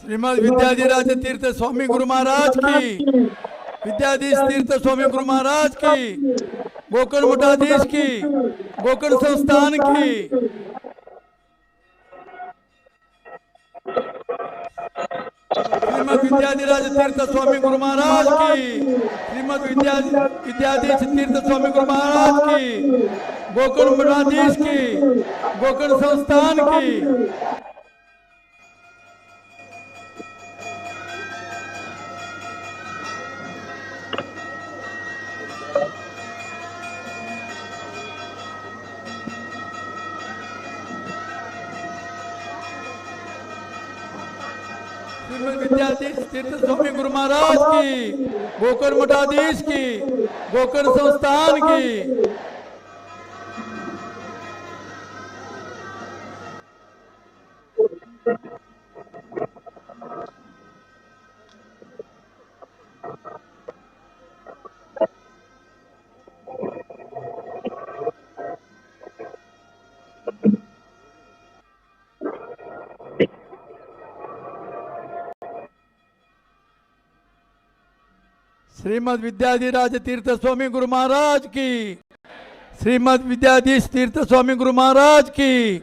श्रीमद विद्याधिराज तीर्थ स्वामी गुरु महाराज की, विद्याधीश तीर्थ स्वामी गुरु महाराज की, गोकर्ण मठाधीश की, गोकर्ण संस्थान की। श्रीमद विद्याधिराज तीर्थ स्वामी गुरु महाराज की, श्रीमद विद्याधीश तीर्थ स्वामी गुरु महाराज की, गोकर्ण मठाधीश की, गोकर्ण संस्थान की। विद्याधीश तीर्थ स्वामी गुरु महाराज की, गोकर्ण मठाधीश की, गोकर्ण संस्थान की। श्रीमद विद्याधिराज तीर्थ स्वामी गुरु महाराज की, श्रीमद विद्याधीश तीर्थ स्वामी गुरु महाराज की,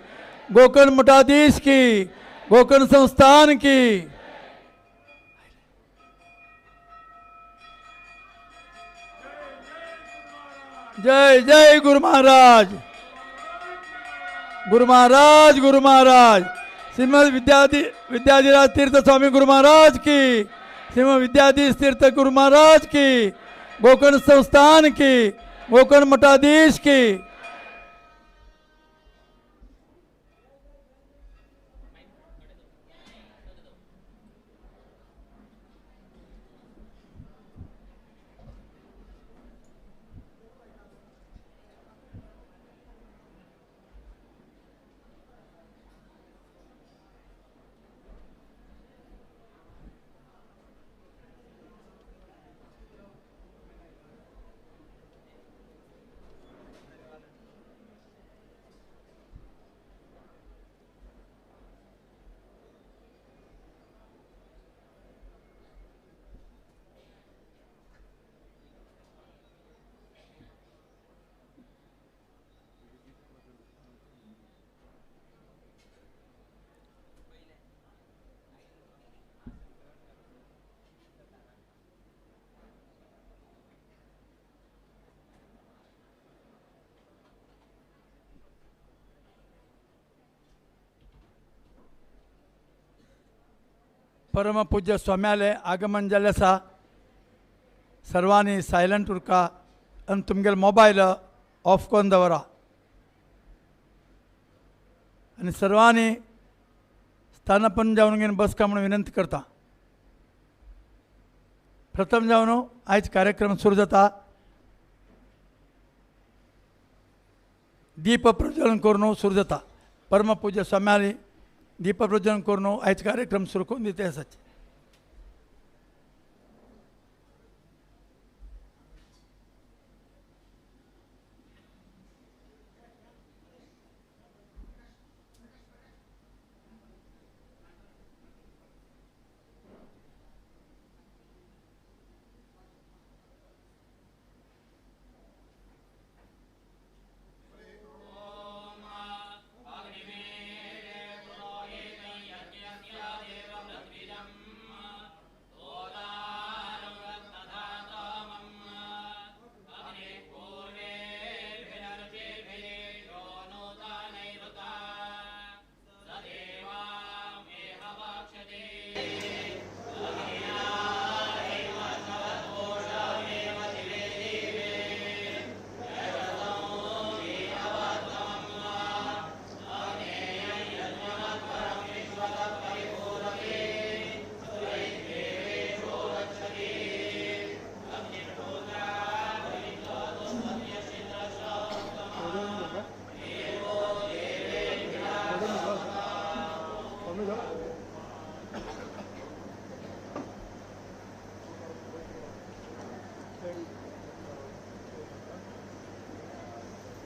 गोकर्ण मठाधीश की, गोकर्ण संस्थान की। जय जय गुरु महाराज। गुरु महाराज, गुरु महाराज। श्रीमद विद्याधिराज तीर्थ स्वामी गुरु महाराज की, श्रीमद विद्याधीश तीर्थ गुरु महाराज की, गोकर्ण संस्थान की, गोकर्ण मठाधीश की। परमपूज्य स्वाम्याले आगमन जाल्लें आसा। सर्वांनी सायलंट उरका आनी तुमगेले मोबायल ऑफ करून दवरा आनी सर्वांनी स्थानापन्न जावन घेवन बसका म्हणून विनंती करता। प्रथम जावन आयज कार्यक्रम सुरू जाता। दीप प्रज्वलन करून सुरू जाता। परमपूज्य स्वाम्याले दीप प्रज्वलन करून आयज कार्यक्रम सुरू करून दिते आसात।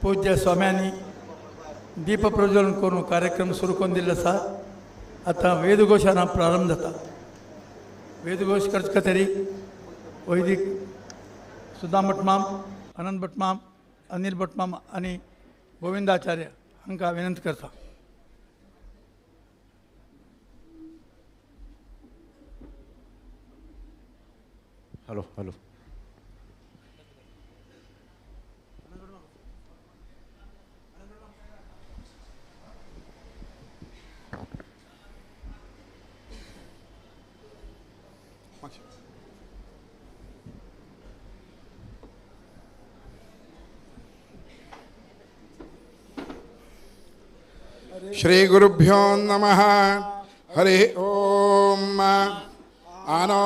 पूज्य स्वाम्यांनी दीप प्रज्वलन करून कार्यक्रम सुरू करून दिल्लो आसा। आतां वेदघोशान प्रारंभ जाता। वेदघोष करचे खातीर वैदिक सुदाम भटमाम, अनंत भटमाम, अनिल भटमाम आनी गोविंदाचार्य हांकां विनंती करता। हॅलो हॅलो श्री गुरुभ्यो नमः। हरि ओम। आनो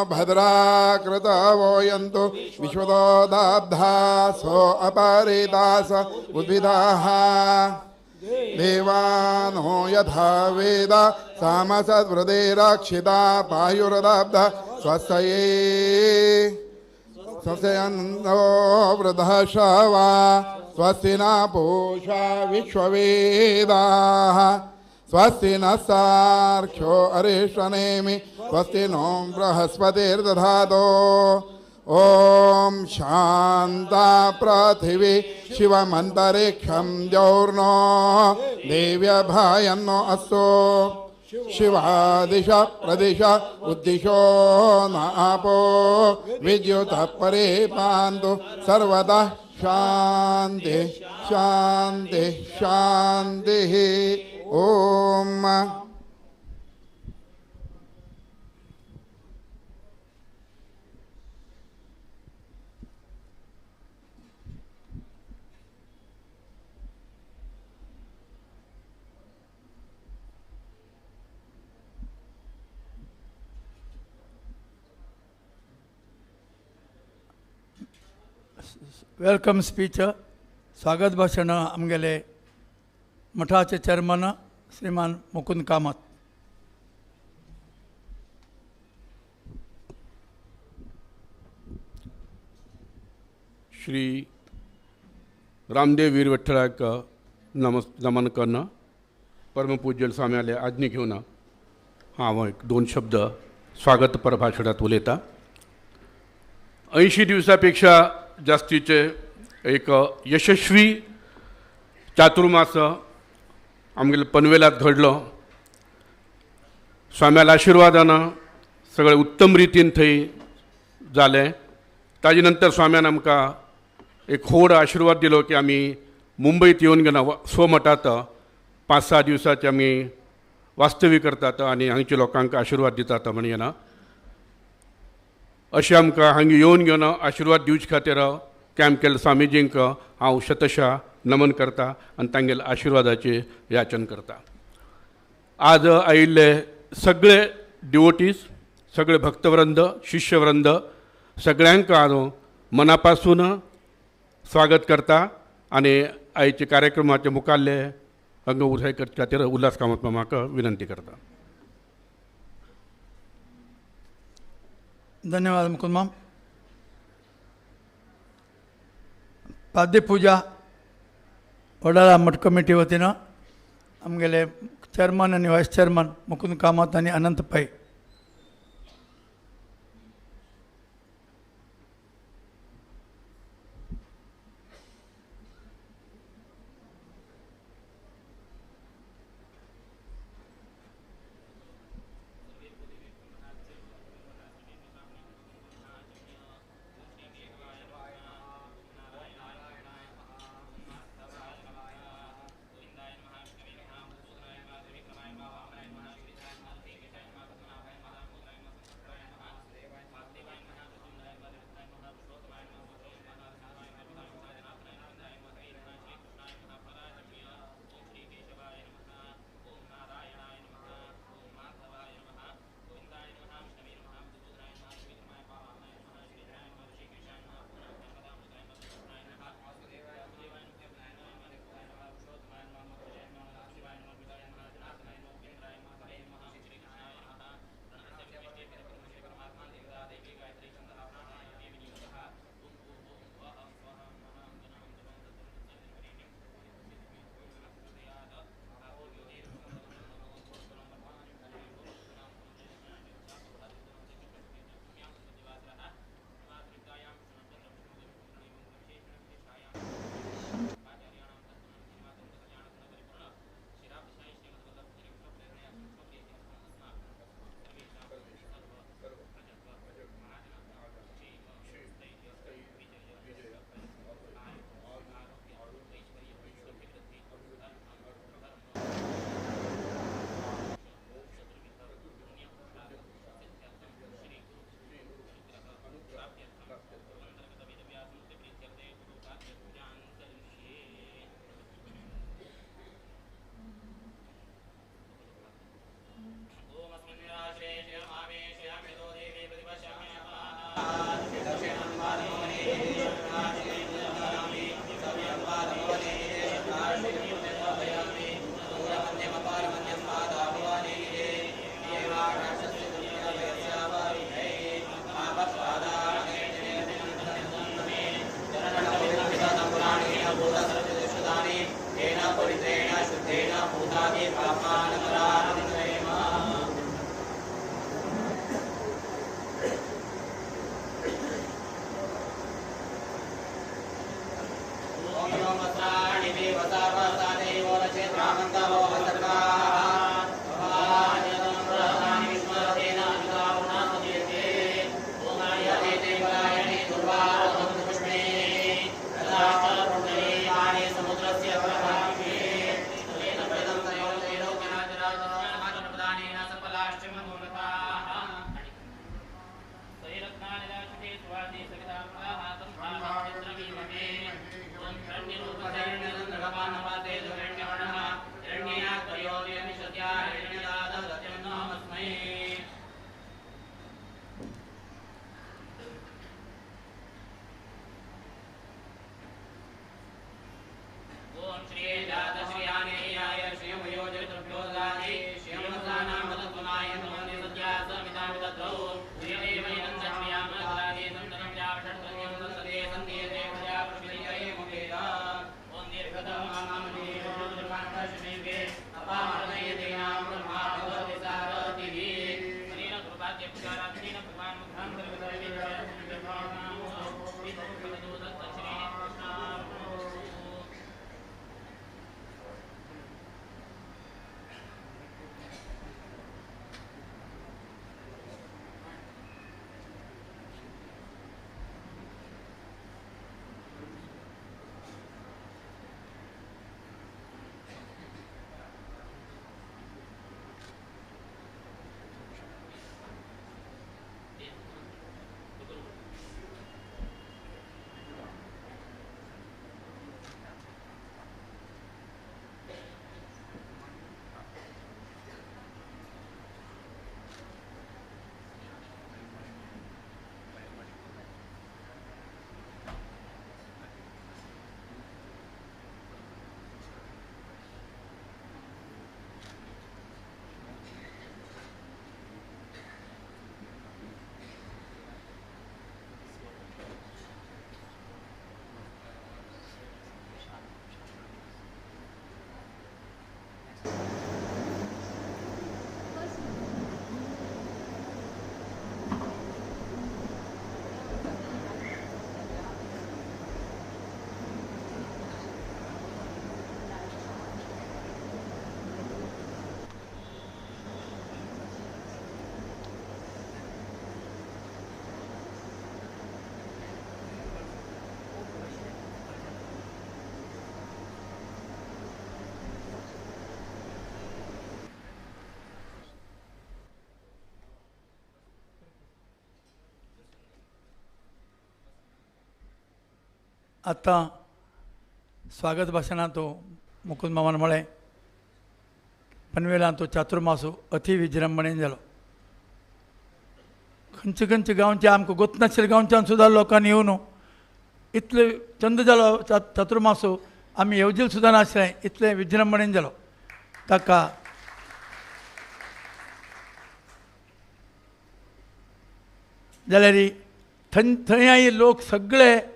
भद्राकृतवो यन्तु विश्वतो दाब्धासो अपरिदास उद्भिदाः देवानो यथा वेद सामसद्वृदे रक्षिता पायुरदाब्ध स्वस्तये स्वस्यन्नो वृद्धशवा स्वस्ति न पूषा विश्ववेदाः स्वस्ति नः सार्क्ष्यो अरिष्टनेमि स्वस्ति नो बृहस्पतिर्दधातु। ॐ शान्ता पृथिवी शिवमन्तरिक्षं द्यौर्नो देव्यभायन्नो अस्तु। शिवादिश प्रदिश उद्दिशो न आपो विद्युतः परे पान्तु सर्वतः शांति शांति शांति। ओम। Welcome speech स्वागत भाशण आमगेले मठाचे चेअरमन श्रीमान मुकुंद कामत। श्री रामदेव वीर विठ्ठलाक नमन कर्ण परमपूज्य स्वाम्याले आज्ञा घेवन हांव एक दोन शब्द स्वागत परभाशणांत उलयता। 80 दिवसापेक्षा जास्तीचे एक यशस्वी चातुर्मास आमगेले पनवेलात घडलो। स्वाम्याल्या आशिर्वादान सगळे उत्तम रितीन थंय जालें। ताजे नंतर स्वाम्यान आमकां एक व्हड आशिर्वाद दिलो की आमी मुंबयत येवन गेला स्वमठांत 5-6 दिवसाचे आमी वास्तव्य करतात आनी हांगच्या लोकांक आशिर्वाद दितात म्हण येना अशें आमकां हांगा येवन घेवन आशिर्वाद दिवचे खातीर कॅम्प केल्ल्या स्वामीजींक हांव शतशा नमन करता आनी तांगेल्या आशिर्वादाचें याचन करता। आज आयिल्ले सगळे डिवोटीज, सगळे भक्तवृंद, शिष्यवृंद सगळ्यांक हांव मनापासून स्वागत करता आनी आयच्या कार्यक्रमाचे मुखाल्ले हांगा उरसाय करचे खातीर उल्हास कामत मामाक विनंती करता। धन्यवाद मुकुंद माम। पाद्यपूजा वडाळा मठ कमिटी वतीन आमगेले चेअरमन आनी व्हायस चेअरमन मुकुंद कामत आनी अनंत पै। आतां स्वागत भाशणांत मुकुंद मामान म्हळें पनवेलांत चातुर्मासो अति विजृंभणेन जालो. खंयचे खंयचे गांवचे आमकां गोत नाशिल्ल्या गांवच्यान सुद्दां लोकांनी येवन इतले चंद जालो चातुर्मासो आमी येवजील सुद्दां नासलें इतलें विजृंभणेन जालो. ताका जाल्यार थंय आयिल्ले लोक सगळे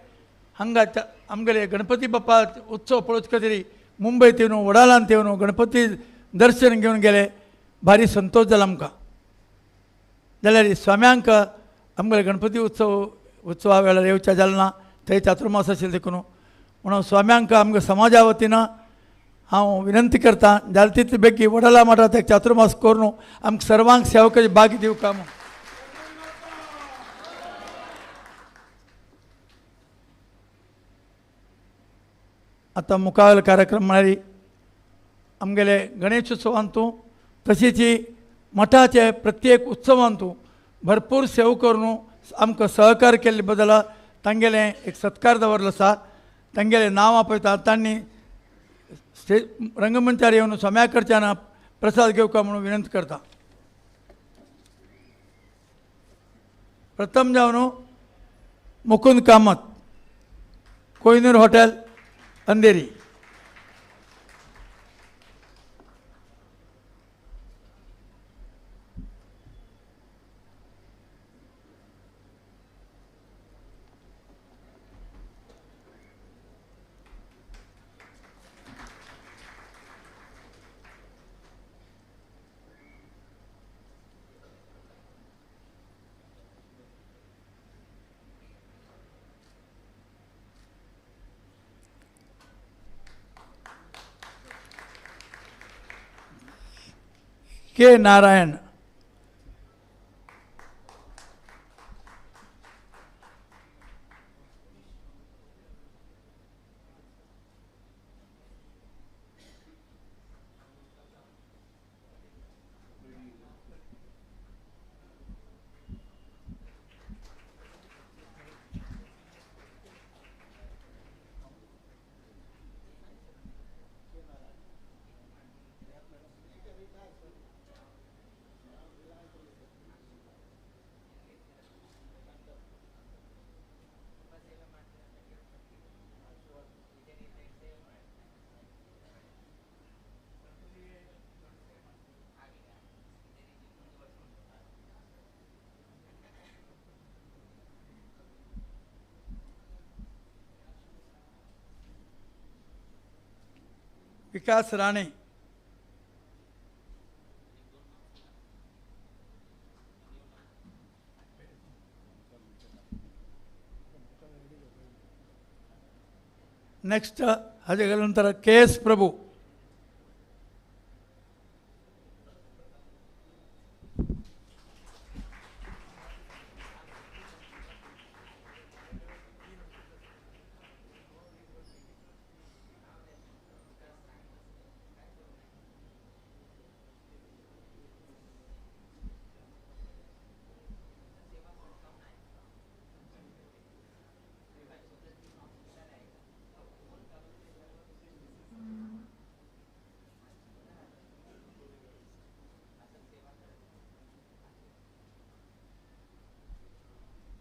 हांगा आमगेले गणपती बाप्पा उत्सव पळोवचे खातीर मुंबयत येवन वडालांत येवन गणपती दर्शन घेवन गेले. भारी संतोश जाला आमकां. जाल्यार स्वाम्यांक आमगेले गणपती उत्सवा वेळार येवचें जालें ना, थंय चातुर्मास आशिल्लें देखून. म्हणून स्वाम्यांक आमगे समाजा वतीन हांव विनंती करता जाल्यार तितले बेगी वडाला मठांत एक चातुर्मास करून आमकां सर्वांक सेवकाची बागी दिवका म्हूण. आतां मुखावेलो कार्यक्रम म्हळ्यार आमगेले गणेश उत्सवांतू तशीच मठाचे प्रत्येक उत्सवांतू भरपूर सेवा करून आमकां सहकार केल्ले बदला तांगेलें एक सत्कार दवरलो आसा. तांगेलें नांव आपयता तांणी रंगमंचार येवन स्वाम्या कडच्यान प्रसाद घेवका म्हणून विनंती करता. प्रथम जावन मुकुंद कामत, कोहिनूर हॉटेल, अंधेरी. के नारायण, विकास राणे. नेक्स्ट हाजे नंतर K S Prabhu.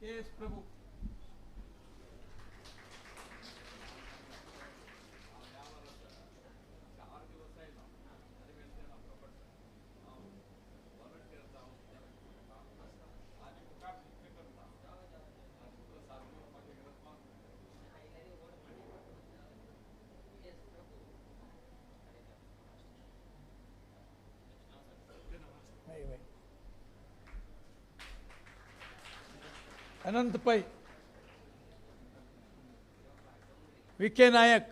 K S Prabhu. Anant Pai. V K Nayak.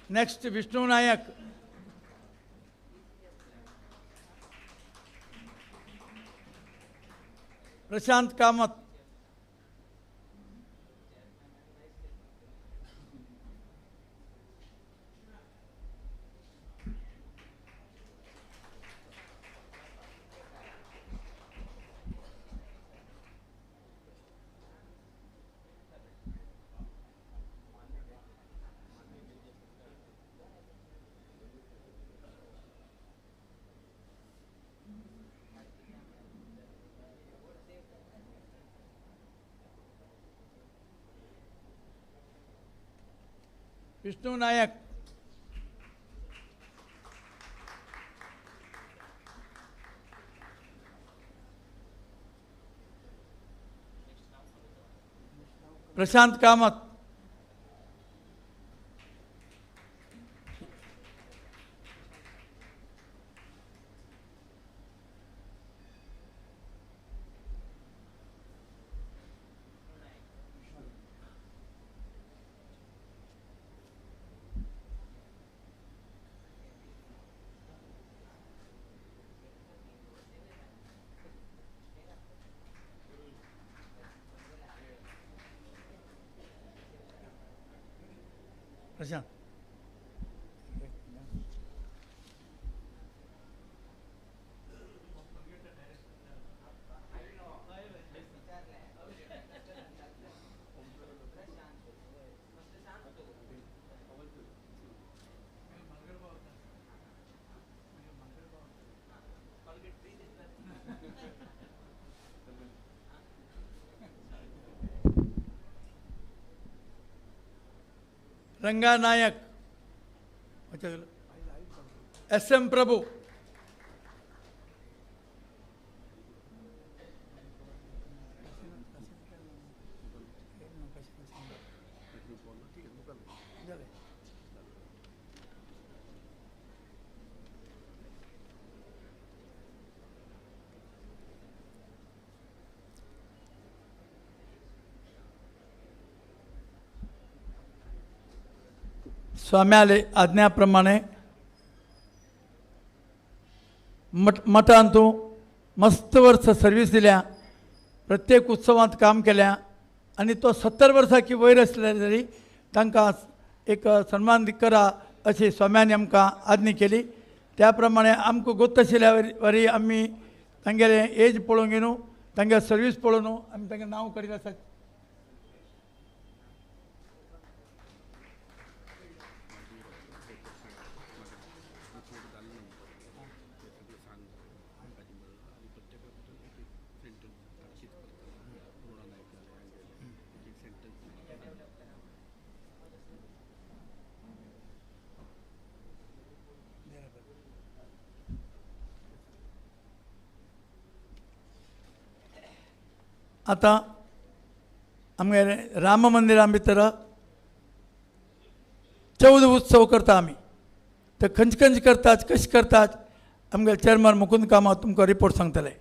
Next Vishnu Nayak. Prashant Kamat. Vishnu Nayak. Prashant Kamat. Prashant. Ranga Nayak. S M Prabhu. स्वाम्याले आज्ञाप्रमाणे मठांतू मस्त वर्स सर्वीस दिल्या, प्रत्येक उत्सवांत काम केल्या आनी तो 70 वर्सां की वयर आसले तरी तांकां एक सन्मान करा अशी स्वाम्यान आमकां आज्ञा केली. त्या प्रमाणे आमकां गोत आशिल्ल्या वरी आमी तांगेलें एज पळोवंक न्हू, तांगेली सर्वीस पळोवन न्हू आमी तांगेलें नांव करीत आसात. आतां आमगेले राम मंदिरा भितर 14 उत्सव करता आमी. ते खंयचे खंयचे करतात, कशें करतात, आमगे चेअरमॅन मुकुंद कामत तुमकां रिपोर्ट सांगतले.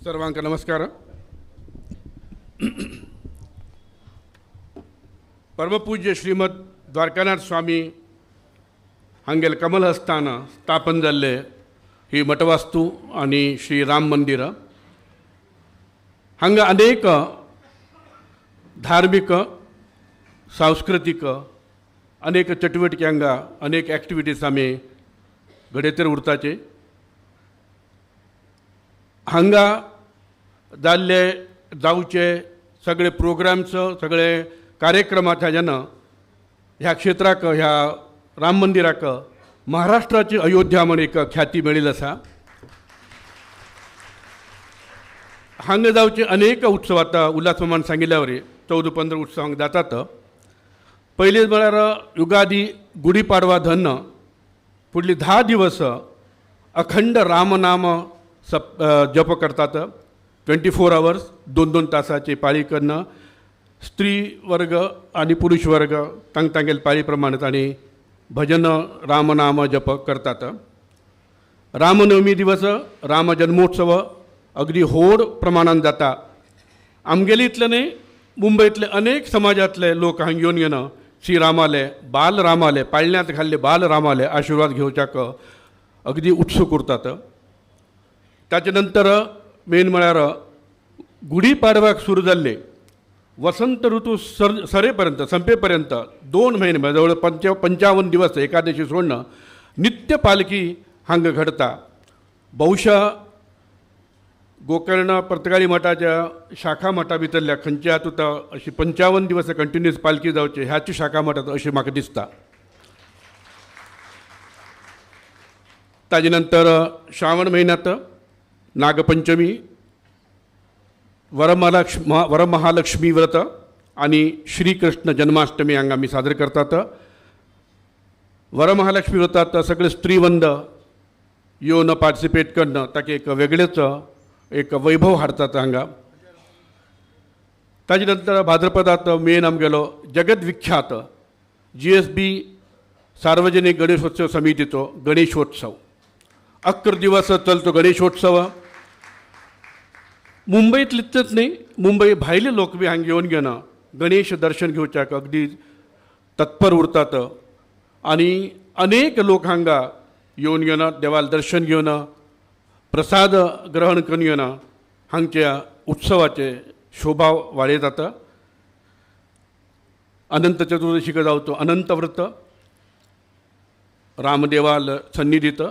सर्वांक नमस्कार. परमपूज्य श्रीमद द्वारकानाथ स्वामी हांगेल कमलहस्तान स्थापन जाल्ले ही मठवास्तू आनी श्री राम मंदिर हांगा अनेक धार्मिक सांस्कृतीक अनेक चटुवटिके हांगा अनेक एक्टिविटीज आमी घडयतर उरताचे. हांगा जाल्ले जावचे सगळे प्रोग्राम्स सगळे कार्यक्रमाच्या जेन ह्या क्षेत्राक ह्या राम मंदिराक महाराष्ट्राची अयोध्या म्हण एक ख्याती मेळिल्ली आसा. हांगा जावचे अनेक उत्सव आतां उल्हास मामान सांगिल्ल्या वरी 14-15 उत्सव हांगा जातात. पयलीं म्हळ्यार युगादी गुढीपाडवा धन फुडली 10 दिवस अखंड रामनाम सप जप करतात. 24 आवर्स 2-2 तासाची पाळी करणं स्त्री वर्ग आनी पुरुष वर्ग तांग तांगेले पाळी प्रमाणे तांणी भजन रामनाम जप करतात. रामनवमी दिवस राम जन्मोत्सव अगदी व्हड प्रमाणान जाता. आमगेले इतले न्हय मुंबयतले अनेक समाजांतले लोक हांगा येवन घेवन श्री रामाले बाल रामाले पाळण्यांत घाल्ले बाल रामाले आशिर्वाद घेवच्याक अगदी उत्सूक उरतात. ताचे नंतर मेन म्हळ्यार गुढीपाडव्याक सुरू जाल्ले वसंत ऋतू सरेपर्यंत संपेपर्यंत 2 म्हयने म्हणजे जवळ 55 दिवस एकादशी सोडणं नित्य पालखी हांगा घडता. बहुशा गोकर्ण पर्तगाळी मठाच्या शाखा मठा भितरल्या खंयच्या तुका अशी 55 दिवस कंटिन्युअस पालखी जावची ह्याची शाखा मठात अशी म्हाका दिसता. ताजे नंतर श्रावण म्हयन्यांत नागपंचमी वरमहालक्ष्मी व्रत आनी श्रीकृष्ण जन्माष्टमी हांगा आमी सादर करतात. वरमहालक्ष्मी व्रतात सगळे स्त्रीवंद येवन पार्टिसिपेट करणं ताका एक वेगळेच एक वैभव हाडतात हांगा. ताजे नंतर भाद्रपदात मेन आमगेलो जगद्विख्यात GSB सार्वजनिक गणेशोत्सव समितीचो गणेशोत्सव 11 दिवस चलतो गणेशोत्सव. मुंबईतलेच न्ही मुंबई भायले लोक बी हांगा येवन घेवन गणेश दर्शन घेवच्याक अगदी तत्पर उरतात आनी अनेक लोक हांगा येवन घेवन देवाल दर्शन घेवन प्रसाद ग्रहण करून घेवन हांगच्या उत्सवाचे शोभा वाडयतात. अनंत चतुर्दशीक जावचो अनंत व्रत रामदेवाल सन्निधीत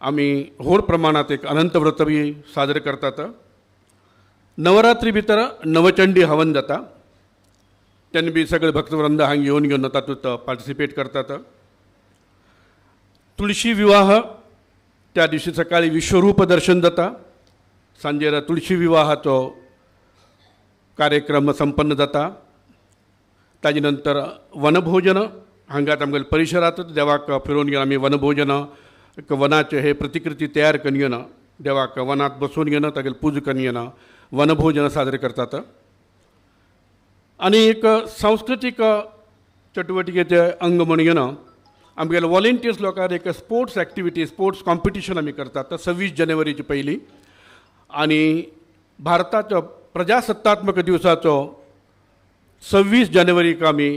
आमी व्हड प्रमाणात एक अनंत व्रत बी सादर करतात. नवरात्री भितर नवचंडी हवन जाता तेन्ना बी सगळे भक्तवृंद हांगा येवन घेवन तातूंत पार्टिसिपेट करतात. तुळशी विवाह त्या दिवशी सकाळी विश्वरूप दर्शन जाता. सांजेर तुळशी विवाहाचो कार्यक्रम संपन्न जाता. ताजे नंतर वनभोजन हांगाच आमगेले परिसरांतच देवाक फिरोवन घेवन आमी वनभोजन एक वनाचे हे प्रतिकृती तयार करून घेवन देवाक वनांत बसोवन घेवन तागेली पुजा करून घेवन वनभोजन सादर करतात. आनी एक सांस्कृतीक चटुवटिकेचें अंग म्हण घेवन आमगेले वॉलेंटियर्स लोकांक एक स्पोर्ट्स एक्टिविटी स्पोर्ट्स कॉम्पिटिशन आमी करतात 26 जानेवारीची पयली आनी भारताचो प्रजासत्तात्मक दिवसाचो 26 जानेवारीक आमी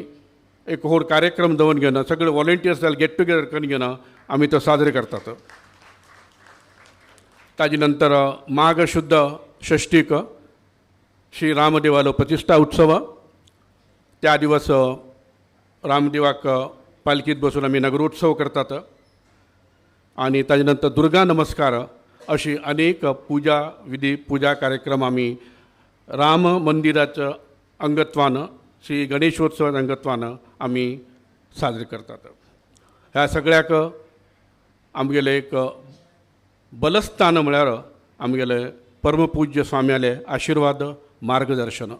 एक व्हड कार्यक्रम दवरून घेवन सगळे वॉलेंटियर्स गेट टुगेदर करून घेवन आमी तो सादर करतात. ताजे नंतर माघ शुद्ध षष्टीक श्री रामदेवालो प्रतिष्ठा उत्सव त्या दिवस रामदेवाक पालखीत बसून आमी नगरोत्सव करतात आनी ताजे नंतर दुर्गा नमस्कार अशी अनेक पुजा विधी पुजा कार्यक्रम आमी राम मंदिराच्या अंगत्वान श्री गणेशोत्सव अंगत्वान आमी साजरे करतात. ह्या सगळ्याक आमगेले एक बलस्थान म्हळ्यार आमगेले परमपूज्य स्वाम्याले आशिर्वाद मार्गदर्शन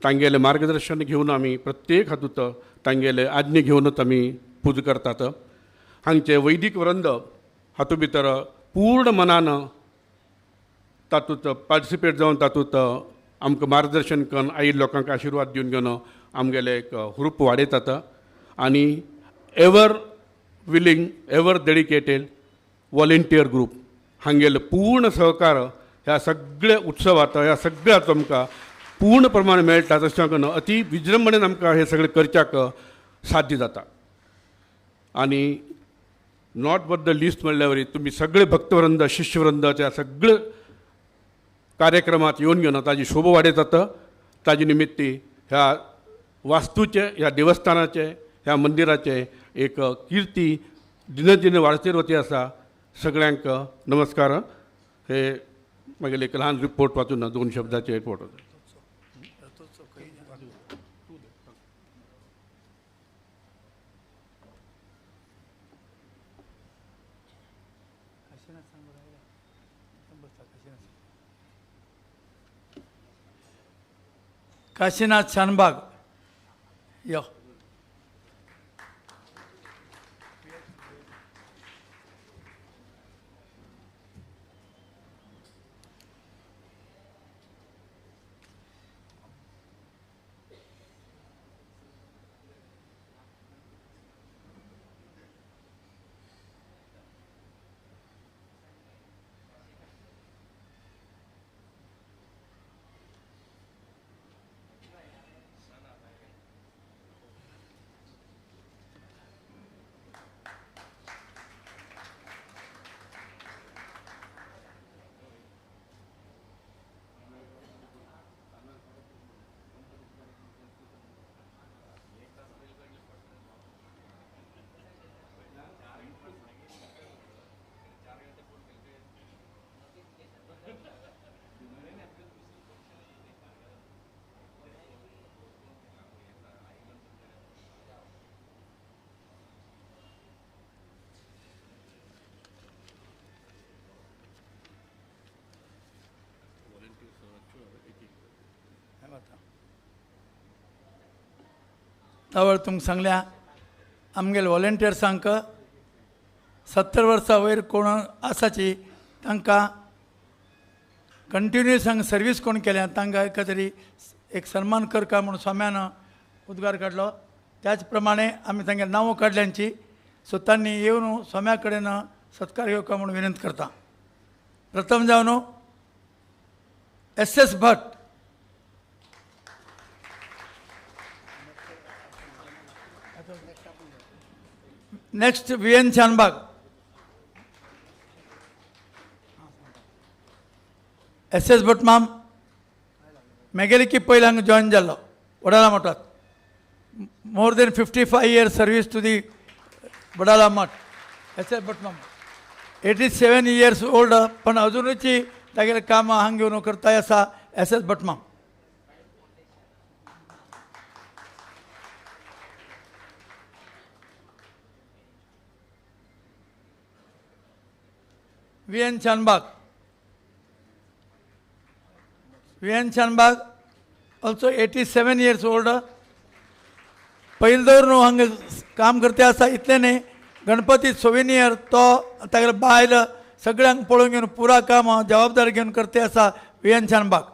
तांगेले मार्गदर्शन घेवन आमी प्रत्येक हातूंत तांगेले आज्ञा घेवनच आमी पुजा करतात. हांगचे वैदीक वृंद हातूंत भितर पूर्ण मनान तातूंत पार्टिसिपेट जावन तातूंत आमकां मार्गदर्शन करून आयिल्ल्या लोकांक आशिर्वाद दिवन घेवन आमगेलें एक हुरूप वाडयतात आनी ever willing ever dedicated volunteer group हांगेलें पूर्ण सहकार ह्या सगळ्या उत्सवांत ह्या सगळ्यात आमकां पूर्ण प्रमाण मेळटा. तशें करून अती विजृंभणेन आमकां हें सगळें करच्याक साध्य जाता. आनी not but the list म्हणल्यार वरी तुमी सगळे भक्तवृंद शिष्यवृंद त्या सगळे कार्यक्रमात येवन घेवन ताजी शोभा वाडयतात. ताजे निमित्ती ह्या वास्तूचे ह्या देवस्थानाचे ह्या मंदिराचे एक किर्ती दिनदिन वाडचेर वती आसा. सगळ्यांक नमस्कार. हे मागीर एक ल्हान रिपोर्ट वाचून 2 शब्दाचे रिपोर्ट. काशीनाथ शानबाग यो. तावळ तुमकां सांगल्या आमगेले व्हॉलंटियर्सांक 70 वर्सां वयर कोण आसाची तांकां कंटिन्युअस हांगा सर्वीस कोण केल्या तांकां एका तरी एक सन्मान करका म्हूण स्वाम्यान उद्गार काडलो. त्याच प्रमाणे आमी तांगे नांवां काडल्यांची सो तांणी येवन स्वाम्या कडेन सत्कार घेवका म्हूण विनंती करता. प्रथम जावन S S Bhat. Next V N Shanbhag. S S Bhat माम मेगेली की पयलीं हांगा जॉयन जाल्लो Wadala मठांत. More than 55 years service to the Wadala Math. S S Bhat माम 87 इयर्स ओल्ड पण अजुनूची तागेलें काम हांगा घेवन करताय आसा एस एस भट माम. V N Shanbhag. V N Shanbhag also 87 years old. पयलीं दवर न्हू हांगा काम करते आसा इतलें न्ही गणपती सोविनियर तो तागेले बायल सगळ्यांक पळोवन घेवन पुरा काम जबाबदारी घेवन करते आसा V N Shanbhag.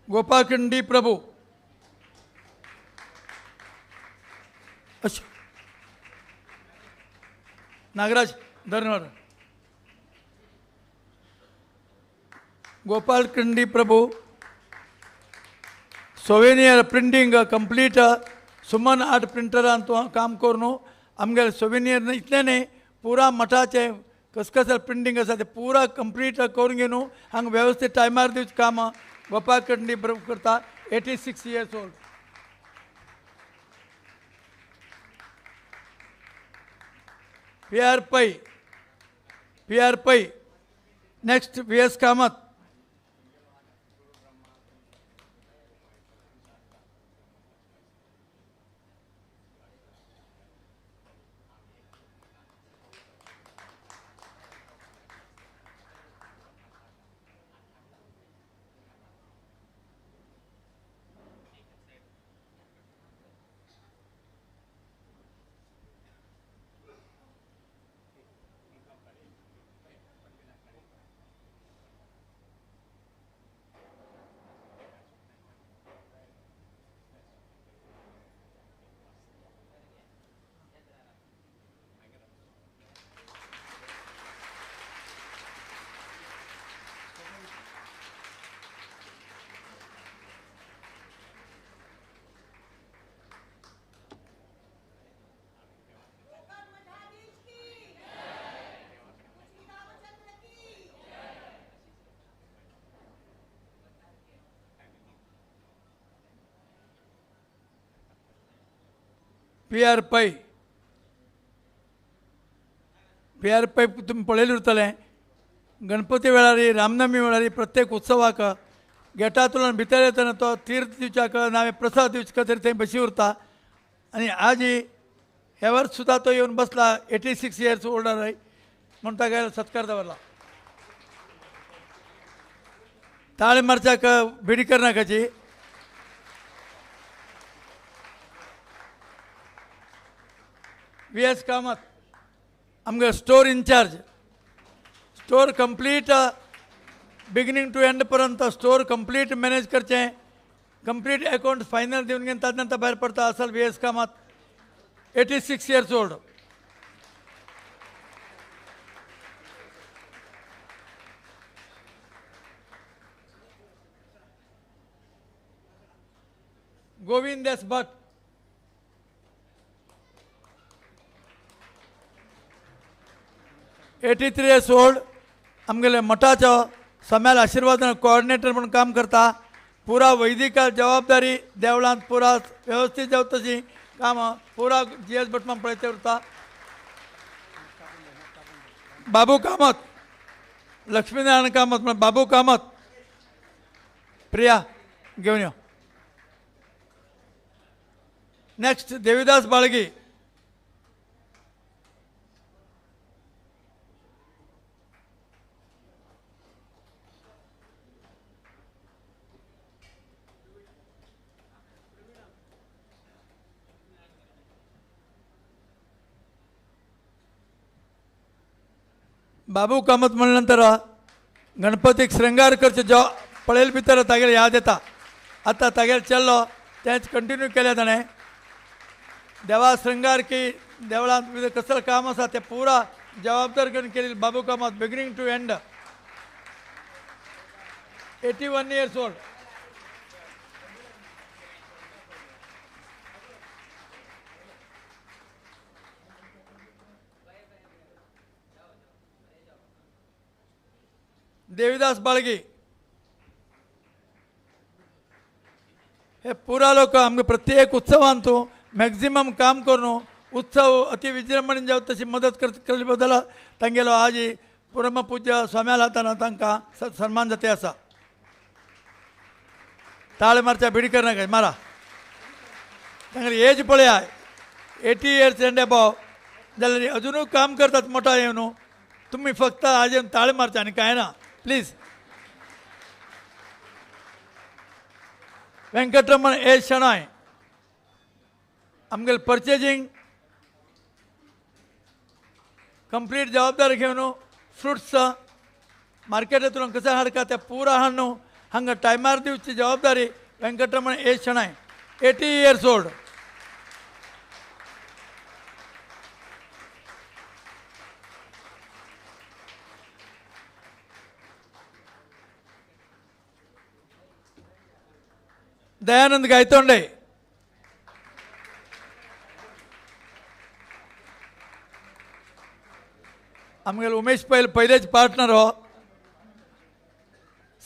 Gopalkindi Prabhu. अच्छा नागराज धन्यवाद. Gopalkindi Prabhu souvenir printing complete Suman art प्रिंटरान तो काम करून आमगेले सोवेनियर इतलें न्ही पुरा मठाचें कसकस प्रिंटींग आसा तें पुरा कंप्लीट करून घेवन हांगा वेवस्थीत टायमार दिवचें काम गोपालकंडी प्रभू करता. 86 years old. P R Pai. P R Pai. Next V S Kamat. P R Pai. P R Pai तुमी पळयलें उरतलें. गणपती वेळार, रामनवमी वेळार, प्रत्येक उत्सवाक गेटांतल्यान भितर येतना तो तीर्थ दिवच्याक नावे प्रसाद दिवचे खातीर थंय बशी उरता. आनी आज हे वर्स सुद्दां तो येवन बसला. 86 इयर्स ओल्डर म्हणून ताका सत्कार दवरला. ताळे मारच्याक भिडी करनाकाची. व्ही एस कामत आमगे store incharge. Store complete beginning to end पर्यंत स्टोर कंप्लीट मॅनेज करचें, कंप्लीट अकाउंट फायनल दिवन घेवन ताजे नंतर भायर पडता असल V S Kamat, 86 years old. Govind S Bhat, 83 years old. आमगेले मठाचो सम्याल आशिर्वाद कोऑर्डिनेटर म्हणून काम करता. पुरा वैदिका जबाबदारी देवळांत पुरा व्यवस्थित जावं तशी कामां पुरा जी एस भटमान पळयते उरता. बाबू कामत, लक्ष्मीनारायण कामत म्हण बाबू कामत, प्रिया घेवन यो. नेक्स्ट देविदास बाळगी. बाबू कामत म्हणल्यानंतर गणपतीक श्रृंगार करचे जो पळयल भितर तागेले याद येता. आतां तागेले चेल्लो तेंच कंटिन्यू केलें ताणें. देवा श्रृंगार की देवळांत भितर कसलें काम आसा तें पुरा जबाबदार घेवन केली Babu Kamat beginning to end. 81 years old. Devidas Balgi. हे पुरा लोक आमगे प्रत्येक उत्सवांत मॅक्झिमम काम करून उत्सव अति विजृंभणीन जावं तशी मदत केल्ले बद्दल तांगेलो आज परमपूज्य स्वाम्याल हातान तांकां सन्मान जाते आसा. ताळे मारच्या भिडी करनाका मारा. तांगेली एज पळया, 80 इयर्स एंड एबोव जाल्यार अजुनूय काम करतात मोठा येवन. तुमी फक्त आज येवन ताळे मारचे आनी कांय ना प्लीज. वेंकटरमण एस शणॉय आमगेले पर्चेजींग कंप्लीट जबाबदारी घेवन फ्रुट्स मार्केटांतल्यान कशें हाडका ते पुरा हाडून हांगा टायमार दिवची जबाबदारी Venkataraman S Shenoy, 80 years old. Dayanand Gaitonde. आमगेले उमेश पैल पयलेच पार्टनर हो.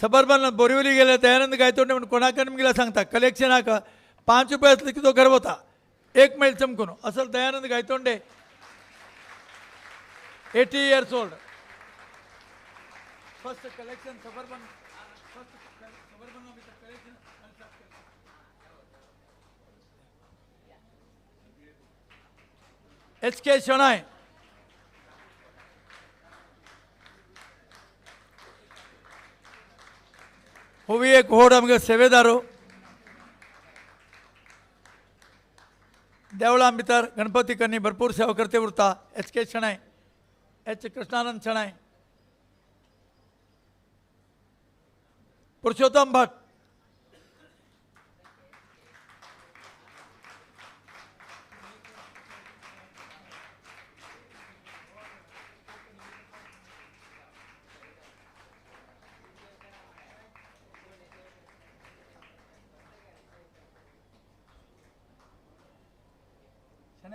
सबर्बन बोरिवली गेले दयानंद गायतोंडे म्हणून कोणाकडे गेला सांगता कलेक्शनाक 5 रुपये असले की तो घर वता 1 मैल चमकून. असल Dayanand Gaitonde, 80 years old. First collection suburban, first suburban collection. H K Shenoy. होवी एक व्हड आमगे सेवेदारो. देवळां भितर गणपती कन्नी भरपूर सेवा करते उरता. H K Shenoy, H Krishnanand Shenoy, Purushottam Bhat.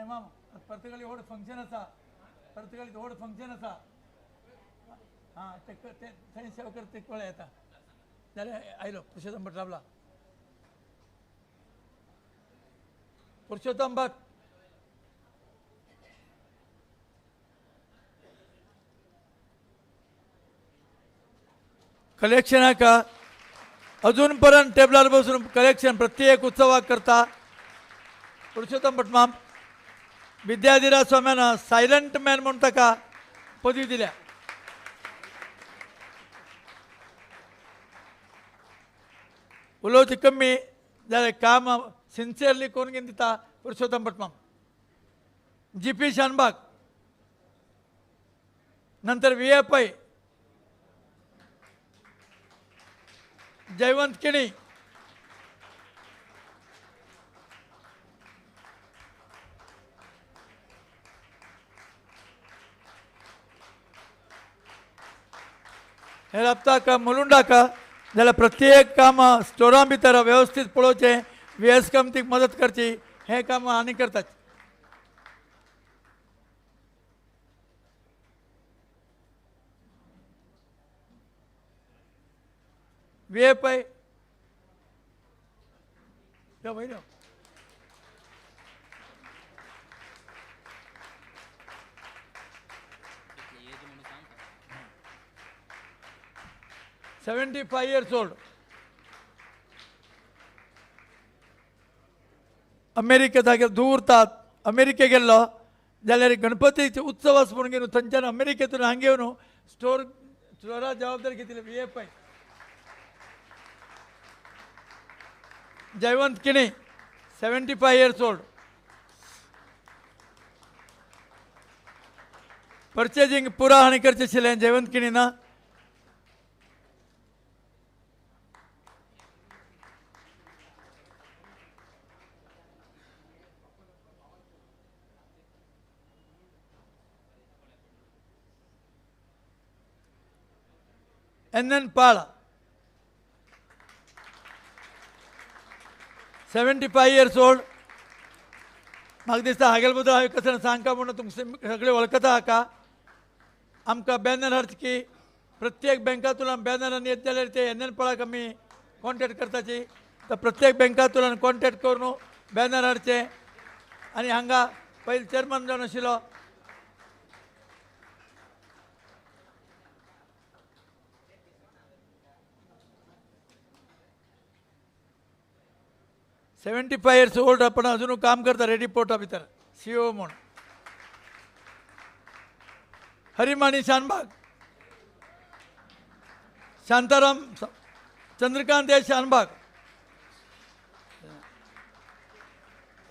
माम प्रत्येकाली व्हड फंक्शन आसा, प्रत्येकाली व्हड फंक्शन आसा. हां ते थंय सेवा करता ते कळ्ळें येता जाल्यार आयलो पुरुषोत्तम भट रावला. पुरुषोत्तम भट. कलेक्शनाक अजून पर्यंत टेबलार बसून कलेक्शन प्रत्येक उत्सवाक करता पुरुषोत्तम भटमाम. विद्याधिराज स्वाम्यान सायलंट मॅन म्हणून ताका पदवी दिल्या. उलोवचें कमी जाल्यार काम सिन्सियरली कोण घेवन दिता पुरुषोत्तम भटमाम. जी पी शानबाग, नंतर V A Pai, Jaywant Keni, हे राबता मुलुंडाक जाल्यार प्रत्येक काम स्टोरां भितर वेवस्थीत पळोवचें, वी एस कमतीक मदत करची, हें काम आनी करतात. V A Pai 75 years old. अमेरिकेत दूर अमेरिके गेल्लो जाल्यार गणपतीचे उत्सव आसा म्हणून घेवन थंयच्यान अमेरिकेतून हांगा येवन स्टोरा जबाबदारी घेतली V A Pai. Jaywant Kini 75 years old. Purchasing पुरा हाणी करचें आशिल्लें जयवंत किणी ना. N N Pal 75 years old. म्हाका दिसता हागेल बद्दल हांवें कसलें सांगका म्हणून तुमकां सगळे वळखता हाका. आमकां बॅनर हाडचे की प्रत्येक बँकांतल्यान बॅनरान येत जाल्यार ते एन एन पाळाक आमी कॉन्टेक्ट करताची. तर प्रत्येक बँकांतल्यान कॉन्टेक्ट करून बॅनर हाडचे आनी हांगा पयलीं चेअरमॅन जावन आशिल्लो 75 इयर्स ओल्ड पण अजून काम करता रेडी पोर्टा भितर सी ओ म्हणून. हरिमाणी शानबाग, शांताराम चंद्रकांत ए शानबाग,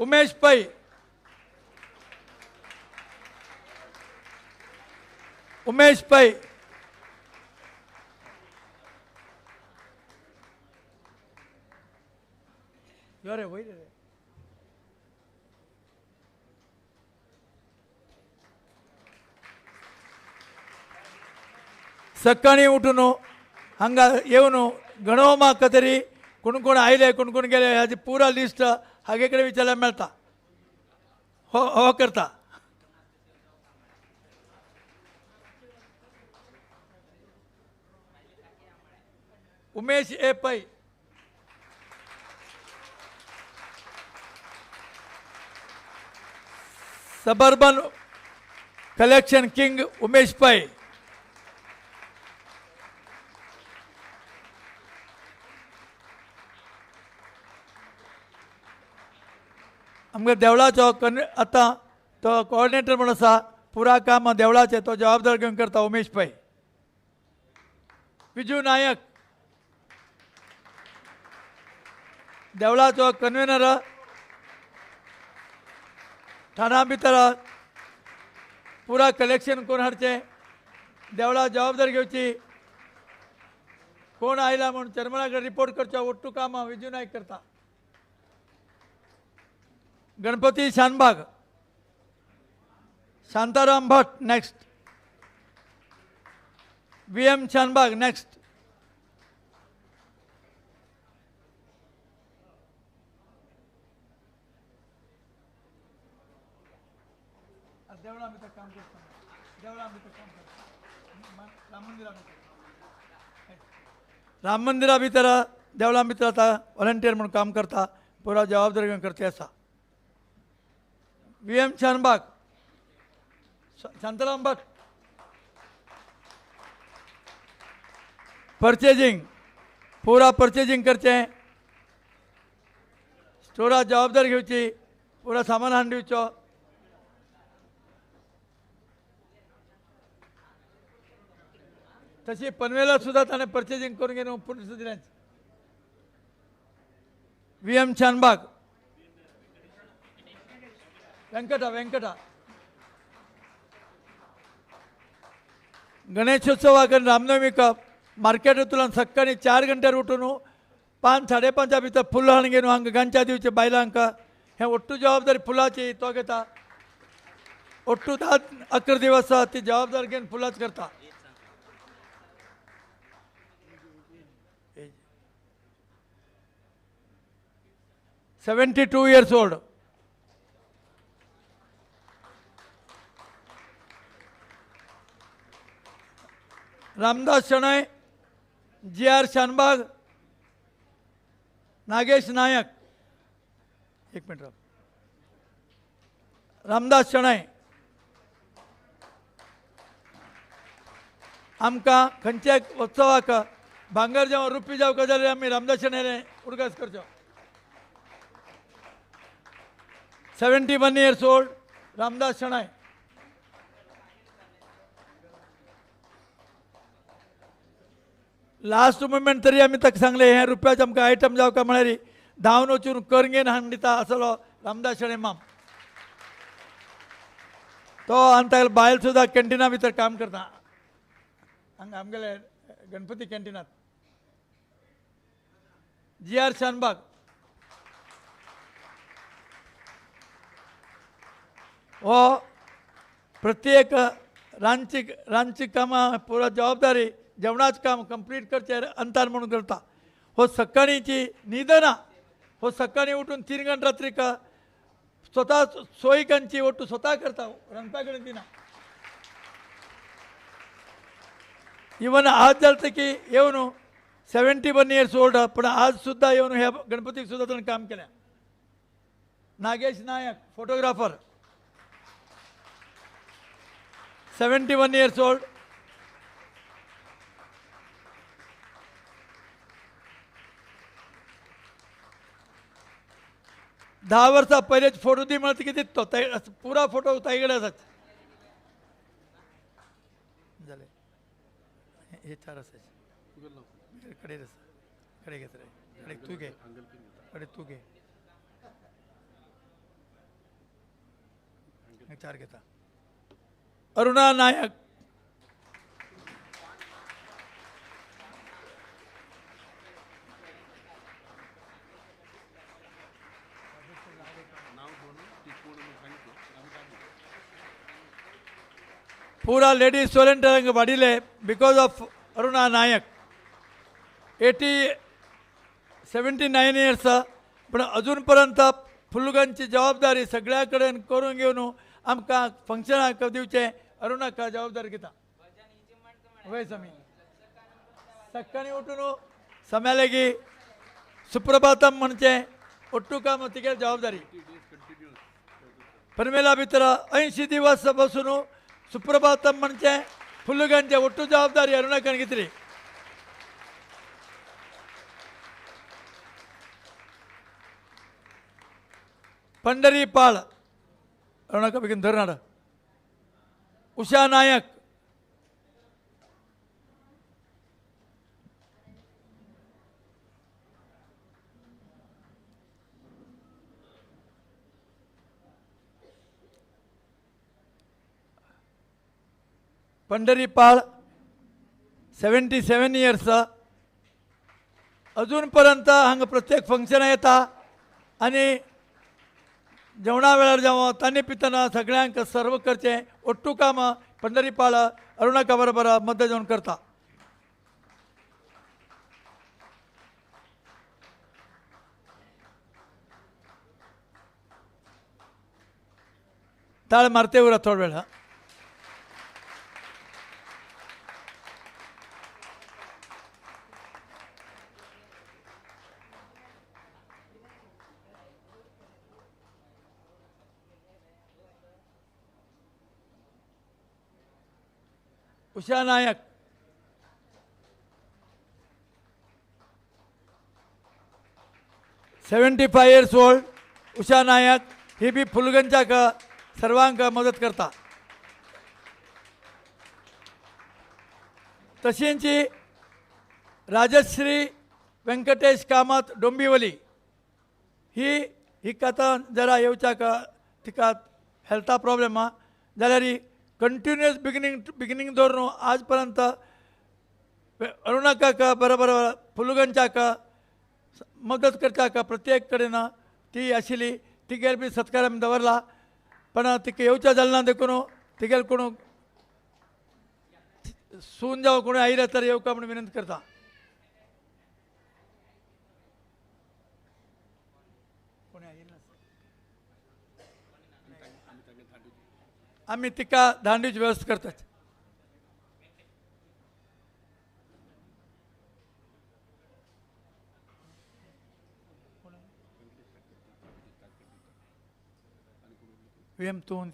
उमेश पै, उमेश पै, अरे वही रे. सकाळी उठून हांगा येवन गणो म्हाका तरी कोण कोण आयले कोण कोण गेले हाची पुरा लिस्ट हागे कडेन विचारल्यार मेळटा. हो हो करता. Umesh A Pai, suburban collection king Umesh Pai. आमकां देवळाचो आतां तो कोऑर्डिनेटर म्हूण आसा, पुरा काम देवळाचें तो जबाबदार घेवन करता उमेश पै. विजू नायक देवळाचो कन्वेनर, ठाणा भितर पुरा कलेक्शन कोण हाडचें, देवळा जबाबदारी घेवची, कोण आयला म्हूण चेअरमॅना कडेन रिपोर्ट करचो, ಒಟ್ಟು काम विजू नायक करता. Ganpati Shanbhag, Shantaram Bhat next, V M Shanbhag next, देवळा भितर काम करता, देवळा भितर काम करता, राम मंदिरा भितर, राम मंदिरा भितर देवळा भितर आतां व्हॉलंटियर म्हणून काम करता, पुरा जबाबदारी घेवन करते आसा. V M Shanbhag, Shantaram Bhat, पर्चेजींग पुरा पर्चेजींग करचें, स्टोरा जबाबदारी घेवची, पुरा सामान हाडून दिवचो. तशी पनवेला सुद्धा ताणें पर्चेजींग करून घेवन पुलीस दिलें. V M Shanbhag, Venkata Venkata गणेशोत्सवाक आनी रामनवमीक मार्केटांतल्यान सकाळी 4 घंट्यार उठून 5 साडे 5 भितर फुलां हाडून घेवन हांगा गांच्या दिवचे बायलांक. हें ओट्टू जबाबदारी फुलाची तो घेता. ओट्टू 10-11 दिवस ती जबाबदारी घेवन फुलांच करता. 72 years old. Ramdas Shenoy, G R Shanbhag, Nagesh Nayak. एक मिनिट राव. रामदास शणै आमकां खंयच्याय उत्सवाक भांगर जावं रुपी जावं जाल्यार आमी रामदास शणैले उडगास करचो. 71 years old Ramdas Shenoy. Last moment तरी आमी ताका सांगलें हें रुपयाचें आमकां आयटम जावं काय म्हळ्यार धांवन वचून करंगेन हाडून दिता आसलो रामदास शणै माम. तो आनी तागेले बायल सुद्दां कॅन्टिना भितर काम करता हांगा आमगेले गणपती कॅन्टिनात. जी आर शानबाग हो प्रत्येक रांदची रांदची कामां पुरा जबाबदारी जेवणाच काम कंप्लीट करचें अंतार म्हणून करता. हो सकाळीची न्हीद ना, हो सकाळी उठून 3 घंटे रात्रीक स्वता सोयिकांची ओटू स्वता करता, रांदपा कडेन दिना. इवन आज जालें की येवन 71 years old पण आज सुद्दां येवन ह्या गणपतीक सुद्दां ताणें काम केलें. Nagesh Nayak photographer, 71 years old. 10 वर्सां पयलेच फोटो दी म्हणत कितें तो पुरा फोटो ताजे कडेन आसात. जालें हे 4 आसात. कडेन आसा, कडे घेत रे, कडे तूं घे, कडे तूं घे, 4 घेता. अरुणा नायक, पूरा ladies वॉलंटियरांक वाडिल्ले because of Aruna Nayak. 79 years पण अजून पर्यंत फुलगांची जबाबदारी सगळ्या कडेन करून घेवन आमकां फंक्शनाक दिवचें अरुणाक जबाबदारी घेता. वय समी सकाळी उठून सम्यालेगी सुप्रभातम म्हणचें ओट्टू काम तिगे जबाबदारी. पनवेला भितर 80 दिवस बसून सुप्रभातम म्हणचें फुलगांचे ओट्टू जबाबदारी अरुणाकान घेतली. पंढरी पाळ अरुणाका बेगीन धर नाड. Usha Nayak, Pandhari Pal 77 years अजून पर्यंत हांगा प्रत्येक फंक्शन येता आनी जेवणा वेळार जावं तांणी पितना सगळ्यांक सर्व करचें ओट्टू काम पंढरी पाळ अरुणाका बरोबर मदत जेवण करता. ताळ मारते उरा थोडो वेळ. उषा Naik, 75 years old Usha Nayak ही बी फुलगंजाक सर्वांक मदत करता. तशींची राजश्री व्यंकटेश कामत डोंबिवली ही हिका आतां जरा येवच्याक तिका हेल्था प्रॉब्लेम आहा जाल्यार ही कंटिन्युअस बिगिनींग दवरून आज पर्यंत अरुणाकाक बरोबर फुलगंजाक मदत करच्याक प्रत्येक कडेन ती आशिल्ली. तिगेर बी सत्कार आमी दवरला पण तिका येवच्या जालें ना देखून तिगेर कोण सून जावं कोण आयले तर येवका म्हूण विनंती करता. आमी तिका दांडीची व्यवस्था करतात. तूं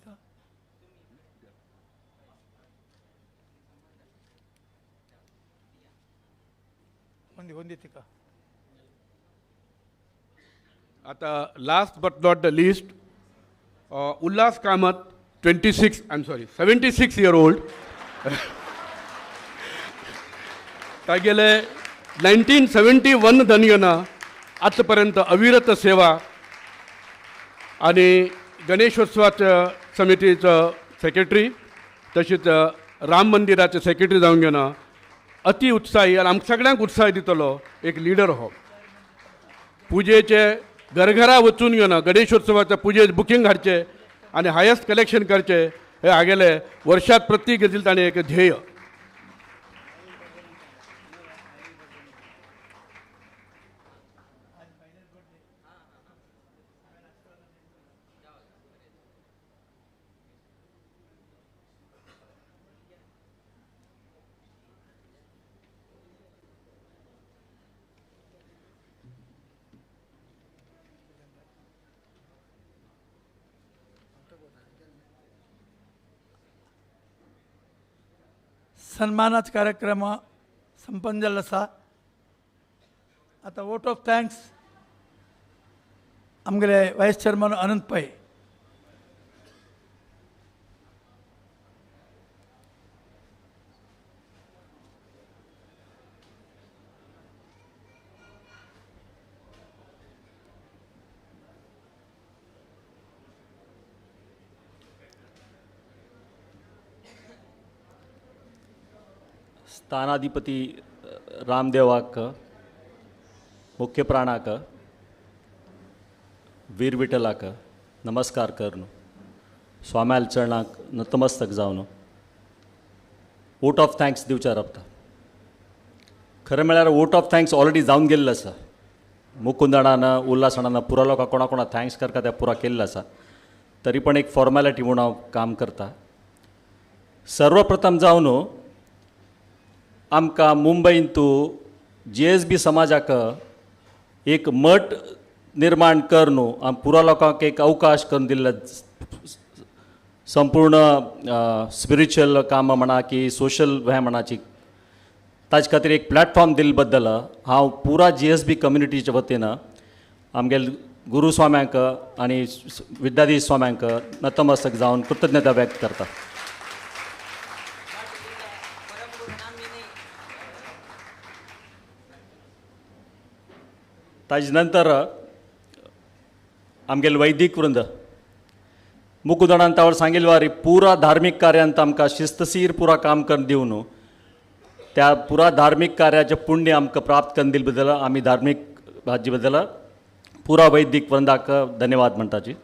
तिका. आता last but not the least Ulhas Kamat 76 year old तागेले 1971 धनयना आतापर्यंत अविरत सेवा आणि गणेशोत्सवाच्या समितीचो सेक्रेटरी तशीच राम मंदिराचे सेक्रेटरी जावन घेना अति उत्साही आनी आमकां सगळ्यांक उत्साह दितलो एक लिडर हो. पुजेचे घरघरा वचून घेना गणेशोत्सवाच्या पुजे बुकींग हाडचें आनी हायस्ट कलेक्शन करचें हे हागेले वर्षात प्रत्येक घेतिल्लें ताणें एक ध्येय. सन्मानाचा कार्यक्रम संपन्न जाल्लो आसा. आतां वोट ऑफ thanks आमगेले वायस चेअरमॅन अनंत पै. स्थानाधिपती रामदेवाक, मुख्य प्राणाक, वीर विठ्ठलाक नमस्कार करनु, स्वाम्याल चरणाक नतमस्तक जावन वोट ऑफ thanks दिवच्या रावता. खरें म्हळ्यार वोट ऑफ thanks already जावन गेल्लो आसा. मुकुंदाणान उल्हासणान पुरा लोकांक कोणा कोणा thanks करता त्या पुरा केल्लो आसा. तरी पण एक फॉर्मेलिटी म्हूण हांव काम करता. सर्वप्रथम जावन आमकां मुंबयंतू जी एस बी समाजाक एक मठ निर्माण करनु आम पुरा लोकांक एक अवकाश करून दिल्लो. संपूर्ण स्पिरिच्युअल कामां म्हणा की सोशल हें म्हणाची ताजे खातीर एक प्लॅटफॉर्म दिल्ले बद्दल हांव पुरा जी एस बी कम्युनिटीच्या वतीन आमगेले गुरू स्वाम्यांक आनी विद्याधीश स्वाम्यांक नतमस्तक जावन कृतज्ञता व्यक्त करता. ताजे नंतर आमगेले वैदिक वृंद मुकुदणान तावर सांगिल्ले वारी पुरा धार्मीक कार्यांत आमकां शिस्तशीर पुरा काम करून दिवन त्या पुरा धार्मीक कार्याचें पुण्य आमकां प्राप्त करून दिले बद्दल आमी धार्मीक हाजे बद्दल पुरा वैदिक वृंदाक धन्यवाद म्हणटाची.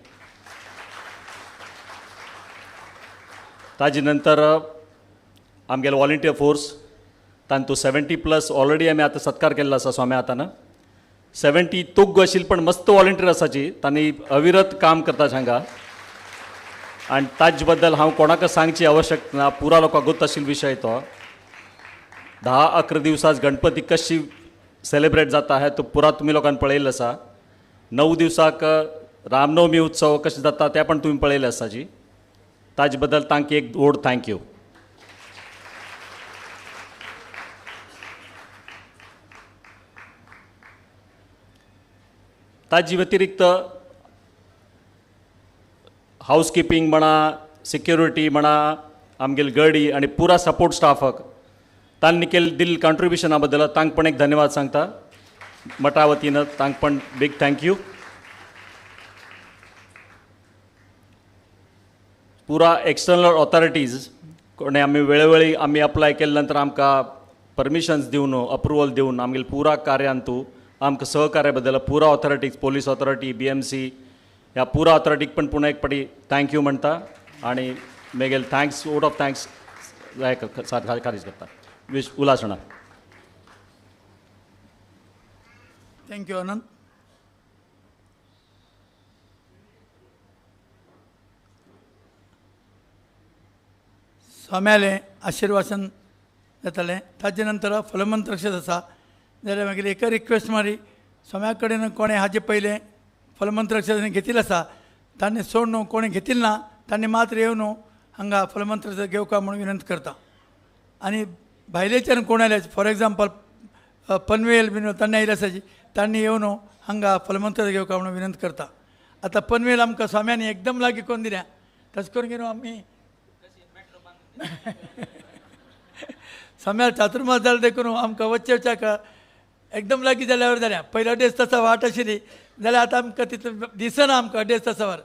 ताजे नंतर आमगेले वॉलंटियर फोर्स तांतू 70+ ऑलरेडी आमी आतां सत्कार केल्लो आसा स्वाम्या हातान. 70 तुग्ग आशिल्ली पण मस्त वॉलंटियर आसाची, तांणी अविरत काम करता हांगा आनी ताजे बद्दल हांव कोणाक सांगची आवश्यक ना. पुरा लोकांक गोत आशिल्लो विशय तो. 10-11 दिवसांत गणपती कशी सेलिब्रेट जाता हें तो पुरा तुमी लोकांनी पळयल्लें आसा. 9 दिवसाक रामनवमी उत्सव कशें जाता तें पण तुमी पळयलें आसा जी. ताजे बद्दल तांकां एक व्हड thank you. ताजे व्यतिरिक्त हावसकिपींग म्हणा, सिक्युरिटी म्हणा, आमगेली गडी आनी पुरा सपोर्ट स्टाफाक तांणी केल्ले दिल्ले कॉन्ट्रिब्युशना बद्दल तांकां पण एक धन्यवाद सांगता. मठा वतीन तांकां पण बीग thank you. पुरा एक्सटर्नल ऑथॉरिटीज कोणे आमी वेळोवेळी आमी अप्लाय केले नंतर आमकां परमिशन्स दिवन अप्रुवल दिवन आमगेले पुरा कार्यांतू आमकां सहकार्या बद्दल पुरा authorities, police authority, BMC ह्या पुरा ऑथॉरिटीक पण पुन्हा एक पाटी thank you म्हणटा आनी मागीर thanks vote of thanks खारीज करता. विश उल्हास अण्णा. Thank you अनंत. स्वाम्यालें आशिर्वासन जातालें, ताजे नंतर फलमंत्रक्षत आसा जाल्यार मागीर एक रिक्वेस्ट मारी स्वाम्या कडेन कोणें हाजे पयलें फलमंत्रक्षत घेतिल्लें आसा तांणी सोड न्हू, कोणें घेतिल्लें ना तांणी मात्र येवन न्हू हांगा फलमंत्र घेवका म्हणून विनंती करता. आनी भायलेच्यान कोण आयले, फॉर एग्जाम्पल पनवेल बीन तांणी आयले आसाची तांणी येवन न्हू हांगा फलमंत्र घेवका म्हणून विनंती करता. आतां पनवेल आमकां स्वाम्यांनी एकदम लागीं करून दिल्या, तशें करून घेवन आमी स्वाम्यार चातुर्मास जालें देखून आमकां वच्चे वच्याक एकदम लागीं जाल्यावर जाल्या. पयले अडेज तासा वाट आशिल्ली जाल्यार आतां आमकां तितलें दिसना आमकां अडेज तासावर.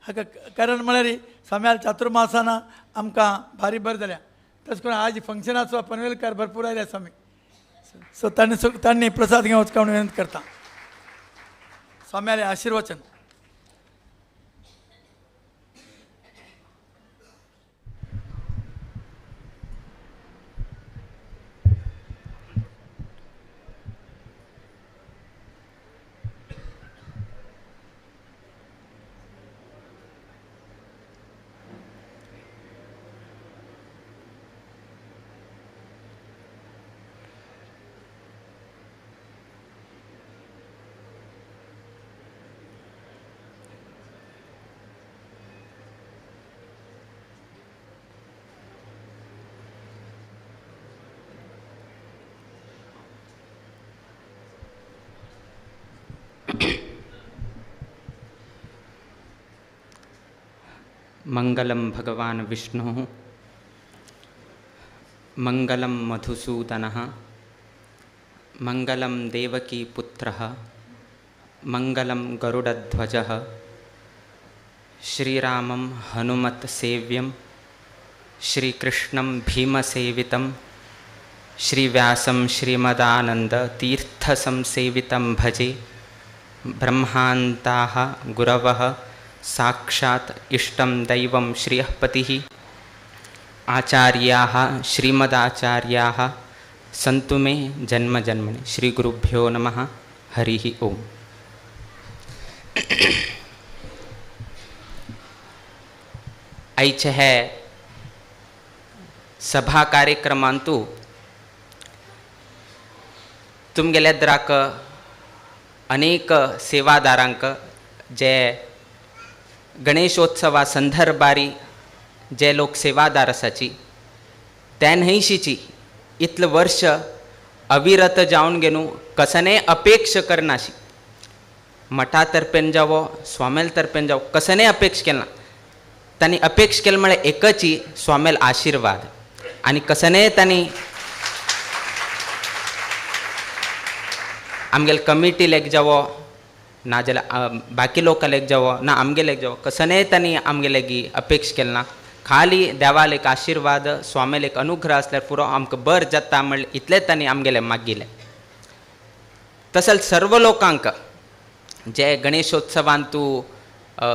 हाका कारण म्हळ्यार स्वाम्यार चातुर्मासान आमकां भारी बरें जाल्या. तशें करून आज फंक्शनाचो सुद्दां पनवेलकार भरपूर आयले स्वामी, सो तांणी तांणी प्रसाद घेवन वचका म्हणून विनंती करता. स्वाम्यालें आशिर्वचन. मंगलम भगवान विष्णुः, मंगलम मधुसूदनः, मंगलम देवकी पुत्रः, मंगलम गरुडध्वजः, श्रीरामं हनुमत् सेव्यं, श्रीकृष्णं भीमसेवितं, श्रीव्यासं श्रीमदानंद तीर्थसंसेवितं भजे. ब्रह्मान्ताः गुरवः साक्षात् इष्टं दैवं श्रियःपतिः, आचार्याः श्रीमदाचार्याः सन्तु मे जन्म जन्मनि. श्रीगुरुभ्यो नमः. हरिः ओम्. आयचे हे सभा कार्यक्रमांतु तुमगेल्या द्राक अनेक सेवादारांक जे गणेशोत्सवा संदर्भारी जे लोक सेवादार आसाची त्या न्हयशीची इतलें वर्ष अविरत जावन घेवन कसने अपेक्ष करनाशी, मठा तर्फेन जावो स्वामेल तर्फेन जावो कसने अपेक्ष केला तांणी अपेक्ष केलें म्हळ्यार एकची स्वामेल आशिर्वाद. आनी कसने तांणी आमगेले कमिटी लेक जावो ना जाल्यार बाकी लोकां लेक जावो ना आमगे लेक जावो कसने तांणी आमगे लेगी अपेक्ष केलें ना. खाली देवाल एक आशिर्वाद स्वामेल एक अनुग्रह आसल्यार पुरो आमकां बरें जाता म्हणल्यार इतलें तांणी आमगेलें मागिल्लें. तशेंच सर्व लोकांक जे गणेशोत्सवांतू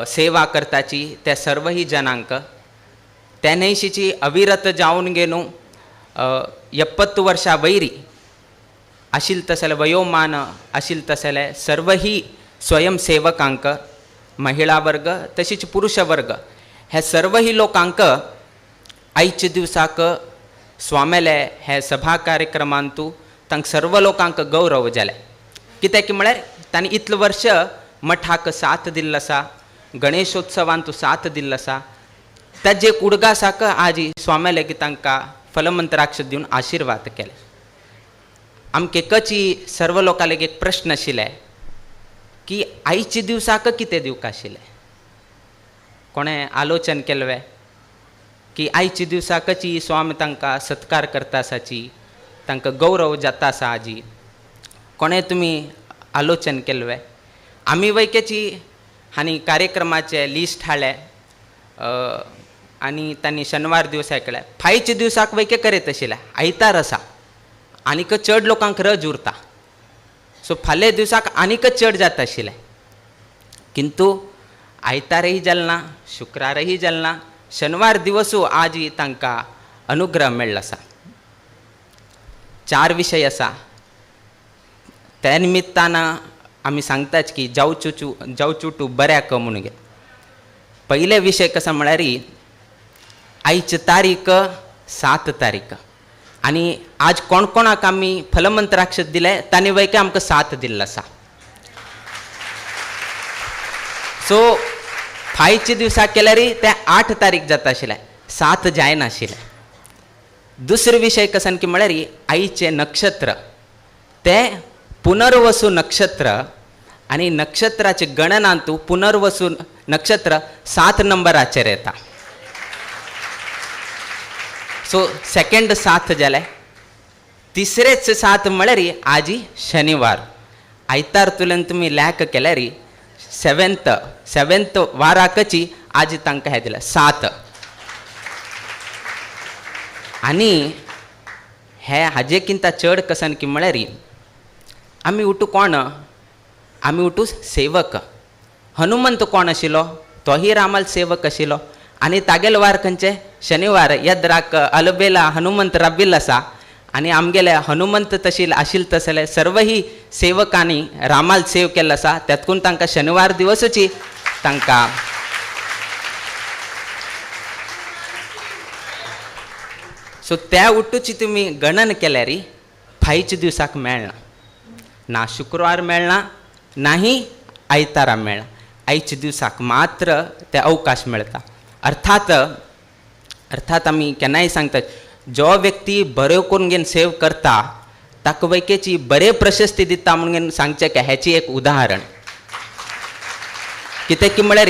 सेवा करताची त्या सर्वही जनांक त्या न्हयशीची अविरत जावन घेवन 70 वर्षां वयरी आशिल्लें तसलें वयोमान आशिल्लें तसलें सर्वही स्वयंसेवकांक महिला वर्ग तशीच पुरुष वर्ग हे सर्वही लोकांक आयच्या दिवसाक स्वामेले हे सभा कार्यक्रमांतू तांकां सर्व लोकांक गौरव जाले. कित्याक म्हळ्यार तांणी इतलें वर्ष मठाक साथ दिल्लो आसा, गणेशोत्सवांतू साथ दिल्लो आसा, ताजे एक उडगासाक आजी स्वामेले की तांकां फलमंत्राक्ष दिवन आशिर्वाद केले. आमकां एकची सर्व लोकां लागीं एक प्रश्न आशिल्ले की आयचे दिवसाक कितें दिवंक आशिल्लें? कोणें आलोचन केल्लें की आयचे दिवसाकची स्वामी तांकां सत्कार करता आसाची, तांकां गौरव जाता आसा आजी? कोणें तुमी आलोचन केल्लें? आमी वैकेची आनी कार्यक्रमाचें लिस्ट हाडलें आनी तांणी शनवार दिवस आयकलें. फायच्या दिवसाक वैके करीत आशिल्लें, आयतार आसा आनीक चड लोकांक रज उरता, सो फाल्यां दिवसाक आनीक चड जाता आशिल्लें. किंतु आयतारय जालें ना, शुक्रारय जालें ना, शनवार दिवसू आज तांकां अनुग्रह मेळ्ळो आसा. चार विशय आसा, त्या निमित्तान आमी सांगताच की जावचुटू बऱ्याक म्हणून गे. पयले विशय कसो म्हळ्यार आयची तारीख 7 तारीख आनी आज कोण कोणाक आमी फलमंत्राक्षर दिले तांणी वैके आमकां 7 दिल्लो आसा. सो फायच्या दिवसाक केल्यार ते 8 तारीख जाता आशिल्लें, 7 जायनाशिल्लें. दुसरो विशय कसन की म्हळ्यार आयचें नक्षत्र तें पुनर्वसू नक्षत्र आनी नक्षत्राचे गणनांतू पुनर्वसू नक्षत्र 7 नंबराचेर येता. सो सेकेंड 7 जालें. तिसरेच 7 म्हळ्यार आजी शनिवार. आयतार तुल्यान तुमी लॅक केल्यार सेवेंथ वाराकची आज तांकां हें दिलें 7. आनी हे हाजे किंता चड कसन की म्हळ्यार आमी उठू कोण? आमी उठू सेवक. हनुमंत कोण आशिल्लो? तोही रामाल सेवक आशिल्लो आनी तागेलो वार खंयचे? शनिवार. यद्राक अलबेला हनुमंत राबिल्लो आसा आनी आमगेले हनुमंत तशी आशिल्ले तसले सर्वही सेवकांनी रामाल सेव केल्लो आसा, त्यातकून तांकां शनिवार दिवसूची तांकां सो त्या उठूची तुमी गणन केल्यार फायच्या दिवसाक मेळना, ना शुक्रवार मेळना, नाही आयतारा मेळना, आयच्या दिवसाक मात्र ते अवकाश मेळटा. अर्थात अर्थात आमी केन्नाय सांगतात जो व्यक्ती बऱ्यो करून घेवन सेव करता ताका वैकेची बरे प्रशस्ती दिता म्हणून सांगचें की हेची एक उदाहरण. कित्याक की म्हळ्यार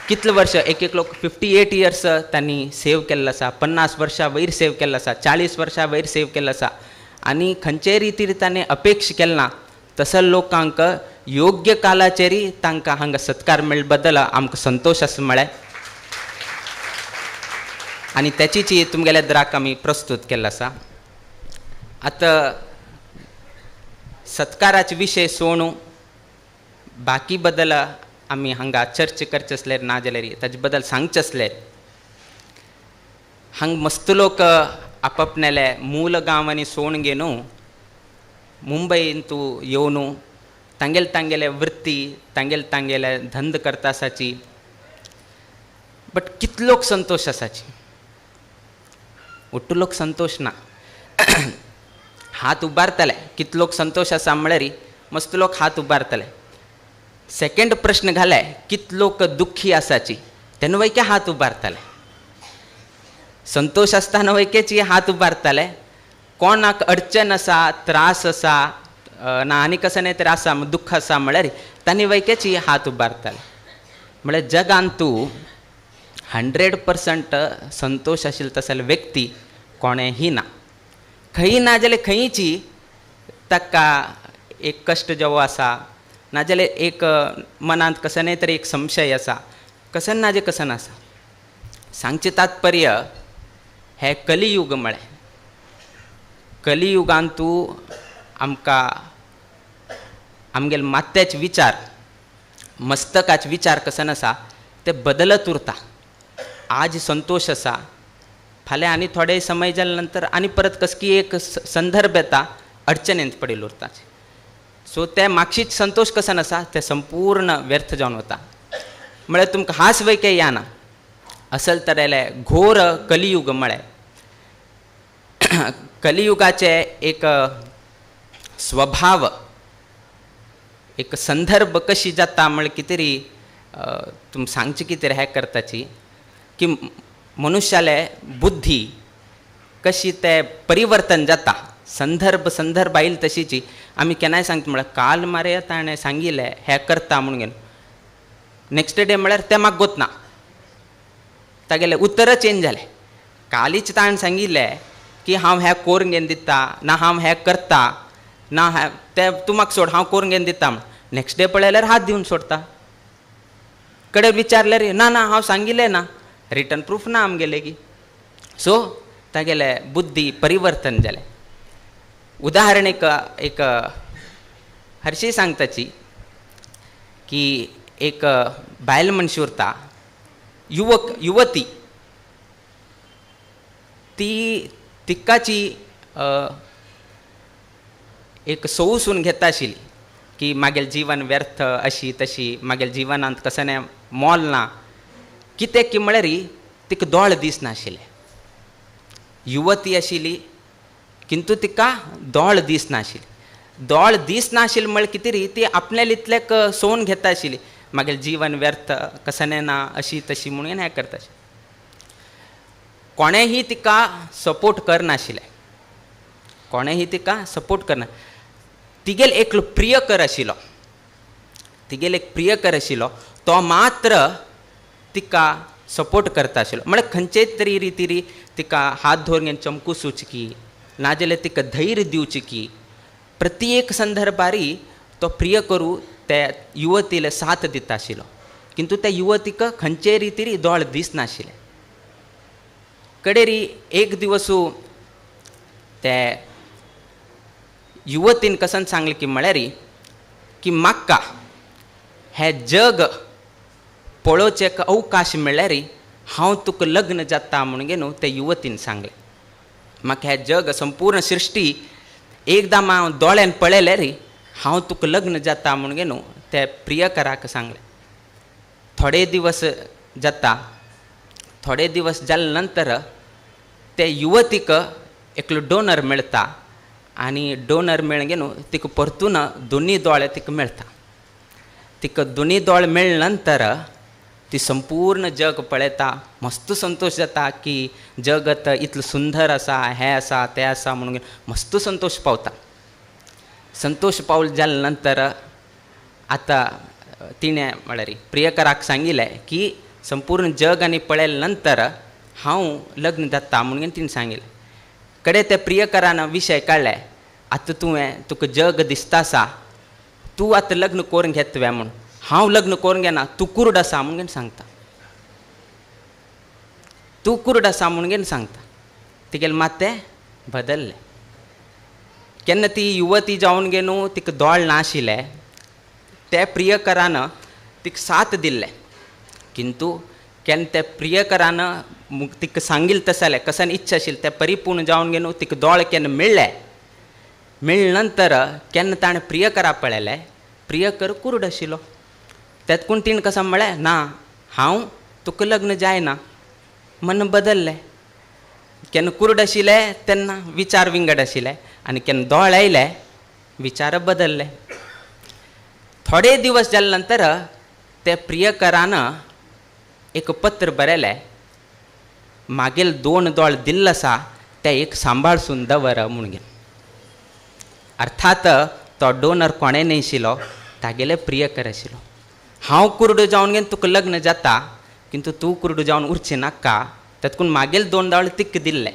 कितले वर्ष एक एक लोक 58 इयर्स तांणी सेव केल्लो आसा, 50 वर्सां वयर सेव केल्लो आसा, 40 वर्सां वयर सेव केल्लो आसा आनी खंयचेय रितीर ताणें अपेक्षा केल्ले ना तसो लोकांक योग्य कालाचेरय तांकां हांगा सत्कार मेळ्ळे बद्दल आमकां संतोश आसा म्हळ्यार आनी तेचीच तुमगेल्या द्राक आमी प्रस्तूत केल्लो आसा. आतां सत्काराचे विशय सोणू बाकी बद्दल आमी हांगा चर्चा करचे आसल्यार ना जाल्यार ताजे बद्दल सांगचे आसल्यार हांगा मस्त लोक आपापणाले मूल गांवांनी सोण घेवन मुंबयंतू येवन तांगेले तांगेले वृत्ती तांगेले तांगेले धंद करता आसाची, बट कितलो लोक संतोश आसाची? ഒട്ടു लोक संतोश ना. हात उबारतले कितलो लोक संतोश आसा म्हळ्यार मस्त लोक हात उबारतले. सेकेंड प्रश्न घाले कितलो लोक दुख्खी आसाची तेन्ना वैके हात उबारतले. संतोश आसतना वैकेची हात उबारतले. कोणाक अडचण आसा, त्रास आसा, ना आनी कसो न्ही तर आसा दुख्ख आसा म्हळ्यार तांणी वैकेची हात उबारतले. म्हळ्यार जगान तूं 100% संतोश आशिल्लो तसले व्यक्ती कोणेंही ना. खंय ना जाल्यार खंयची ताका एक कश्ट जेवो आसा, नाजाल्यार एक मनांत कसो न्ही तर एक संशय आसा, कसन ना जे कसन आसा. सांगचें तात्पर्य हें कलियुग म्हळें. कलियुगांत तूं आमकां आमगेले माथ्याचे विचार मस्तकाचे विचार कसन आसा ते बदलत उरता. आज संतोश आसा, फाल्यां आनी थोडे समय जाले नंतर आनी परत कसकी एक संदर्भ येता अडचणेंत पडिल्लो उरता. सो ते मागशीच संतोश कसन आसा ते संपूर्ण व्यर्थ जावन वता. म्हळ्यार तुमकां हास वैके येना. असल तरेले घोर कलियुग म्हळें. कलियुगाचे एक स्वभाव एक संदर्भ कशी जाता म्हळ्यार कितें तरी तुम सांगचें कितें हें करताची की मनुष्याले बुद्धी कशी ते परिवर्तन जाता. संदर्भ संदर्भ आयल तशीची आमी केन्नाय सांगता म्हळ्यार काल मारे ताणें सांगिल्लें हें करता म्हणून घेवन नेक्स्ट डे म्हळ्यार तें म्हाका गोतना तागेलें उतर चेंज जालें. कालीच ताणें सांगिल्लें की हांव हें कोरून घेवन दिता ना हांव हें करता ना हें तें तूं म्हाका सोड हांव कोरून घेवन दिता म्हण नेक्स्ट डे पळयल्यार हात दिवन सोडटा. कडेन विचारल्यार ना ना हांव सांगिल्लें ना रिटर्न प्रूफ ना आमगेले की. सो तागेलें बुद्धी परिवर्तन जालें. उदाहरण एक एक हरशी सांगताची की एक बायल मनशी उरता युवक युवती ती तिकाची एक सोवसून घेता आशिल्ली की मागेल जीवन व्यर्थ अशी तशी मागेल जिवनांत कसलें मोल ना कितें की म्हळ्यार तिका दोळ दिसनाशिल्ले. युवती आशिल्ली किंतु तिका दोळ दिसनाशिल्ली. दोळ दिसनाशिल्ली म्हळ्यार कितें री ती आपल्या इतल्याक सोवन घेता आशिल्ली मागीर जीवन व्यर्थ कसलें ना अशी तशी म्हणून हें करता आशिल्ली. कोणेंही तिका सपोर्ट करनाशिल्लें कोणेंही तिका सपोर्ट करना. तिगेल एक प्रियकर आशिल्लो तिगेल एक प्रियकर आशिल्लो तो मात्र तिका सपोर्ट करता आशिल्लो म्हळ्यार खंयचे तरी रितीरी तिका हात धरून चमकू सुचकी नाजाल्यार तिका धैर्य दिवची की प्रत्येक संदर्भारी तो प्रिय करू त्या युवतीले साथ दिता आशिल्लो किंतु त्या युवतीक खंयचे रितीरी दोळ दिसनाशिल्ले. कडेरी एक दिवसू ते युवतीन कसन सांगलें की म्हळ्यार की म्हाका हें जग पळोवचें एक अवकाश मेळ्ळ्यार हांव तुका लग्न जाता म्हणून न्हू ते युवतीन सांगलें. म्हाका हें जग संपूर्ण सृश्टी एकदां हांव दोळ्यान पळयल्यार हांव तुका लग्न जाता म्हणून न्हू ते प्रियकराक सांगलें. थोडे दिवस जाता थोडे दिवस जाले नंतर ते युवतीक एकलो डोनर मेळटा आनी डोनर मेळ्ळें न्हू तिका परतून दोनी दोळे तिका मेळटा. तिका दोनी दोळे मेळ्ळे नंतर ती संपूर्ण जग पळयता मस्त संतोश जाता की जगत इतलें सुंदर आसा हें आसा तें आसा म्हणून मस्त संतोश पावता. संतोश पावल जाले नंतर आतां तिणें म्हळ्यार प्रियकराक सांगिल्लें की संपूर्ण जग आनी पळयले नंतर हांव लग्न जाता म्हणून तिणें सांगिल्लें. कडेन त्या प्रियकरान विशय काडले आतां तुवें तुका जग दिसता आसा तूं आतां लग्न करून घेतवे म्हूण हांव लग्न करून घेना तूं कुर्ड आसा म्हणून सांगता तूं कुर्ड आसा म्हणून सांगता. तिगेलें मातें बदल्लें. केन्ना ती युवती जावन गे न्हू तिका दोळ नाशिल्ले त्या प्रियकरान तिका साथ दिल्ले किंतु केन्ना त्या प्रियकरान तिका सांगिल्लें तशें जालें कसन इच्छा आशिल्ली तें परिपूर्ण जावन गे न्हू तिका दोळ केन्ना मेळ्ळे मेळ्ळे नंतर केन्ना ताणें प्रियकरा पळयलें प्रियकर कुर्ड आशिल्लो. तेतकून तिणें कशें म्हळें ना हांव तुका लग्न जायना मन बदल्लें. केन्ना कुर्ड आशिल्लें तेन्ना विचार विंगड आशिल्ले आनी केन्ना दोळ आयले विचार बदल्ले. थोडे दिवस जाले नंतर त्या प्रियकरान एक पत्र बरयलें मागेल दोन दोळ दिल्ले आसा तें एक सांबाळसून दवर म्हणून. अर्थात तो डोनर कोणें न्हयशिल्लो तागेले प्रियकर आशिल्लो. हांव कुर्ड जावन घेवन तुका लग्न जाता किंतु तूं कुर्ड जावन उरचें नाका तेतकून मागेल दोन दोळे तिका दिल्ले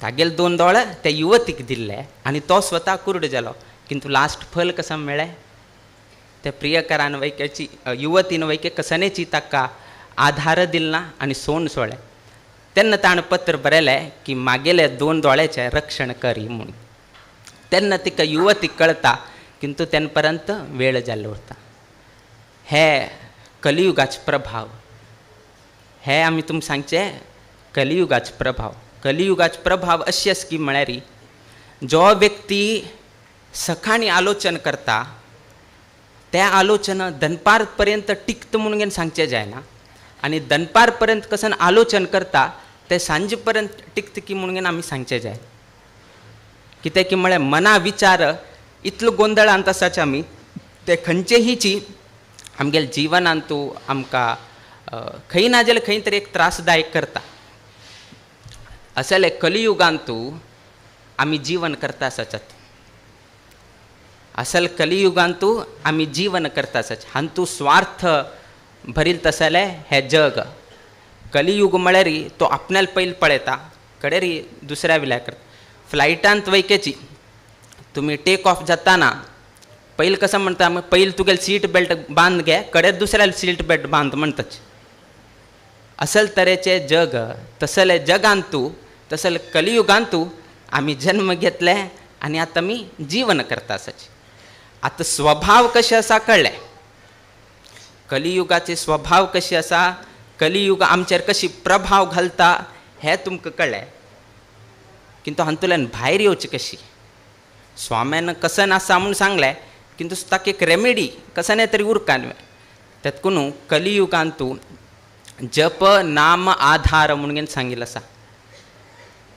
तागेल दोन दोळे त्या युवतीक दिल्ले आनी तो स्वता कुर्ड जालो किंतु लास्ट फल कशें मेळ्ळें त्या प्रियकरान वैक्याची युवतीन वैक्य कसनेची ताका आधार दिलना आनी सोन सोडलें. तेन्ना ताणें पत्र बरयलें की मागेले दोन दोळ्याचें रक्षण करी म्हणून. तेन्ना तिका युवती कळटा किंतु तेन्ना पर्यंत वेळ जाल्लो उरता. हे कलियुगाचे प्रभाव हे आमी तुमकां सांगचें कलियुगाचे प्रभाव. कलियुगाचे प्रभाव अशें आसा की म्हळ्यार जो व्यक्ती सकाळीं आलोचन करता तें आलोचन दनपार पर्यंत टिकता म्हणून सांगचें जायना आनी दनपार पर्यंत कसन आलोचन करता तें सांजे पर्यंत टिकता की म्हणून आमी सांगचें जाय. कित्याक की म्हळ्यार मना विचार इतलो गोंदळांत आसाचे आमी ते खंयचेहीची आमगेले जिवनांतू आमकां खंय ना जाल्यार खंय तरी एक त्रासदायक करता. असले कलियुगांतू आमी जीवन करता आसात. असल कलियुगांतू आमी जीवन करता आसात. हांतू स्वार्थ भरील तसलें हें जग. कलियुग म्हळ्यार तो आपणाल पयलीं पळयता कडेरी दुसऱ्या विल्या करता. फ्लायटांत वयकेची तुमी टेक ऑफ जाताना पयलीं कसं म्हणटा पयलीं तुगेले सीट बेल्ट बांद घे कडेर दुसऱ्या सीट बेल्ट बांद म्हणटाच. असल तरेचें जग तसले जगांतू तसले कलियुगांतू आमी जन्म घेतले आनी आतां आमी जीवन करता आसाची. आतां स्वभाव कशें आसा कळ्ळें, कलियुगाचे स्वभाव कशें आसा, कलियुग आमचेर कशी प्रभाव घालता हें तुमकां कळ्ळें. किंतु हातूंतल्यान भायर येवची कशी स्वाम्यान कसन आसा म्हूण सांगलें किंतु ताका एक रेमेडी कसने तरी उरका न्हय. तेतकून कलियुगांतू जप नाम आधार म्हणून सांगिल्लें आसा.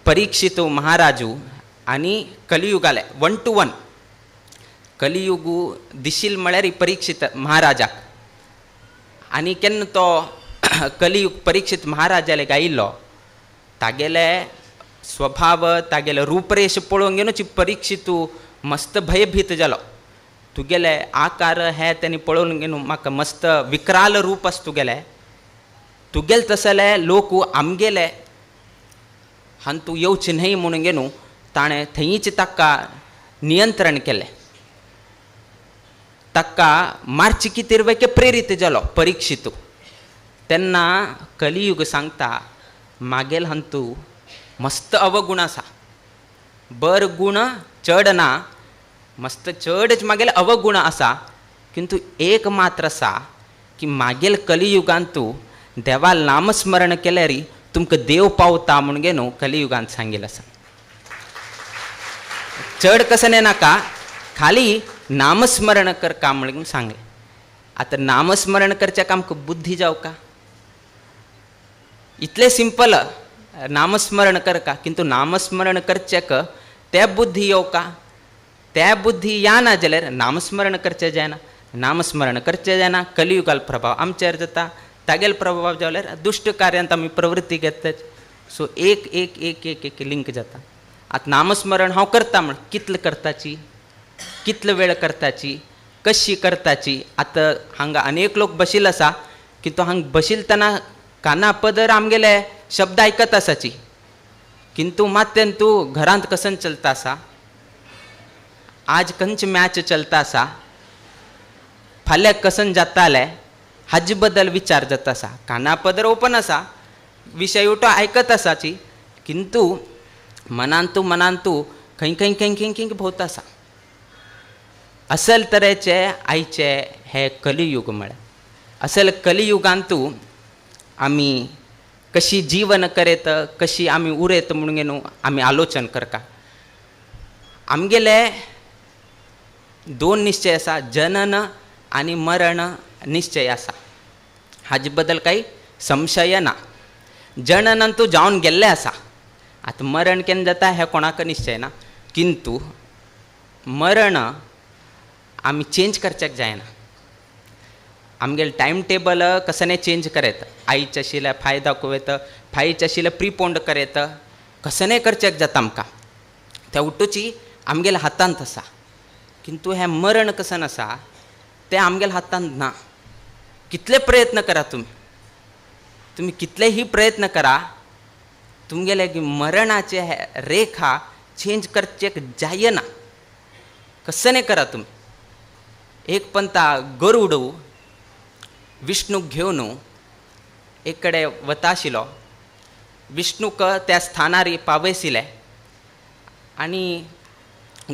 परीक्षित महाराजू आनी कलियुगाले 1 to 1 कलियुगू दिशील म्हळ्यार परीक्षित महाराजाक. आनी केन्ना तो कलियुग परीक्षित महाराजाले गायिल्लो तागेले स्वभाव तागेले रूपरेश पळोवन घेवनूच परीक्षितू मस्त भयभीत जालो. तुगेले आकार हे तेणी पळोवन घेवन म्हाका मस्त विक्राल रूप आसा तुगेले, तुगेले तसले लोक आमगेले हांतू येवचे न्हय म्हणून घेवन ताणें थंयच ताका नियंत्रण केलें. ताका मार्ची कितें प्रेरीत जालो परीक्षितू. तेन्ना कलियुग सांगता मागेल हांतू मस्त अवगुण आसा, बर गुण चड ना, मस्त चडच मागेल अवगुण आसा, किंतु एक मात्र आसा की मागेल कलियुगांतू देवा नामस्मरण केल्यार तुमकां देव पावता म्हणून न्हू कलियुगांत सांगिल्लें आसा. चड कसं नाका खाली नामस्मरण कर का म्हणून सांगलें. आतां नामस्मरण करच्याक आमकां बुद्धी जावं का? इतलें सिंपल नामस्मरण कर का, किंतु नामस्मरण करच्याक त्या बुद्धी येवं का? त्या बुद्धी या ना जाल्यार नामस्मरण करचें जायना. नामस्मरण करचें जायना कलियुगाल प्रभाव आमचेर जाता, तागेल प्रभाव जाल्यार दुश्ट कार्यांत आमी प्रवृत्ती घेतात. सो एक एक एक एक एक लिंक जाता. आतां नामस्मरण हांव करता म्हण कितलें करताची, कितलो वेळ करताची, कशी करताची. आतां हांगा अनेक लोक बशिल्ले आसा की तो हांगा बशिल्तना काना पदर आमगेले शब्द आयकत आसाची, किंतु मात तेन्ना तूं घरांत कसन चलता आसा, आज खंयच मॅच चलता आसा, फाल्यां कसन जातालें हाजे बद्दल विचार जाता आसा. काना पदर ओपन आसा, विशय उठो आयकत आसाची, किंतु मनांतू मनांतू खंय खंय खंय खंय खंय भोंवता आसा. असल तरेचे आयचे हे कलियुग म्हळ्यार असल कलियुगांतू आमी कशी जीवन करेत, कशी आमी उरेत म्हणून न्हू आमी आलोचन करता. आमगेले दोन निश्चय आसा, जनन आनी मरण निश्चय आसा. हाजे बद्दल काही संशय ना. जनन तूं जावन गेल्लें आसा, आतां मरण केन्ना जाता हें कोणाक निश्चय ना, किंतु मरण आमी चेंज करच्याक जायना. आमगेले टायम टेबल कसने चेंज करेत, आयचे आशिल्लें फाय दाखोवं येता, फायचे आशिल्लें प्रिपोंड करेत, कसने करच्याक जाता आमकां. त्या उठूची आमगेल्या हातांत आसा, किंतु हें मरण कसन आसा तें आमगेल्या हातांत ना. कितले प्रयत्न करा तुमी, तुमी कितलेही प्रयत्न करा, तुमगेले मरणाचे रेखा चेंज करचेक जायना. कसने करा तुमी. एक पंता गरुड विष्णूक घेवन एक कडेन वता आशिल्लो, विष्णूक त्या स्थानार पावयशिल्ले आनी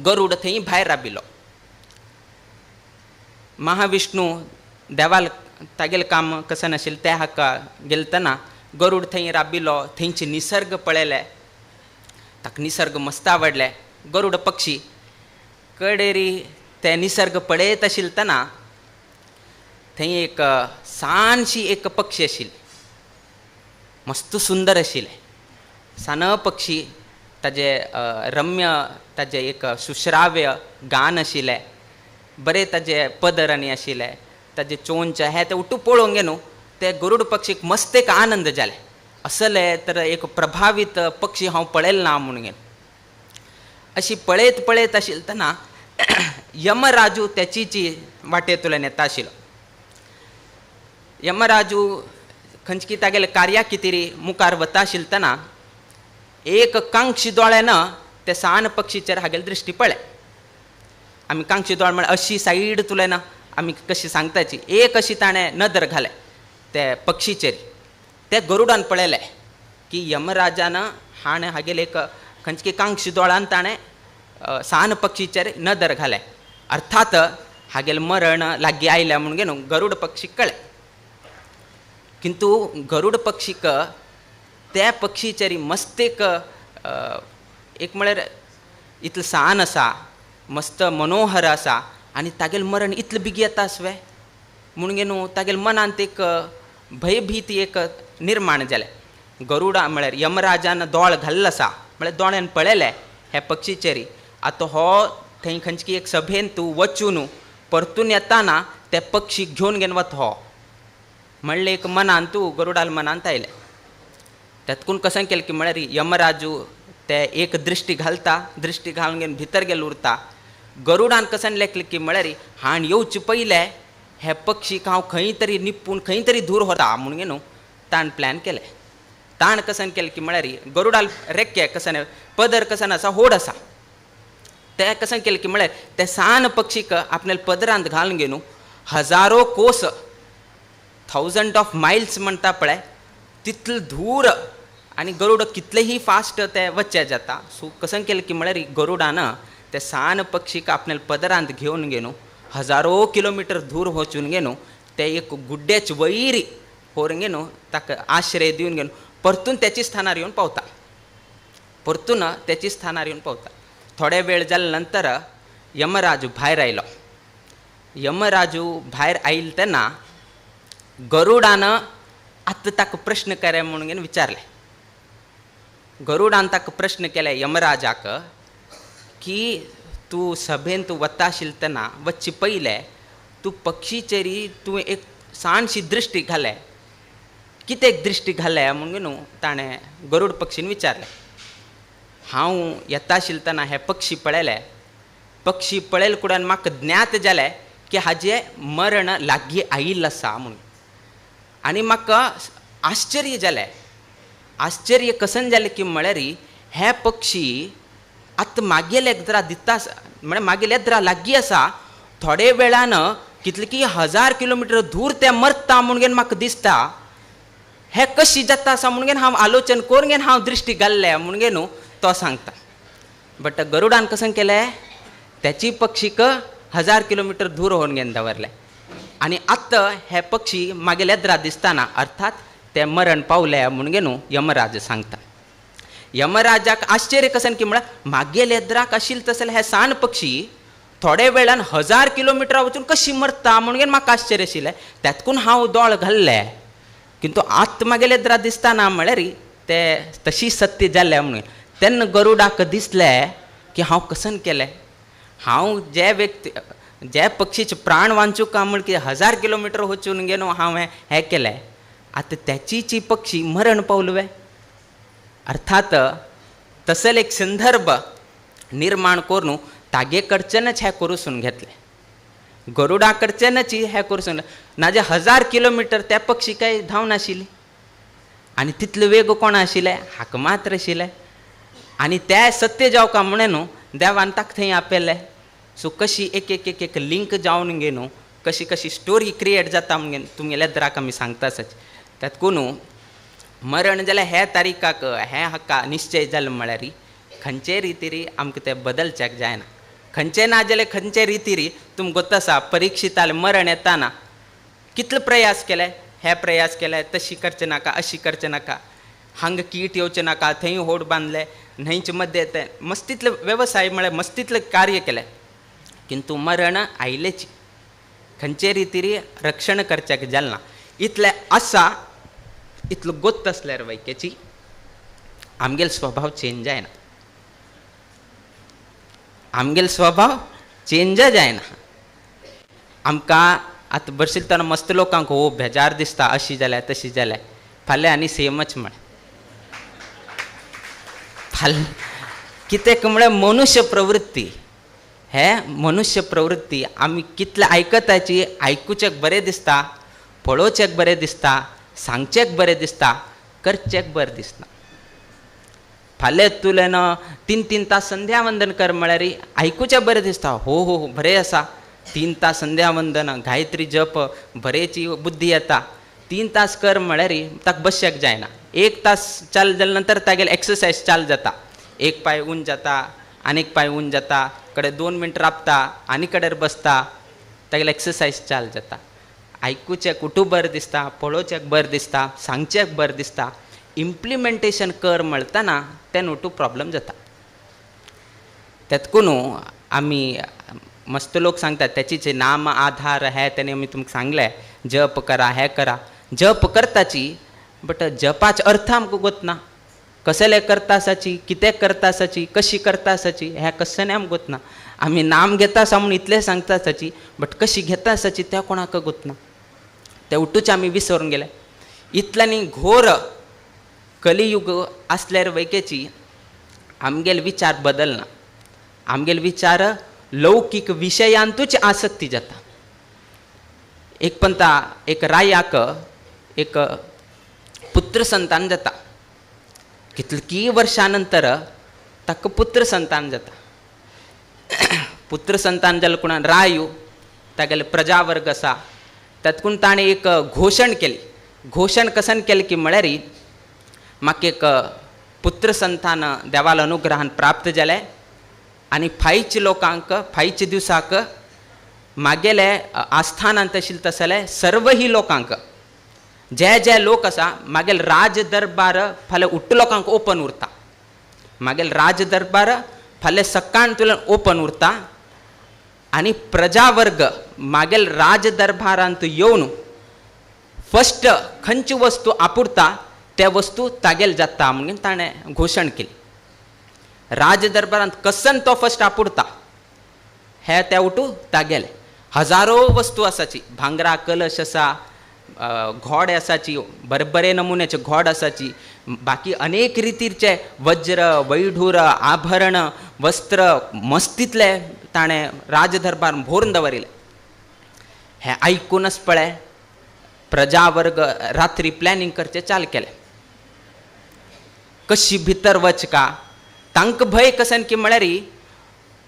गरुड थंय भायर राबिल्लो. महाविष्णू देवाल तागेलें काम कशें नाशिल्लें तें हाका गेलतना गरुड थंय राबिल्लो, थंयचे निसर्ग पळयले, ताका निसर्ग मस्त आवडले. गरुड पक्षी कडेरी ते निसर्ग पळयत आशिल्तना थंय एक सान-शी एक पक्षी आशिल्ली, मस्त सुंदर आशिल्लें सान पक्षी, ताजें रम्य ताजें एक सुश्राव्य गान आशिल्लें, बरें ताजें पदर आनी आशिल्लें, ताजें चोंच हें तें उठू पळोवंक गे न्हू ते गरुड पक्षीक मस्त एक आनंद जाले. असले तर एक प्रभावीत पक्षी हांव पळयलें ना म्हणून गे. अशी पळयत पळयत आशिल्तना यमराजू त्याचीची वाटेंतल्यान येता आशिल्लो. यमराजू खंयची तागेले कार्या कितें मुखार वता आशिल्तना एक कांक्षी दोळ्यान ते सान पक्षीचेर हागेले दृश्टी पळय. आमी कांक्षी दोळ म्हळ्यार अशी सायड तुल्यान आमी कशी सांगताची एक अशी ताणें नदर घाले ते पक्षीचेर. ते गरुडान पळयलें की यमराजान हाणें हागेले एक खंयची कांक्षी दोळान ताणें सान पक्षीचेर नदर घाले, अर्थात हागेलें मरण लागीं आयलें म्हणून न्हू गरुड पक्षी कळ्ळें. किंतु गरुड पक्षीक त्या पक्षीचेर मस्त एक एक म्हळ्यार इतलें सान आसा, मस्त मनोहर आसा आनी तागेलें मरण इतलें बेगीन येता आसवें म्हणून न्हू तागेले मनांत एक भंयभीती एक निर्माण जालें. गरुडा म्हळ्यार यमराजान दोळ घाल्लो आसा म्हळ्यार दोळ्यान पळयलें हे पक्षीचेर. आतां हो थंय खंयची एक सभेन तूं वचून परतून येताना ते पक्षी घेवन घेवन वता हो म्हणलें एक मनांत तूं गरुडाल मनांत आयलें. तेतकून कशें केलें की म्हळ्यार यमराजू ते एक दृश्टी घालता, दृश्टी घालून घेवन भितर गेल उरता. गरुडान कशें लेखलें की म्हळ्यार हाण येवचे पयलें हे पक्षीक हांव खंय तरी निपून खंय तरी दूर व्हरता म्हणून न्हू ताण प्लॅन केलें. ताण कशें केलें की म्हळ्यार गरुडाल रेके कशें पदर कशें आसा होड आसा, ते कशें केलें की म्हळ्यार ते सान पक्षीक आपल्या पदरांत घालून घेवन हजारो कोस थावजंड ऑफ मायल्स म्हणटा पळय तितले धूर आनी गरुड कितलेही फास्ट ते वच्चे जाता. सो कशें केलें की म्हळ्यार गरुडान ते सान पक्षीक आपल्या पदरांत घेवन घेवन हजारो किलोमिटर दूर वचून घेवन ते एक गुड्ड्याचे वैरी व्हरून घेवन ताका आश्रय दिवन घेवन परतून त्याची स्थानार येवन पावता, परतून त्याची स्थानार येवन पावता. थोडे वेळ जाले नंतर यमराजू भायर आयलो. यमराजू भायर आयल तेन्ना गरुडान आतां ताका प्रश्न केले म्हणून विचारलें. गरुडान ताका प्रश्न केले यमराजाक की तूं सभेन तूं वता आशिल्लें तेन्ना वच्चे पयलें तूं पक्षीचेर तूं एक सानशी दृश्टी घाले, कितें दृश्टी घाले म्हणून न्हू ताणें गरुड पक्षीन विचारलें. हांव येता आशिल्लें तेन्ना हे पक्षी पळयले, पक्षी पळयले कुडान म्हाका ज्ञात जालें की हाजें मरण लागीं आयिल्लें आसा म्हणून आनी म्हाका आश्चर्य जालें. आश्चर्य कसन जालें की म्हळ्यार हे पक्षी आतां मागेले एकदां दिता म्हळ्यार मागेले एकदां लागीं आसा, थोडे वेळान कितले की 1000 किलोमिटर दूर ते मरता म्हणून म्हाका दिसता. हे कशी जाता आसा म्हणून हांव आलोचन करून हांव दृश्टी घाल्ले म्हणून न्हू तो सांगता. बट गरुडान कशें केलें त्याची पक्षीक 1000 किलोमिटर दूर व्हरून घेवन दवरलें आनी आतां हे पक्षी मागेले येद्रा दिसताना अर्थात ते मरण पावले म्हणून न्हू यमराज सांगता. यमराजाक आश्चर्य कशें की म्हळ्यार मागेले येद्राक आशिल्लें तसलें हे सान पक्षी थोडे वेळान 1000 किलोमिटरा वचून कशी मरता म्हणून म्हाका आश्चर्य आशिल्लें. त्यातकून हांव दोळ घाल्ले किंतु आतां मागेले येद्रा दिसताना म्हळ्यार ते तशी सत्य जालें म्हणून. तेन्ना गरुडाक दिसलें की हांव कसन केलें, हांव जे व्यक्ती जे पक्षीचे प्राण वांचूका म्हण की 1000 किलोमिटर वचून गेलो हांवें हें केलें, आतां त्याची पक्षी मरण पावलो वे. अर्थात तसले एक संदर्भ निर्माण करून तागे कडच्यानच हें करूसून घेतलें, गरुडा कडच्यानच हें करूसून नाजे 1000 किलोमिटर त्या पक्षी काय धांवनाशिल्ली आनी तितलो वेग कोण आशिल्ले हाका मात्र आशिल्ले आनी ते सत्य जावका म्हणून न्हू देवान ताका थंय आपयलें. सो कशी एक एक एक एक लिंक जावन गे न्हू कशी कशी स्टोरी क्रिएट जाता म्हणून तुमगेल्या द्राक आमी सांगता सच. त्यात न्हू मरण जाल्यार हे तारिकाक हे हाका निश्चय जालो म्हळ्यार खंयचे रितीरी आमकां तें बदलच्याक जायना. खंयचे ना जाल्यार खंयचे रितीरी तुमकां गोत आसा परिक्षिताले मरण येताना कितले प्रयास केले, हे प्रयास केले तशी करचें नाका अशी करचें नाका, हांगा कीट येवचें नाका, थंय होड बांदले न्हंयचे मध्य ते मस्तीतले वेवसाय म्हळ्यार मस्तीतले कार्य केलें किंतु मरण आयलेच. खंयचे रितीरी रक्षण करच्याक जालें ना. इतलें आसा इतलो गोत्त आसल्यार वैकेची आमगेलो स्वभाव चेंज जायना, आमगेलो स्वभाव चेंज जायना. आमकां आतां बरशिल्तना मस्त लोकांक हो बेजार दिसता अशी जाल्या तशी जाल्या, फाल्यां आनी सेमच म्हण फाल्यां कित्याक म्हळ्यार मनुष्य प्रवृत्ती, हे मनुष्य प्रवृत्ती आमी कितले आयकताची, आयकुचेक बरें दिसता, पळोवचेक बरें दिसता, सांगचेक बरें दिसता, करचेक बरें दिसना. फाल्यां तुलें 3 3 तास संध्यावंदन कर म्हळ्यार आयकुचें बरें दिसता, हो हो बरें आसा, 3 तास संध्यावंदन गायत्री जप बरेची बुद्धी येता. 3 तास कर म्हळ्यार ताका बसचेक जायना. 1 तास चालू जाल्या नंतर तागेले एक्सरसायज चालू जाता, एक पांय उंच जाता आनीक पांय उंच जाता, कडे 2 मिनट राबता आनी कडेर बसता, तागेले एक्सरसायज चालू जाता. आयकुचेक उठू बरें दिसता, पळोवचेक बरें दिसता, सांगचेक बरें दिसता, इम्प्लिमेंटेशन कर म्हणतना तें उठू प्रॉब्लम जाता. तेतकून आमी मस्त लोक सांगतात त्याची जे नाम आधार हे तेणे आमी तुमकां सांगलें जप करा हें करा, जप करताची बट जपाच अर्थ आमकां गोतना, कसले करता आसाची, कितें करता आसाची, कशी करता आसाची हें कसलें आमकां गोतना. आमी नाम घेता आसा म्हूण इतलें सांगता आसाची बट कशी घेता आसाची तें कोणाक गोतना, तें उठूच आमी विसरून गेले. इतल्यानी घोर कलियुग आसल्यार वैकेची आमगेल विचार बदलना, आमगेल विचार लौकीक विशयांतूच आसक्ती जाता. एक पंता एक रायाक एक पुत्र संतान जाता, कितली वर्षां नंतर ताका पुत्र संतान जाता. पुत्र संतान जालें कोणान रायू तागेले प्रजावर्ग आसा, तातूंत ताणें एक घोशण केली. घोशण कसन केलें की म्हळ्यार म्हाका एक पुत्र संतान देवाल अनुग्रहान प्राप्त जालें आनी फायच लोकांक फायच्या दिवसाक मागेले आस्थानांत आशिल्लें तसले सर्वही लोकांक जे जे लोक आसा मागेल राज दरबार फाल्यां उट्ट लोकांक ओपन उरता, मागेल राज दरबार फाल्यां सकाळ तुल्यान ओपन उरता आनी प्रजावर्ग मागेल राज दरबारांत येवन फस्ट खंयची वस्तू आपुरता त्या वस्तू तागेल जाता म्हणून ताणें घोशण केली. राज दरबारांत कसन तो फस्ट आपुरता हे त्या उठू तागेले हजारो वस्तू आसाची, भांगरा कलश आसा, घोड आसाची, बरे बरे नमुन्याचे घोड आसाची, बाकी अनेक रितीचे वज्र वैढूर आभरण वस्त्र मस्तीतले ताणें राजदरबार भरून दवरिल्लें. हें आयकूनच पळय प्रजावर्ग रात्री प्लॅनिंग करचें चालू केलें, कशी भितर वच का. तांकां भंय कसन की म्हळ्यार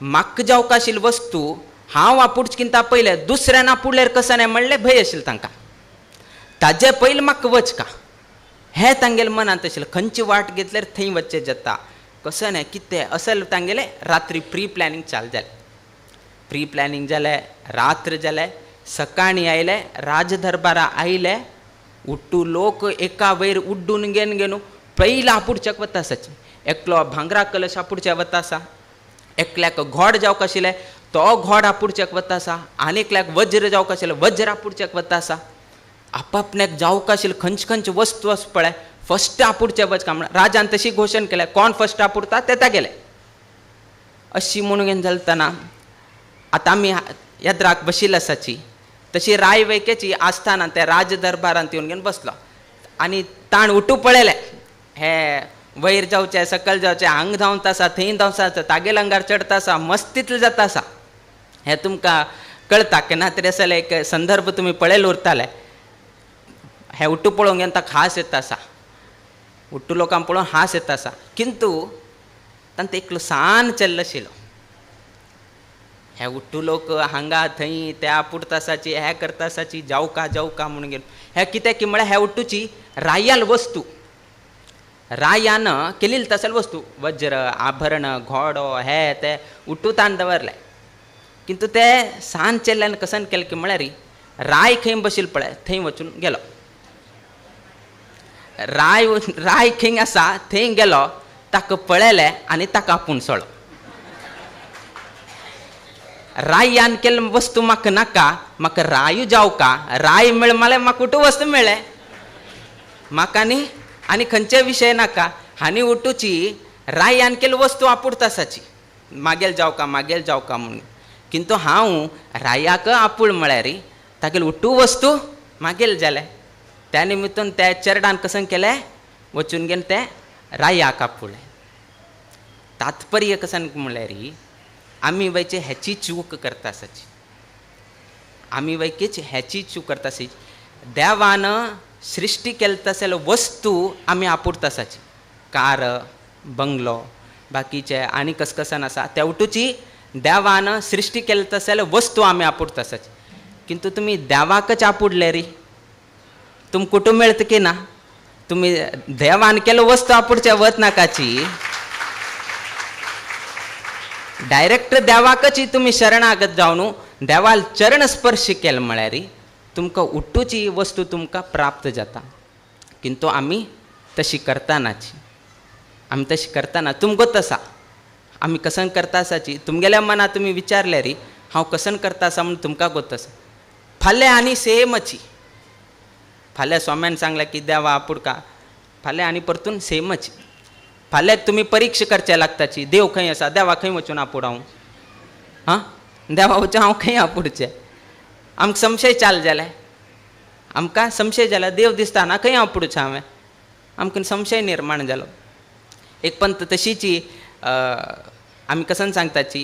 म्हाका जावंक आशिल्ली वस्तू हांव आपुडच किंता पयलें दुसऱ्यान आपुडल्यार कसन हें म्हणलें भंय आशिल्लें तांकां, ताजे पयलें म्हाका वच का हें तांगेले मनांत आशिल्लें. खंयची वाट घेतल्यार थंय वचचें जाता कसं न्हय कितें असल तांगेलें रात्री प्री प्लॅनिंग चालू जालें. प्री प्लॅनिंग जालें, रात्र जालें, सकाळीं आयले राजदरबारा आयले, उट्टू लोक एका वयर उड्डून घेवन घेवन पयलीं आपुडच्याक वता आसाची. एकलो भांगरा कलश आपुडच्या वता आसा, एकल्याक घोड जावंक आशिल्लें तो घोड आपुडच्याक वता आसा, आनी एकल्याक वज्र जावंक आशिल्लें वज्र आपुडच्याक वता आसा. आपापण्याक जावंक आशिल्लें खंयचे खंयचे वस्तू आसा पळय फस्ट आपुडचे वच का म्हण राजान तशी घोशण केलें, कोण फस्ट आपुडता ते तागेलें अशी म्हणून घेवन चलतना आतां आमी याद्राक बशिल्ले आसाची तशी राय वैकेची आस्थाना त्या राज दरबारांत येवन घेवन बसलो आनी ताण उठू पळयलें हे वयर जावचें सकयल जावचें, हांग धांवता आसा थंय धांवता आसा, तागेल्या अंगार चडता आसा, मस्तीतलें जाता आसा. हें तुमकां कळटा केन्ना तरी आसलें एक संदर्भ तुमी पळयले उरताले. हें उठू पळोवंक घेवन ताका हांस येता आसा, उठू लोकांक पळोवन हांस येता आसा, किंतु तांकां एकलो सान चल्लो आशिल्लो. हे उठू लोक हांगा थंय त्या पुरता आसाची हे करता आसाची जावका जावका म्हणून गेलो. हे कित्याक की म्हळ्यार हे उठूची रायाल वस्तू रायान केलेली तसल वस्तू वज्र आभरण घोडो हे ते उठू ताण दवरले, किंतु ते सान चेल्ल्यान कसन केलें की म्हळ्यार राय खंय बशिल्लो पळय थंय वचून गेलो. राय राय खंय आसा थंय गेलो, ताका पळयलें आनी ताका आपूण सोडलो. रायान केल्ले वस्तू म्हाका नाका, म्हाका रायू जावका, राय मेळ म्हळ्यार म्हाका उठू वस्तू मेळ्ळें म्हाका न्ही आनी खंयचे विशय नाका. हांणी उठूची रायान केल्ली वस्तू आपुडता आसाची मागेल जावका मागेल जावका म्हणून, किंतु हांव रायाक आपूळ म्हळ्यार तागेले उठू वस्तू मागेल जालें. त्या निमित्तान त्या चेरडान कसन केलें वचून घेवन तें रायाक आपुळ्ळें. तात्पर्य कसन म्हणल्यार आमी वयचे हेची चूक करता आसाची, आमी वयकीच हेची चूक करता आसाची. देवान सृश्टी केल्ले तसले वस्तू आमी आपुरता आसाची, कार बंगलो बाकीचे आनी कसकसन आसा तेवटूची देवान सृश्टी केल्ले तसले वस्तू आमी आपुरता आसाची. किंतु तुमी देवाकच आपुडले री, तुम कुटुंब मेळत की ना, तुमी देवान केलो वस्तू आपुडचे वत नाकाची, डायरेक्ट देवाकच तुमी शरणागत जावन देवाल चरण स्पर्श केले म्हळ्यार तुमकां उट्टूची वस्तू तुमकां प्राप्त जाता. किंतु आमी तशी करतानाची, आमी तशी करताना तुमकां आसा आमी कसन करता आसाची. तुमगेल्या मनात तुमी विचारले री हांव कसन करता आसा म्हूण तुमकां गोत आसा. फाल्यां आनी सेमची, फाल्यां स्वाम्यान सांगलें की देवा आपुडका, फाल्यां आनी परतून सेमची. फाल्यां तुमी परीक्षा करचे लागताची, देव खंय आसा, देवा खंय वचून आपूड हांव, हां देवा वचून हांव खंय आपुडचें, आमकां संशय चाल जाले, आमकां संशय जाला, देव दिसता ना खंय आपुडचें हांवें, आमकां संशय निर्माण जालो. एक पंत तशीची आमी कसन सांगताची,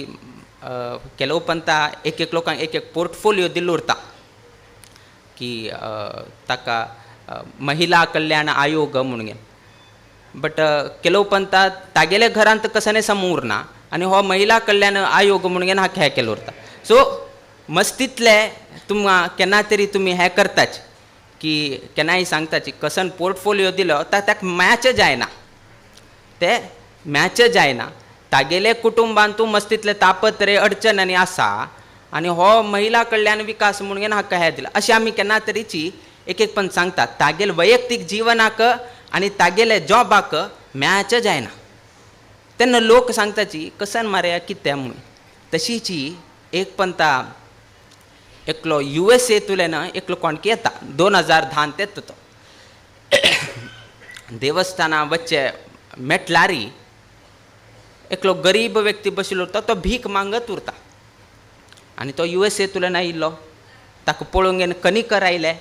केलो पंता एक एक लोकांक एक एक पोर्टफोलियो दिल्लो उरता की ताका महिला कल्याण आयोग म्हणून, बट केलो पंता तागेले घरांत कसने समूह उरना आनी हो महिला कल्याण आयोग म्हणून हा हें केलो उरता. सो मस्तींतले तुमकां केन्ना तरी तुमी हें करताच की केन्नाय सांगताची कसन पोर्टफोलियो दिलो ताका मॅच जायना, ते मॅच जायना, तागेले कुटुंबान तूं मस्तींतले तापत्रे अडचण आनी आसा आनी हो महिला कल्याण विकास म्हणून हाका हें दिला. अशें आमी केन्ना तरीची एक एक पण सांगतात तागेले वैयक्तीक जिवनाक आनी तागेले जॉबाक मॅच जायना. तेन्ना लोक सांगताची कसन मारया कितें म्हणून. तशीची एक पंता एकलो यू एस एतुल्यान एकलो कोणकी येता 2010 येता तो देवस्थाना वच्चे मेटलारी एकलो गरीब व्यक्ती बशिल्लो उरता, तो भीक मागत उरता आनी तो यू एस एतुल्यान आयिल्लो. ताका पळोवंक घेवन कनिकर आयले,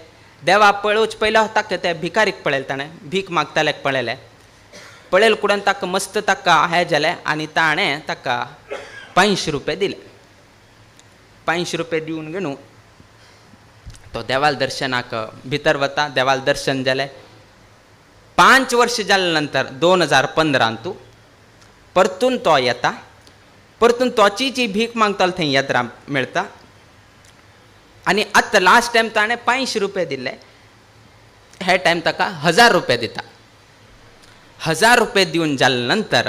देवा पळोवच पयलो ताका त्या भिकारीक पळयलें, ताणें भीक मागताल्याक पळयलें, पळयल कुडून ताका मस्त ताका हें जालें आनी ताणें ताका 500 रुपये दिले. 500 रुपये दिवन घेवन तो देवाल दर्शनाक भितर वता, देवाल दर्शन जालें. 5 वर्ष जाले नंतर 2015 परतून तो येता, परतून तोची जी भीक मागतालो थंय यात्रा मेळटा आनी आतां लास्ट टायम ताणें 500 रुपये दिले, हे टायम ताका 1000 रुपये दिता. 1000 रुपये दिवन जाले नंतर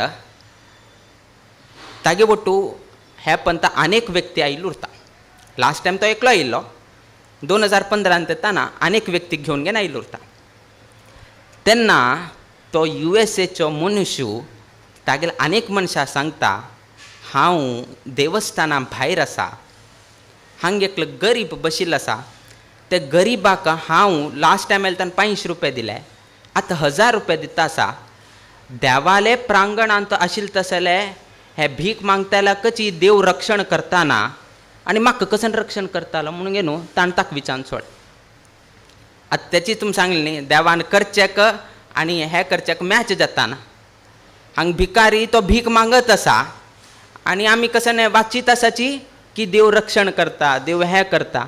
तागे वटू हे पंता अनेक व्यक्ती आयिल्लो उरता. लास्ट टायम तो एकलो आयिल्लो, 2015 येताना अनेक व्यक्ती घेवन घेवन आयिल्लो उरता. तेन्ना तो यू एस एचो मनुष्य तागेले अनेक मनशां सांगता हांव देवस्थाना भायर आसा, हांगा एकलो गरीब बशिल्लो आसा, ते गरिबाक हांव लास्ट टायम आयले ताणें 500 रुपये दिले, आतां 1000 रुपये दिता आसा. देवाले प्रांगणांत आशिल्ले तसले हे भीक मागताल्याकच देव रक्षण करताना आनी म्हाका कसन रक्षण करतालो म्हणून न्हू ताणें ताका विचारून सोड. आतां तेची तुमी सांगली न्ही देवान करचेक आनी हें करचेक मॅच जाता ना. हांगा भिकारी तो भीक मागत आसा आनी आमी कसन वाचीत आसाची की देव रक्षण करता, देव हें करता,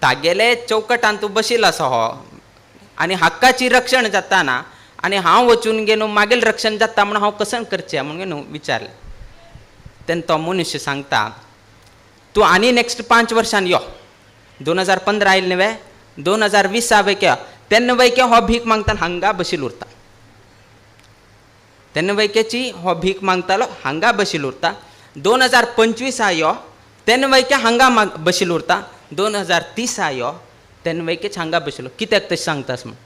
तागेले चौकटान तूं बशिल्लो आसा हो आनी हक्काची रक्षण जाता ना आनी हांव वचून गे न्हू मागीर रक्षण जाता म्हणून हांव कसन करचें म्हणून न्हू विचारलें. तेन्ना तो मनुष्य सांगता तूं आनी नेक्स्ट 5 वर्षान यो, 2015 आयले न्हय 2020 वयक्या, तेन्ना वयक्या हो भीक मागताना हांगा बशिल्लो उरता, तेन्ना वयक्याची हो भीक मागतालो हांगा बशिल्लो उरता. 2025 यो तेन्ना वयक्या हांगा बशिल्लो उरता, 2030 यो तेन्ना वयक्याच हांगा बशिल्लो. कित्याक तशें सांगतास म्हण,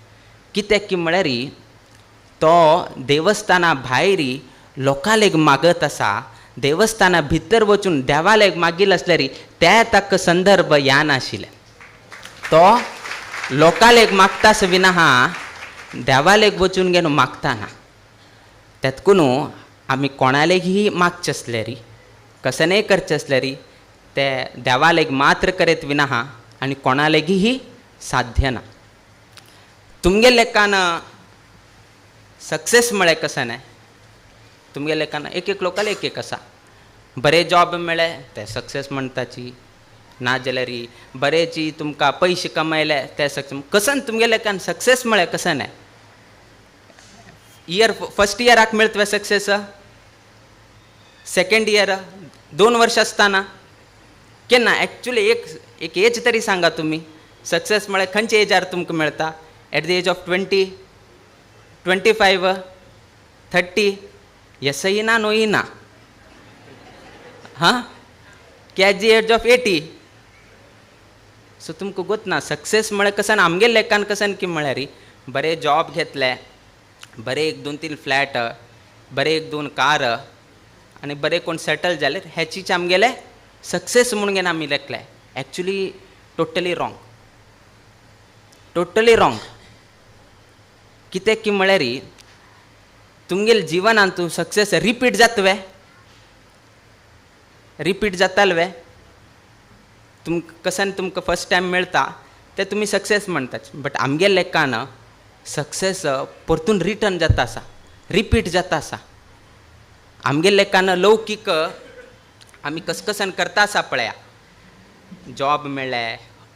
कित्याक की म्हळ्यार तो देवस्थाना भायर लोकांक मागत आसा, देवस्थाना भितर वचून देवालेक मागील आसल्यार ते ताका संदर्भ या नाशिल्ले. तो लोकांक मागता विना हा देवालेक वचून घेवन मागता ना. तेतकून आमी कोणालेगीय मागचें आसल्यार कसनेय करचें आसल्यार ते देवालेक मात्र करीत विना हा आनी कोणालेगीय साध्य ना. तुमगे लेखान सक्सेस म्हळ्यार कशें न्हय, तुमगे लेखान एक एक लोकाल एक एक आसा. बरे जॉब मेळ्ळे ते सक्सेस म्हणटाची, ना जाल्यार बरेची तुमकां पयशे कमयले ते सक्सेस. कसन तुमगे लेखान सक्सेस म्हळ्यार कसन आहे? इयर फर्स्ट इयराक मेळतवे सक्सेस, सेकेंड इयर 2 वर्ष आसतना केन्ना एक्चुली एक एक एज तरी सांगा तुमी सक्सेस म्हळ्यार खंयच्या एजार तुमकां मेळटा? At the age of 20, 25, 30, यसय ना नोय ना, हां, की at the age of 80. So तुमकां गोत ना सक्सेस म्हळ्यार कसन. आमगे लेखान कसन की म्हळ्यार बरे जॉब घेतले, बरे 1 2 3 फ्लॅट, बरे 1 2 कार आनी बरे कोण सेटल जाले हेचीच आमगेले सक्सेस म्हणून घेवन आमी लेखले. Actually totally wrong, totally wrong. कित्याक की म्हळ्यार तुमगेले जिवनान तूं सक्सेस रिपीट जातवे, रिपीट जाताले वे. तुमकां कसन तुमकां फर्स्ट टायम मेळटा ते तुमी सक्सेस म्हणटात, बट आमगे लेखान सक्सेस परतून रिटर्न जाता आसा, रिपीट जाता आसा. आमगे लेखान लौकीक आमी कसकसन करता आसा पळया, जॉब मेळ्ळे,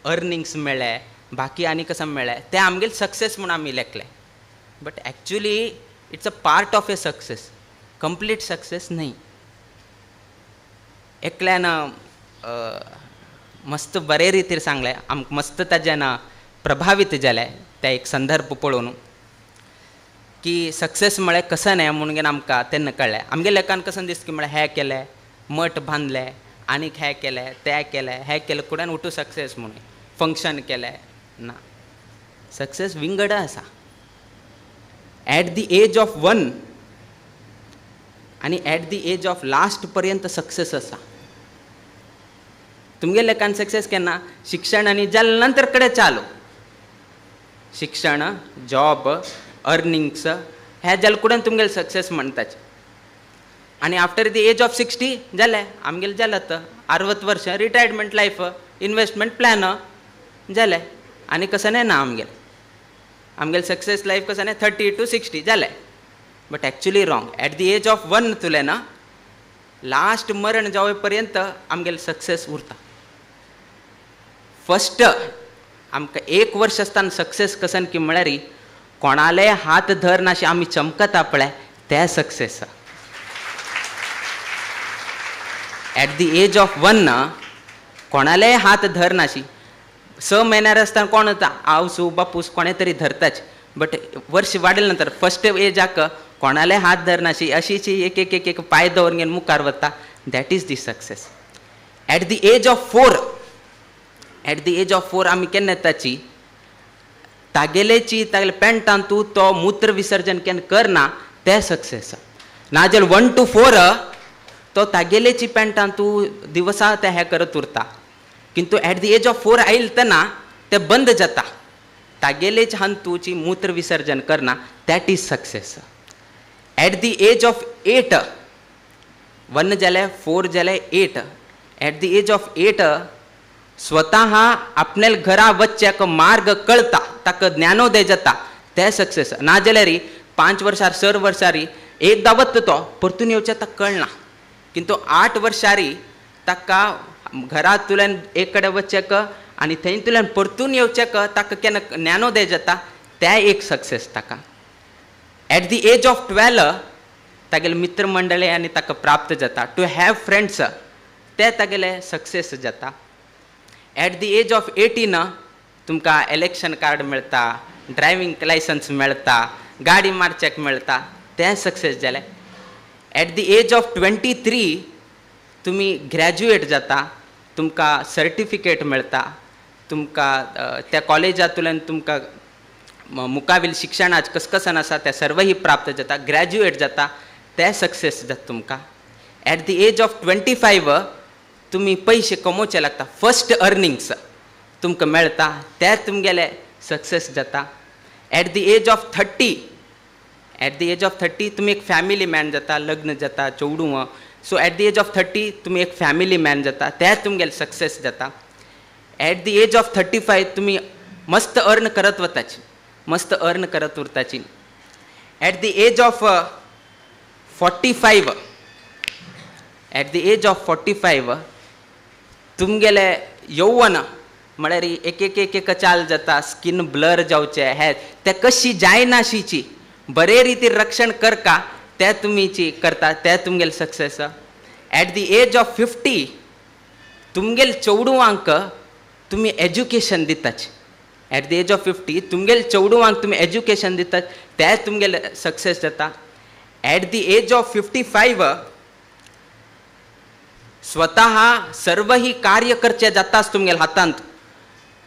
अर्निंग्स मेळ्ळे, बाकी आनी कसं मेळ्ळे, ते आमगेले सक्सेस म्हूण आमी लेखले. But actually it's a part of a success, complete success न्हय. एकल्यान मस्त बरे रितीर सांगलें, आमकां मस्त ताज्यान प्रभावीत जालें त्या एक संदर्भ पळोवन की सक्सेस म्हळ्यार कसं न्हय म्हणून घेवन आमकां तेन्ना कळ्ळें. आमगे लेखान कसं दिसता की म्हळ्यार हें केलें, मठ बांदलें, आनीक हें केलें, तें केलें, हें केलें, कुड्यान उठू सक्सेस म्हणून फंक्शन केलें ना. सक्सेस विंगड आसा. एट the age of 1 आनी at the age of last पर्यंत सक्सेस आसा. तुमगे लेखान सक्सेस केन्ना? शिक्षण आनी जाले नंतर कडेन चालू, शिक्षण, जॉब, अर्निंग्स हे जाले कुडेन तुमगेले सक्सेस म्हणटाचे. आनी आफ्टर the age of 60 जालें आमगेलें जालें आतां 60 वर्सां रिटायरमेंट लायफ, इनवेस्टमेंट प्लॅन जालें. आनी कसं ना आमगेलें आमगेलें सक्सेस लायफ कसं 30 to 60 जालें. But actually wrong. At the age of 1 तुलें ना लास्ट मरण जावे पर्यंत आमगेलें सक्सेस उरता. फर्स्ट आमकां 1 वर्ष आसतना सक्सेस कसन की म्हळ्यार कोणाले हात धरनाशे आमी चमकता पळय ते success. At the age of 1 कोणाले हात धरनाशी, 6 म्हयन्यार आसतना कोण आवसू बापूस कोणे तरी धरताच, बट वर्ष वाडले नंतर फर्स्ट एजाक कोणाले हात धरनाशी अशीची एक एक एक एक पांय दवरून घेवन मुखार वता, that is the success. At the age of 4, at the age of 4 आमी केन्ना येताची तागेलेची तागेले पेंटान तूं तो मूत्र विसर्जन केन्ना करना तें सक्सेस. नाजाल्यार 1 to 4 तो तागेलेची पेंटान तूं दिवसा तें हें करत उरता, किंतु एट the age of 4 आयल तेन्ना तें बंद जाता, तागेलेच हातूची मूत्र विसर्जन करना, that is success. At the age of 8, 1 जालें 4 जालें 8, एट the age of 8 स्वतः आपल्या घरा वच्च्याक मार्ग कळता, ताका ज्ञानोदय जाता, तें सक्सेस. नाजाल्यार 5 वर्सार 6 वर्सार एकदां वता तो परतून येवचें ताका कळना, किंतु 8 वर्सारी ताका घरांतल्यान एक कडेन वच्चेक आनी थंयतल्यान परतून येवचेक ताका केन्ना ज्ञानोदय जाता, तें एक सक्सेस ताका. एट the age of 12 तागेले मित्रमंडळी आनी ताका प्राप्त जाता, टू have friends, तें तागेलें सक्सेस जाता. एट the age of 18 तुमकां इलेक्शन कार्ड मेळटा, ड्रायव्हींग लायसन्स मेळटा, गाडी मारच्याक मेळटा, तें सक्सेस जालें. एट the age of 23 तुमी ग्रॅज्युएट जाता, तुमकां सर्टिफिकेट मेळटा, तुमकां त्या कॉलेजांतल्यान तुमकां मुखावेल शिक्षणाच कसकसन आसा तें सर्वही प्राप्त जाता, ग्रॅज्युएट जाता, तें सक्सेस जाता तुमकां. एट the age of 25 तुमी पयशे कमोवचे लागता, फर्स्ट अर्निंग्स तुमकां मेळटा, तें तुमगेलें सक्सेस जाता. At the age of 30, at the age of 30 तुमी एक फॅमिली मॅन जाता, लग्न जाता, चेडूं. So at the age of 30 तुमी एक फॅमिली मॅन जाता, तें तुमगेलें सक्सेस जाता. एट the age of 35 तुमी मस्त अर्न करत वताची, मस्त अर्न करत उरताची. At the age of 45, at the age of 45 तुमगेले यौवन म्हळ्यार एक एक एक एक चाल जाता, स्कीन ब्लर जावचें हें तें कशी जायनाशीची बरे रितीन रक्षण करका तें तुमीची करता तें तुमगेलें success. At the age of 50 तुमगेले चेडवांक तुमी एज्युकेशन दिताच. एट the age of 50 तुमगेले चेडवांक तुमी एज्युकेशन दितात तें तुमगेलें सक्सेस जाता. एट the age of 55 स्वतः सर्व ही कार्य करचें जाताच तुमगेले हातांत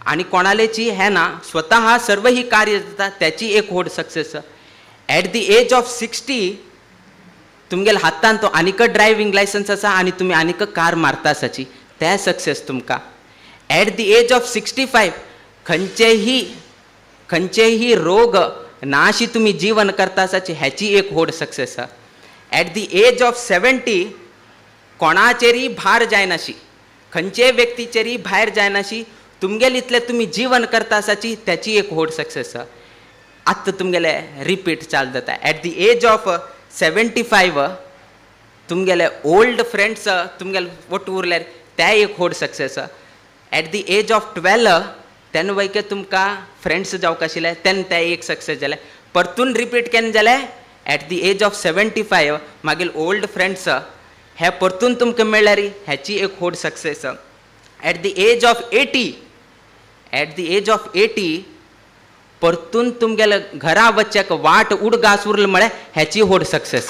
आनी कोणालेची हें ना, स्वतः सर्व ही कार्य जाता त्याची एक व्हड success. At the age of 60 तुमगेले हातांत तो आनीक ड्रायव्हींग लायसन्स आसा आनी तुमी आनीक कार मारता आसाची तें सक्सेस तुमकां. एट the age of 65 खंयचेही रोग नाशी तुमी जीवन करता आसाची ह्याची एक व्हड सक्सेस आसा. एट the age of 70 कोणाचेरय भार जायनाशी, खंयचेय व्यक्तीचेरय भायर जायनाशी तुमगेले इतलें तुमी जीवन करता आसाची त्याची एक व्हड सक्सेस आसा. आतां तुमगेले रिपीट चालू जाता. एट the age of 75 तुमगेले ओल्ड फ्रेंड्स तुमगेले ಒಟ್ಟು उरल्यार ते एक व्हड success. At the age of 12 तेन्ना वयके तुमकां फ्रेंड्स जावंक आशिल्ले तेन्ना ते एक सक्सेस जालें. परतून रिपीट केन्ना जालें एट the age of 75 मागीर ओल्ड फ्रेंड्स हे परतून तुमकां मेळ्ळ्यार ह्याची एक व्हड success. At the age of 80, at the age of 80 परतून तुमगेले घरा वचच्याक वाट उडगास उरल म्हळ्यार ह्याची व्हड सक्सेस.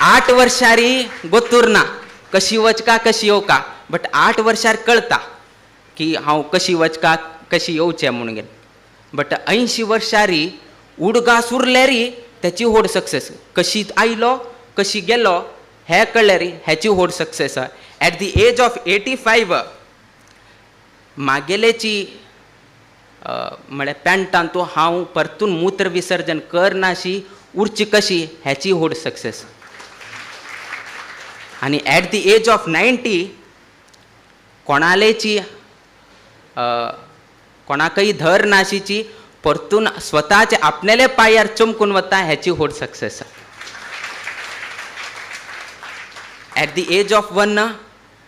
8 वर्षारी गोतूर ना कशी वचका कशी येवका, बट 8 वर्षार कळता की हांव कशी वचका कशी येवचें म्हणून गेले. बट 80 वर्षारी उडगास उरल्यारी त्याची व्हड सक्सेस. कशी आयलो कशी गेलो हें कळ्ळ्यार ह्याची व्हड success. At the age of 85 मागेलेची म्हळ्यार पॅन्टान तो हांव परतून मूत्र विसर्जन करनाशी उरची कशी ह्याची व्हड सक्सेस. आनी एट the age of 90 कोणालेची कोणाकय धर नाशीची परतून स्वताचे आपणाले पांयार चमकून वता ह्याची व्हड success. At the age of 1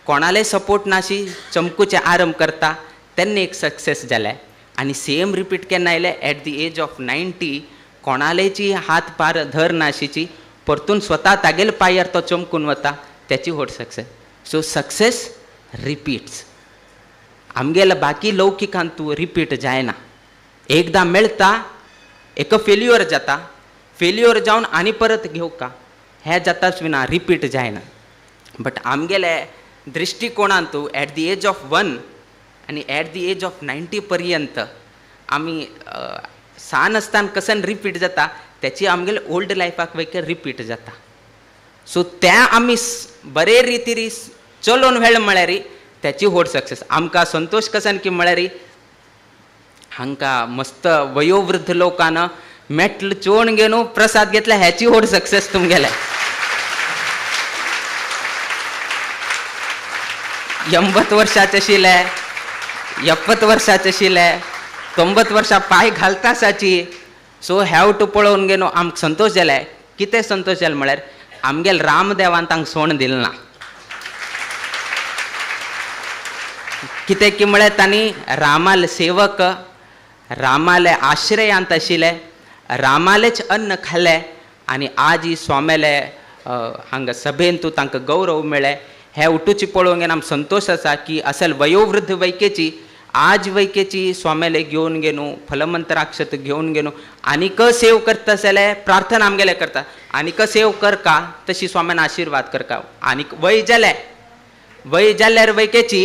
कोणाले सपोर्ट नाशी चमकूचे आरंभ करता तेन्ना एक सक्सेस जालें. आनी सेम रिपीट केन्ना आयलें एट the age of 90 कोणालेची हात पार धर नाशीची परतून स्वता तागेले पांयार तो चमकून वता त्याची व्हड सक्सेस. So success repeats. आमगेले बाकी लौकिकान तूं रिपीट जायना. एकदां मेळटा एक फेल्युअर जाता, फेल्युअर जावन आनी परत घेवका हें जाताच विना रिपीट जायना. बट आमगेले दृश्टिकोणांत तूं एट the age of 1 आनी एट the age of 90 पर्यंत आमी सान आसतना कसन रिपीट जाता त्याची आमगेले ओल्ड लायफाक वयकर रिपीट जाता. सो त्या आमी बरे रितीरी चलोवन व्हेल म्हळ्यार त्याची व्हड सक्सेस. आमकां संतोश कसन की म्हळ्यार हांकां मस्त वयोवृद्ध लोकान मेटल चोवन घेवन प्रसाद घेतला ह्याची व्हड सक्सेस तुमगेले. 80 वर्षाचे आशिल्ले, 70 वर्षाचे आशिल्ले, 90 वर्षां पांय घालता आसाची. सो ह्या टू पळोवन घेवन आमकां संतोश जाले. कितें संतोश जाले म्हळ्यार आमगेले रामदेवान तांकां सोण दिलें ना. कितें की म्हळ्यार तांणी रामाले सेवक, रामाले आश्रयांत आशिल्ले, रामालेच अन्न खालें आनी आज ही स्वाम्याले हांगा सभेंत तांकां गौरव मेळ्ळें. हे उठूची पळोवंक घेवन आमकां संतोश आसा की असल वयोवृद्ध वैकेची आज वैकेची स्वाम्याले घेवन घेवन फलमंत्राक्षत घेवन घेवन आनीक सेव करता जाल्यार प्रार्थना आमगेले करता आनीक सेव करका तशी स्वाम्यान आशिर्वाद करका. आनीक वय जालें, वय जाल्यार वैकेची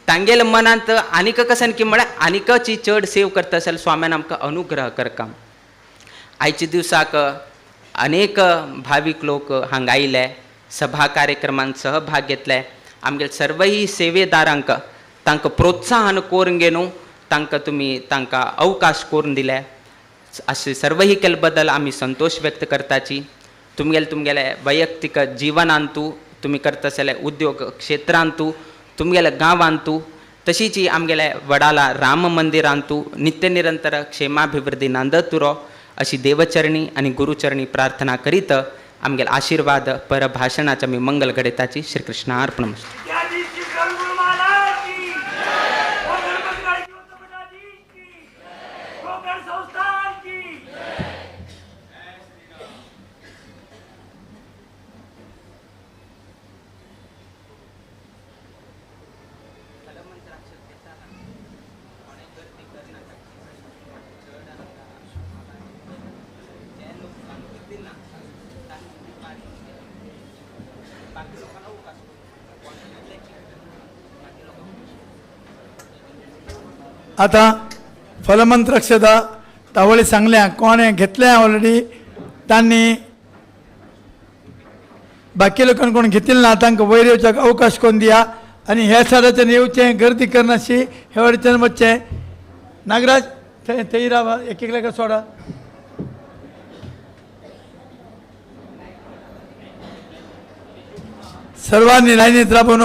तांगेले मनांत आनीक कसन की म्हळ्यार आनीकची चड सेव करता जाल्यार स्वाम्यान आमकां अनुग्रह करका. आयच्या दिवसाक अनेक भावीक लोक हांगा आयले, सभा कार्यक्रमांत सहभाग घेतले. आमगेले सर्वही सेवेदारांक तांकां प्रोत्साहन करून घेवन तांकां तुमी तांकां अवकाश करून दिले. अशें सर्वही केल्ले बद्दल आमी संतोश व्यक्त करताची. तुमगेले तुमगेले वैयक्तीक जिवनांतू तुमी करता जाल्यार उद्योग क्षेत्रांतू तुमगेले गांवांतू तशीच आमगेले वडाला राम मंदिरांतू नित्य निरंतर क्षेमाभिवृद्धी नांदत उरो अशी देवचरणी आनी गुरुचरणी प्रार्थना करीत आमगेल आशीर्वाद पर भाशणाच्या मी मंगल घडयताची. श्रीकृष्ण अर्पणमस्तु. आता फलमंत्रक्षता तावळी सांगल्या कोणें घेतल्या ऑलरेडी तांणी बाकी लोकांक कोण घेतील ना तांकां वयर येवच्याक अवकाश कोण दिया आनी ह्या सायडाच्यान येवचें गर्दी करनाशी ह्या वटेच्यान वचचें. नागराज थंय थंय रावा एक एकल्याक सोडा. सर्वांनी लायनीत राबून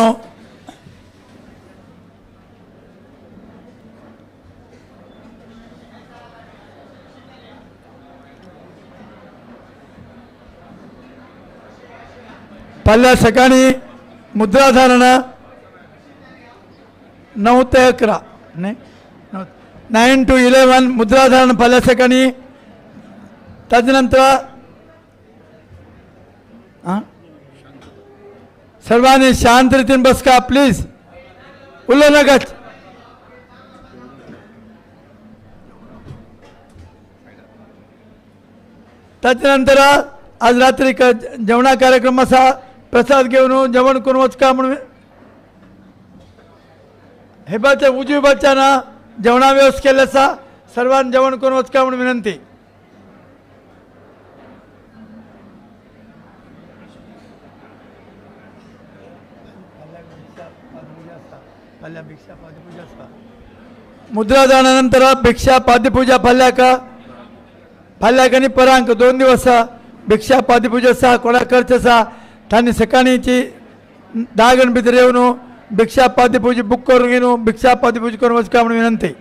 फाल्यां सकाळी मुद्राधारण 9 ते 11 न्ही 9 to 11 मुद्राधारण फाल्यां सकाळी. ताजे नंतर सर्वांनी शांत रितीन बसका प्लीज, उलोवं नाकात. ताजे नंतर आज रात्री जेवणा कार्यक्रम आसा, प्रसाद घेवन जेवण करून वचका म्हणून हे बाच्या उजवी बाच्या ना जेवणा व्यवस्था केल्ली आसा, सर्वांनी जेवण करून वचका म्हणून विनंती. मुद्रा दानानंतर भिक्षा पाद्यपूजा फाल्याक फाल्याक आनी परांक 2 दिवस भिक्षा पाद्यपूजा आसा. कोणाक खर्च आसा तांणी सकाळीची 10 गण भितर येवन भिक्षा पाद्यपूजा बूक करून घेवन भिक्षा पाद्यपूजा करून वचका म्हणून विनंती.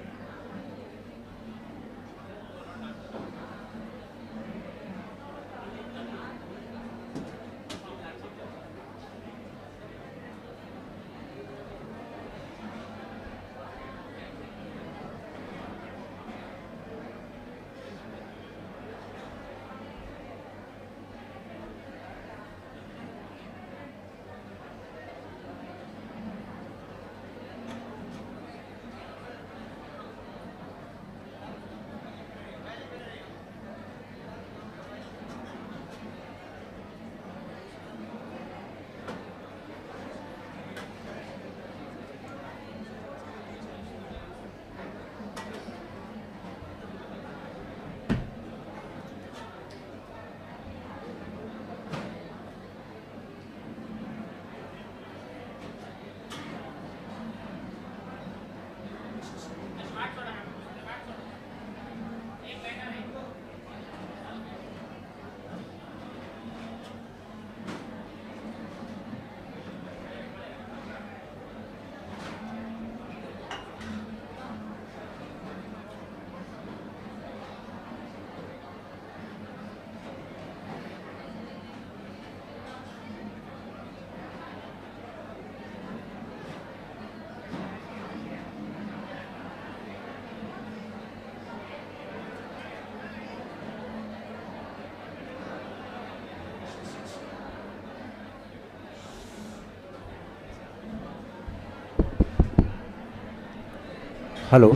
हॅलो,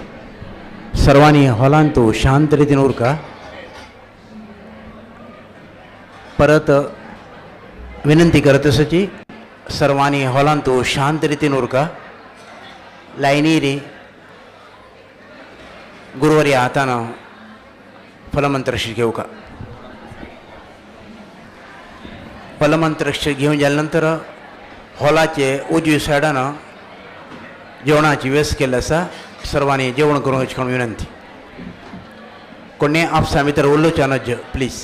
सर्वांनी हॉलांत शांत रितीन उरका. परत विनंती करत आसाची सर्वांनी हॉलांत शांत रितीन उरका. लायनी गुरुवारी हातान फलमंत्र घेवका. फलमंत्र घेवन जाल्या नंतर हॉलाचे उजवी सायडान जेवणाची व्यवस्था केल्ली आसा. सर्वांनी जेवण करून वचूंक म्हणून विनंती. कोणे आपसा भितर उलोवचें नज प्लीज.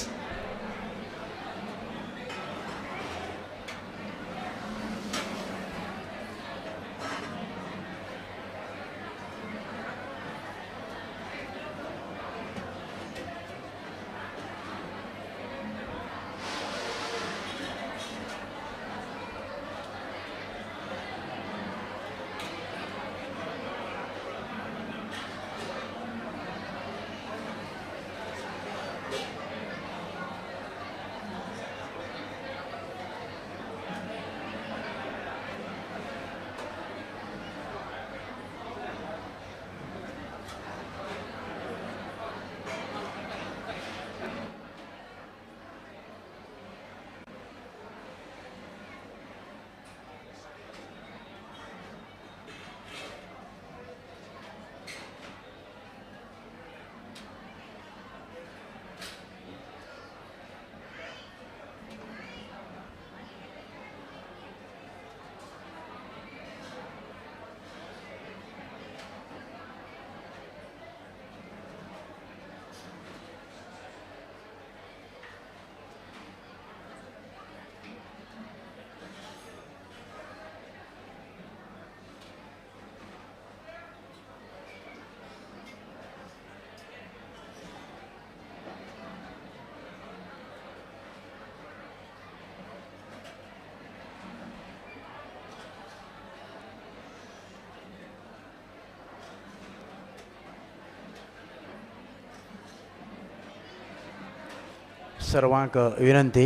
सर्वांक विनंती,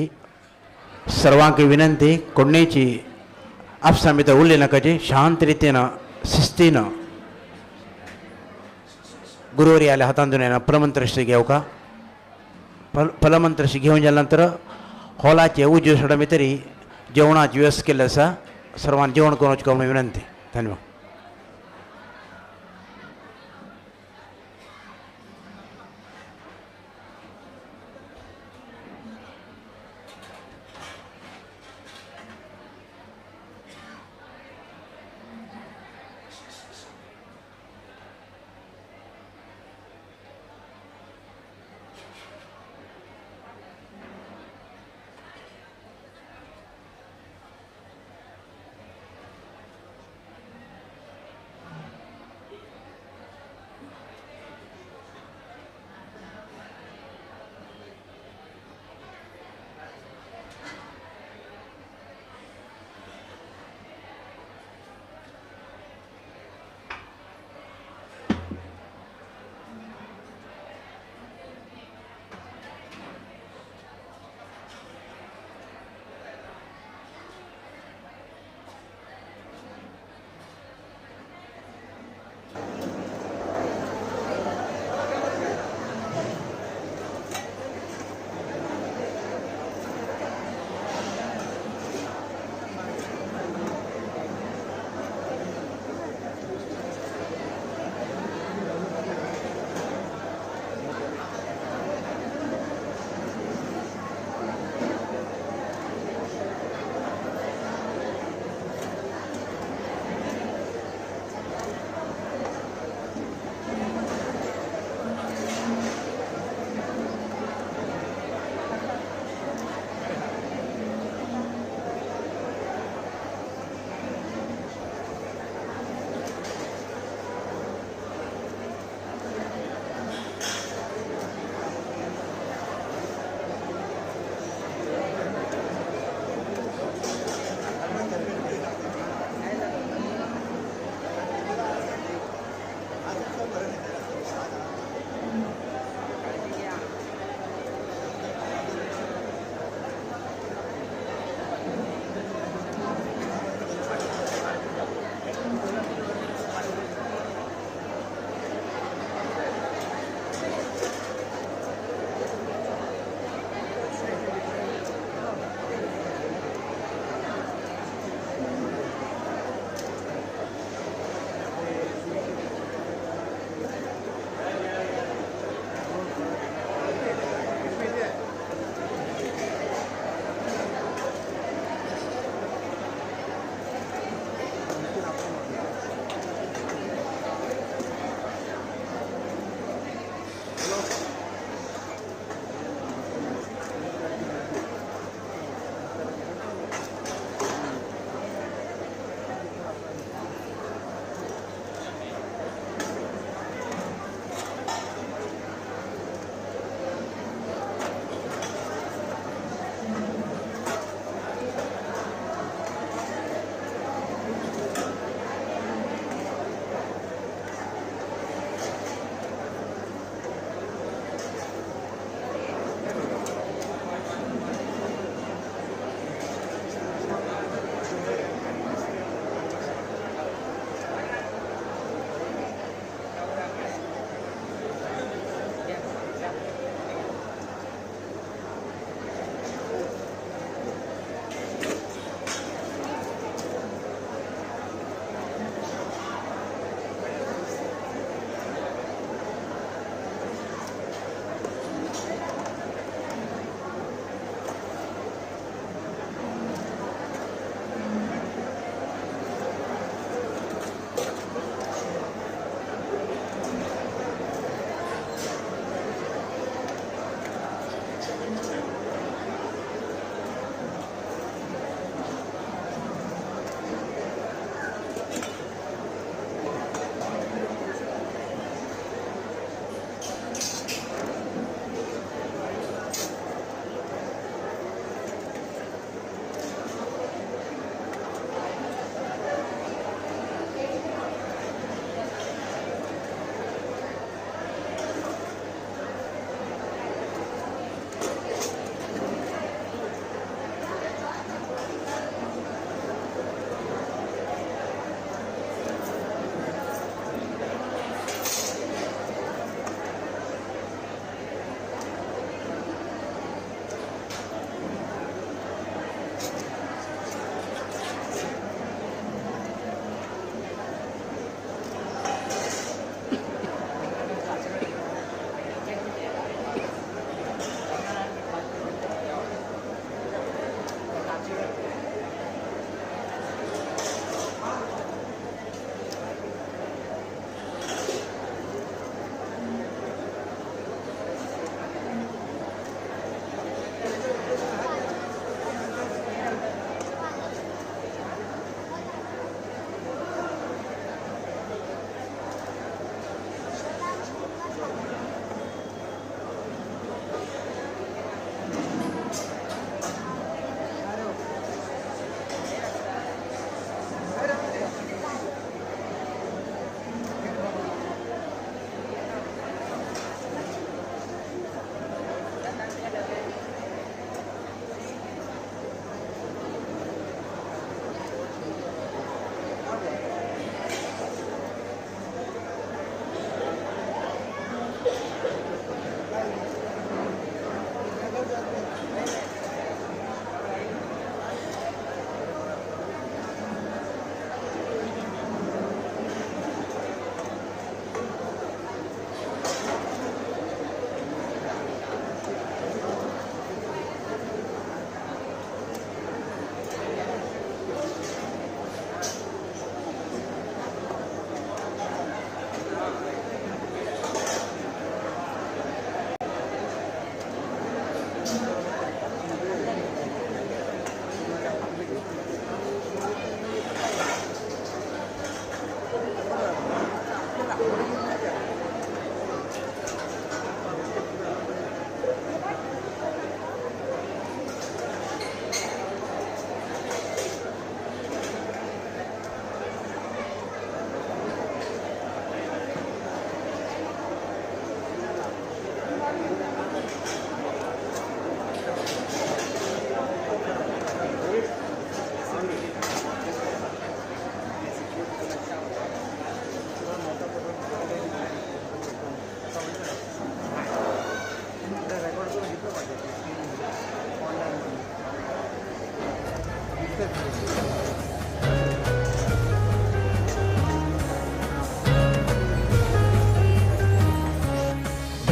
सर्वांक विनंती, कोणेची आपसा भितर उरले नाकाची, शांत रितीन शिस्तीन गुरुवारी आल्या हातांतून येना फलमंत्रश्री घेवका. फलमंत्रश्री घेवन जाल्या नंतर हॉलाचे उजव्या सायडा भितरी जेवणाची व्यवस्था केल्ली आसा. सर्वांनी जेवण करून वचूंक म्हणून विनंती. धन्यवाद.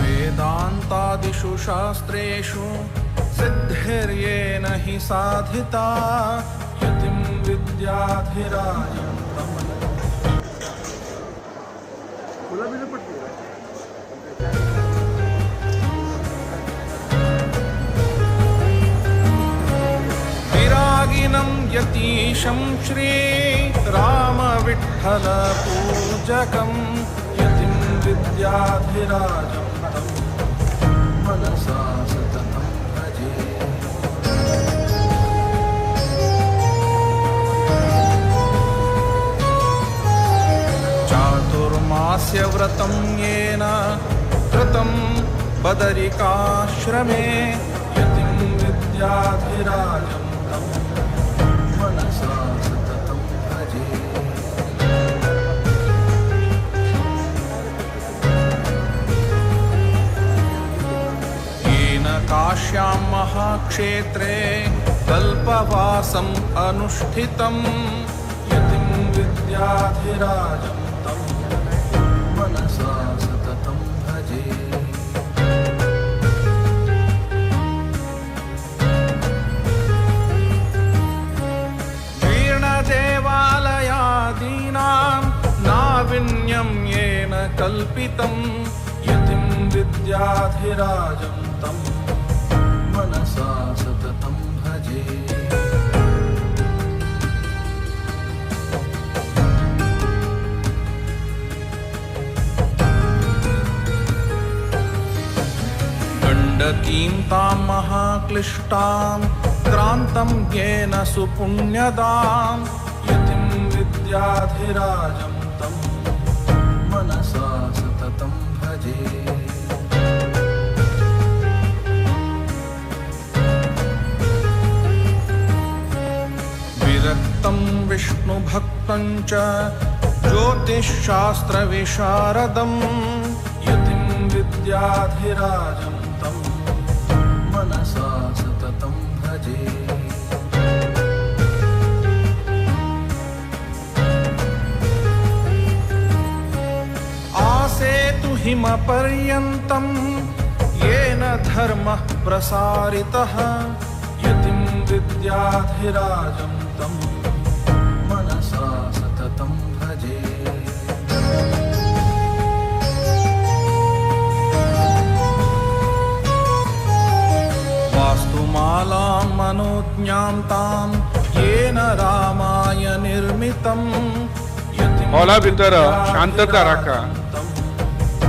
वेदान्तादिषु शास्त्रेषु सिद्धिर्येन हि साधिता यतिं विद्याधिराजं तम्। विरागिनं यतीशं श्री रामविठ्ठल पूजकं यतिं विद्याधिराजं तं मनसा सततं भजे। चातुर्मास्य व्रतं येन कृतं बदरिकाश्रमे यतिं विद्याधिराजं तं मनसा सततं भजे। येन काश्यां महाक्षेत्रे कल्पवासम् अनुष्ठितं यतिं विद्याधिराजं तं मनसा सततं भजे। जीर्णदेवालयादीनां नाविन्यं येन कल्पितं यतिं विद्याधिराजं तं मनसा सततं भजे। गण्डकीं तां महाक्लिष्टां क्रान्तं येन सुपुण्यदां यतिं विद्याधिराजं तं मनसा सततं भजे। विरक्तं विष्णुभक्तं च ज्योतिषशास्त्रविशारदं यतिं विद्याधिराजं तं मनसा सततं भजे। आसेतु हिमपर्यन्तं येन धर्मः प्रसारितः यतिं विद्याधिराजं तं मनसा सततं भजे। वास्तुमालां मनोज्ञां तां येन रामाय निर्मितं हॉला भितर शांतता राखा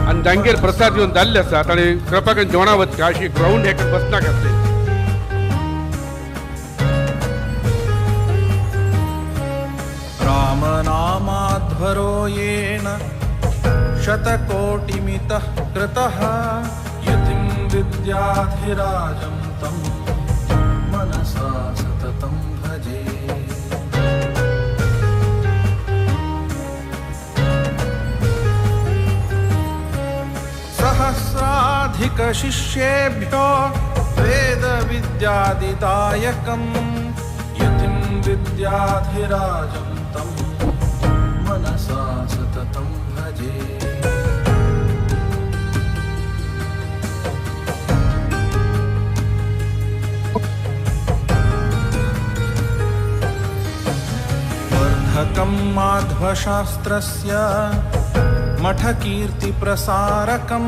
आनी जांगेर प्रसाद घेवन जाल्ले आसा ताणें कृपा करून जेवणा वचका अशी ग्रावंड हेका बसनाक आसले। रामनामाध्वरो येन शतकोटिमितः कृतः यतिं विद्याधिराजं तं मनसा सततं भजे। सहस्राधिकशिष्येभ्यो वेदविद्यादिदायकं यतिं विद्याधिराजं तं मनसा सततं भजे। वर्धकं माध्वशास्त्रस्य मठकीर्तिप्रसारकं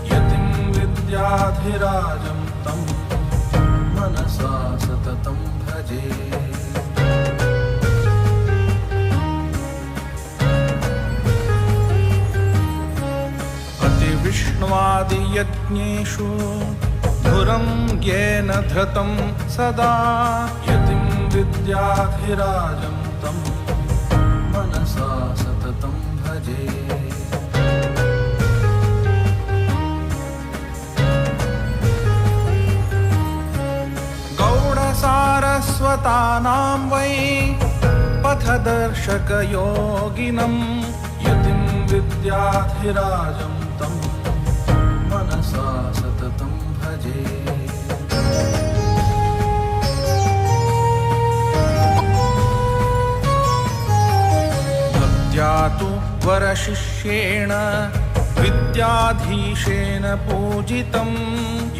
यतिं विद्याधिराजं तं मनसा सततं भजे। अतिविष्णुवादियज्ञेषु धुरं येन धृतं सदा यतिं विद्याधिराजं तं मनसा सततं भजे। गौडसारस्वतानां वै पथदर्शकयोगिनं यतिं विद्याधिराजं तं मनसा सततं भजे। भक्त्या तु वरशिष्येण विद्याधीशेन पूजितं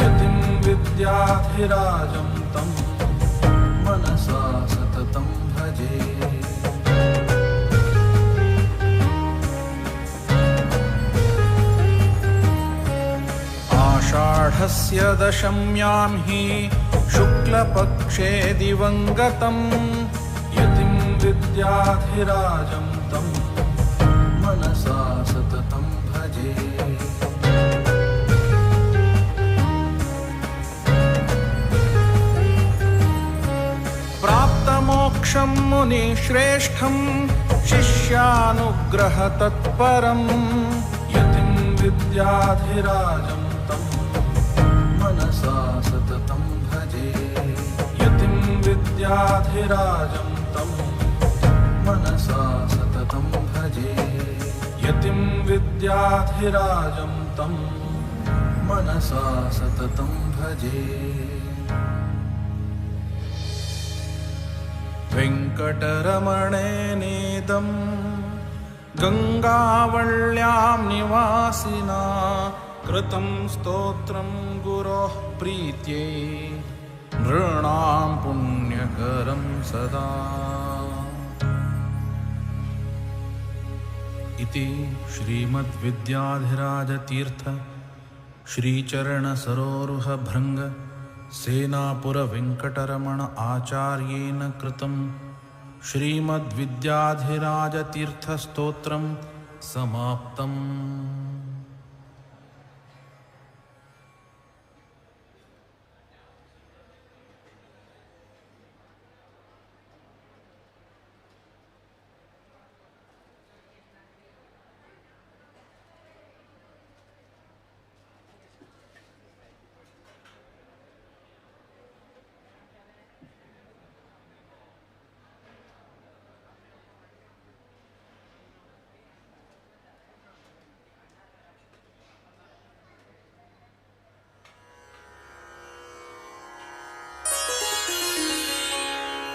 यतिं विद्याधिराजं तं मनसा सततं भजे। आषाढस्य दशम्यां हि शुक्लपक्षे दिवङ्गतं यतिं विद्याधिराजं तं मनसा सततं भजे। प्राप्तमोक्षं मुनिश्रेष्ठं शिष्यानुग्रहतत्परं यतिं विद्याधिराजं तं मनसा सततं भजे। यतिं विद्याधिराजं तं मनसा सततं भजे। यतिं विद्याधिराजं तं मनसा सततं भजे। वेङ्कटरमणेनेदं गङ्गावल्यां निवासिना कृतं स्तोत्रं गुरोः प्रीत्यै नृणां पुण्यकरं सदा। इति श्रीमद्विद्याधिराजतीर्थ श्रीचरणसरोरुहभृङ्ग सेनापुरवेङ्कटरमण आचार्येण कृतं श्रीमद्विद्याधिराजतीर्थस्तोत्रं समाप्तम्।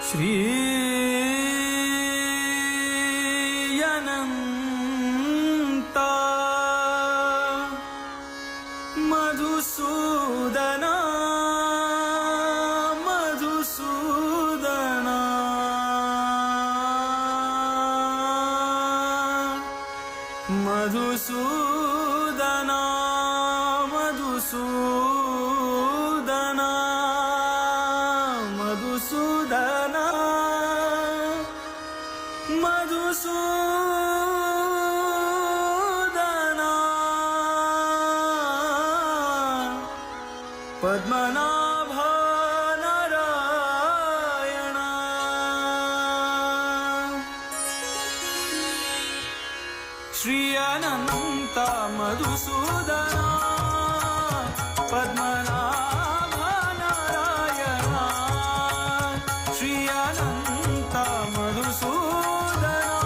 श्री अनंता मधुसूदना मधुसूदना मधुसूदना मधुसूदना मधुसूदना मधुसूदना पद्मनाभ नारायण। श्री अनंत मधुसूदना पद्मनाभ नारायण। श्री अनंत मधुसूदना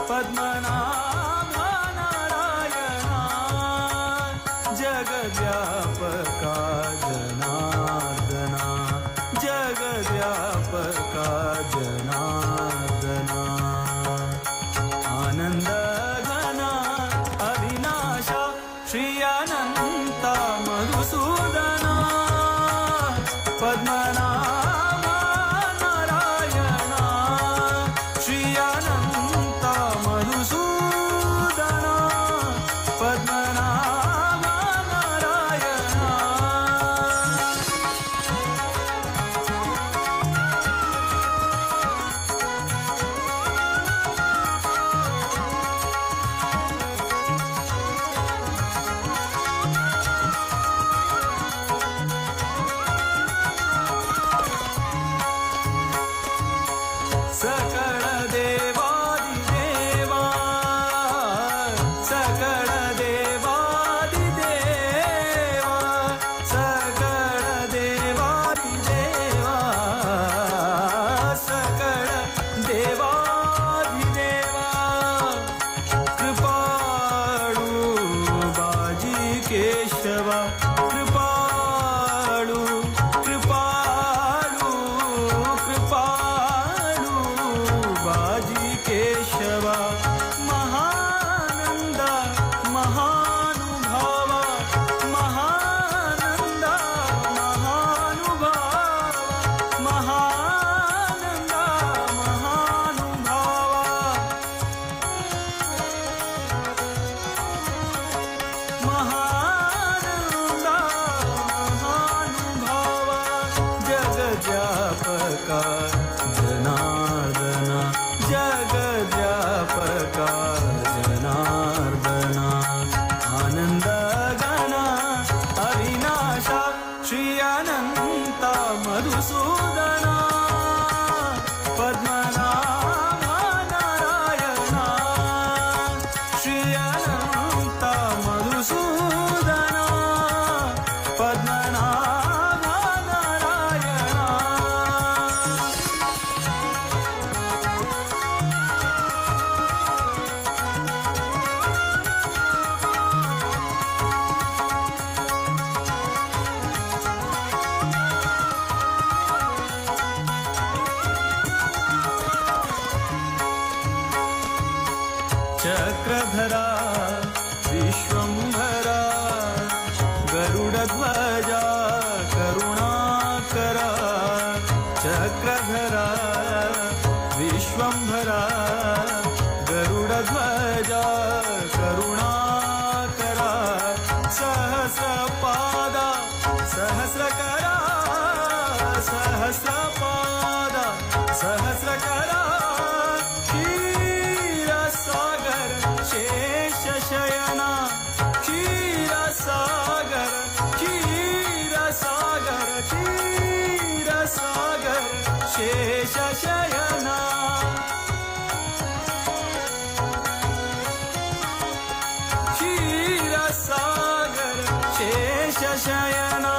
पद्मनाभ नारायण। जगव्यापका जनार्दना जगव्यापका जनार्दना। आनंद घना अविनाशा जगद्व्यापका जनार्दना जगद्व्यापका जनार्दना आनंद गणा अविनाशा श्री अनंता मधुसूदना पद्मनाभ नारायणा श्री अनंता मधुसूदना पद्मनाभ नारायणा. चक्रधरा विश्वंभरा गरुडध्वजा करुणाकरा चक्रधरा विश्वंभरा गरुडध्वजा करुणाकरा सहस्रपादा सहस्रकरा सहस्रपादा सहस्रकरा क्षीरसागर शेषशयना क्षीरसागर क्षीरसागर क्षीरसागर शेषशयना क्षीरसागर शेषशयना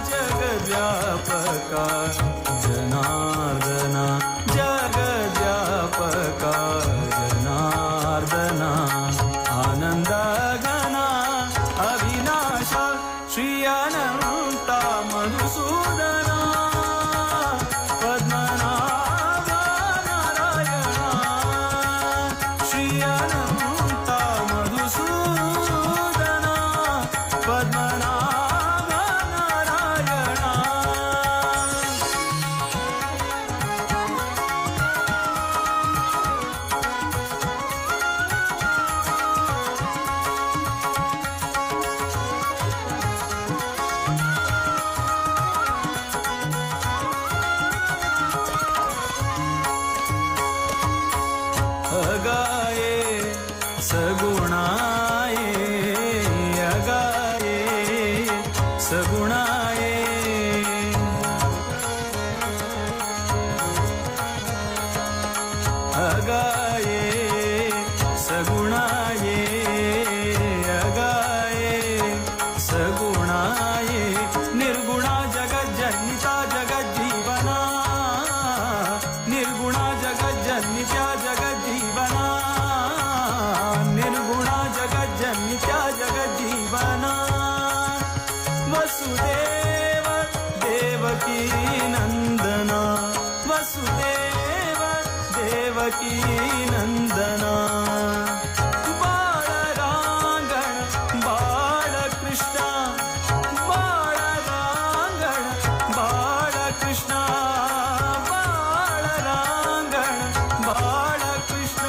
जगद्व्यापका जनार्दना जगद्व्यापका जनार्दना आनंद गणा अविनाशा श्री अनंता मधुसूदना पद्मनाभ नारायणा श्री अनंता मधुसूदना पद्मनाभ नारायणा. अगाये सगुणाये अगाये सगुणाये अगाये सगुणाये अगाये सगुणाये निर्गुणा जगज्जनिता जगज्जीवना निर्गुणा जगज्जनिता जगज्जीवना निर्गुणा जगज्जनिता जगज्जीवना वसुदेव देवकी नंदना वसुदेव देवकी नंदना बाळरांगण बाळकृष्ण बाळरांगण बाळकृष्ण बाळरांगण बाळकृष्ण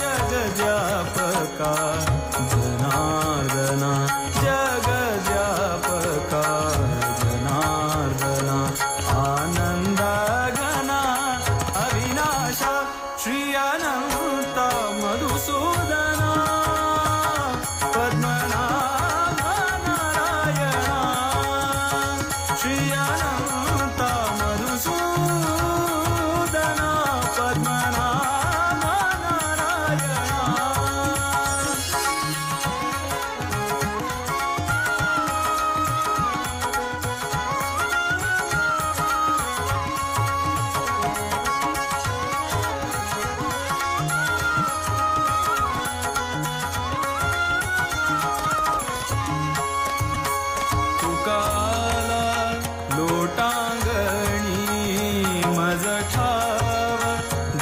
जगद्व्यापका जनार्दना जगद्व्यापका जनार्दना आनंद घना अविनाशा श्री अनंता मधुसूदना पद्मनाभ नारायणा श्री अनंता मधुसूदना पद्मनाभ नारायणा. तुकाला लोटांगणी मज ठाव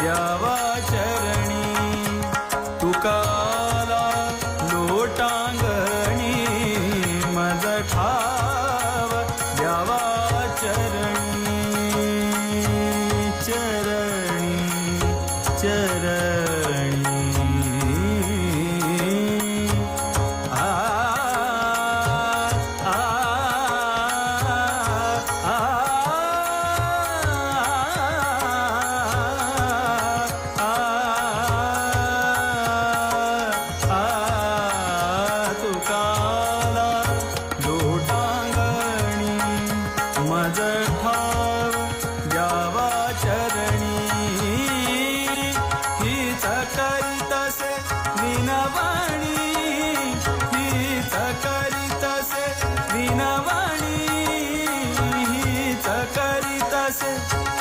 द्यावा चरणी तुकाला लोटांगणी मज ठाव द्यावा चरणी चरणी चरणी आ आ आ आ.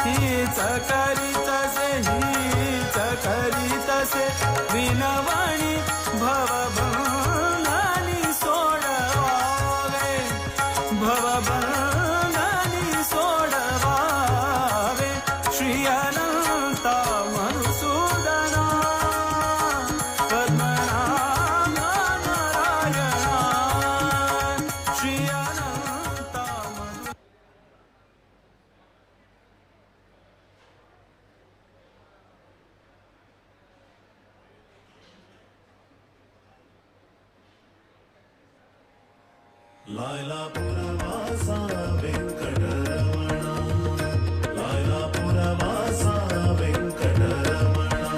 हीच करीतसे हीच करीतसे विनवणी भवबंधनी सोडवावे भवबंधनी सोडवावे श्री अनंता मधुसूदना पद्मनाभ नारायणा श्री अनंता मधु लायलापुरवासा वेंकटरमणा लायलापुरवासा वेंकटरमणा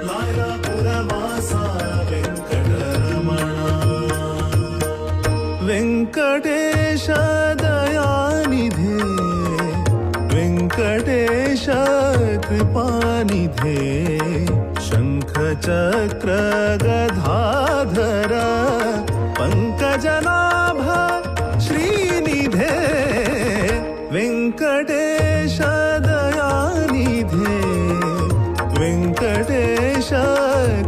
लायलापुरवासा वेंकटरमणा वेंकटेश दयानिधे वेंकटेश कृपानिधे शंखचक्र गदाधर पंकजनाभ श्रीनिधे वेंकटेश दयानिधे वेंकटेश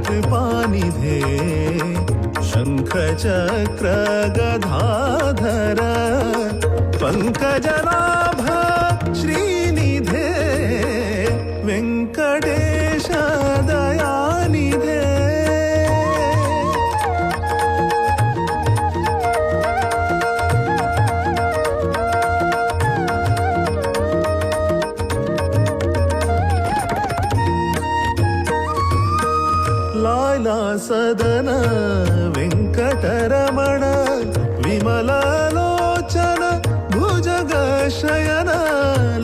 कृपानिधे शंखचक्र गदाधर पंकजनाभ श्रीनिधे वेंकटेश दयानिधे। लायला सदन वेंकटरमण विमललोचन भुजगशयन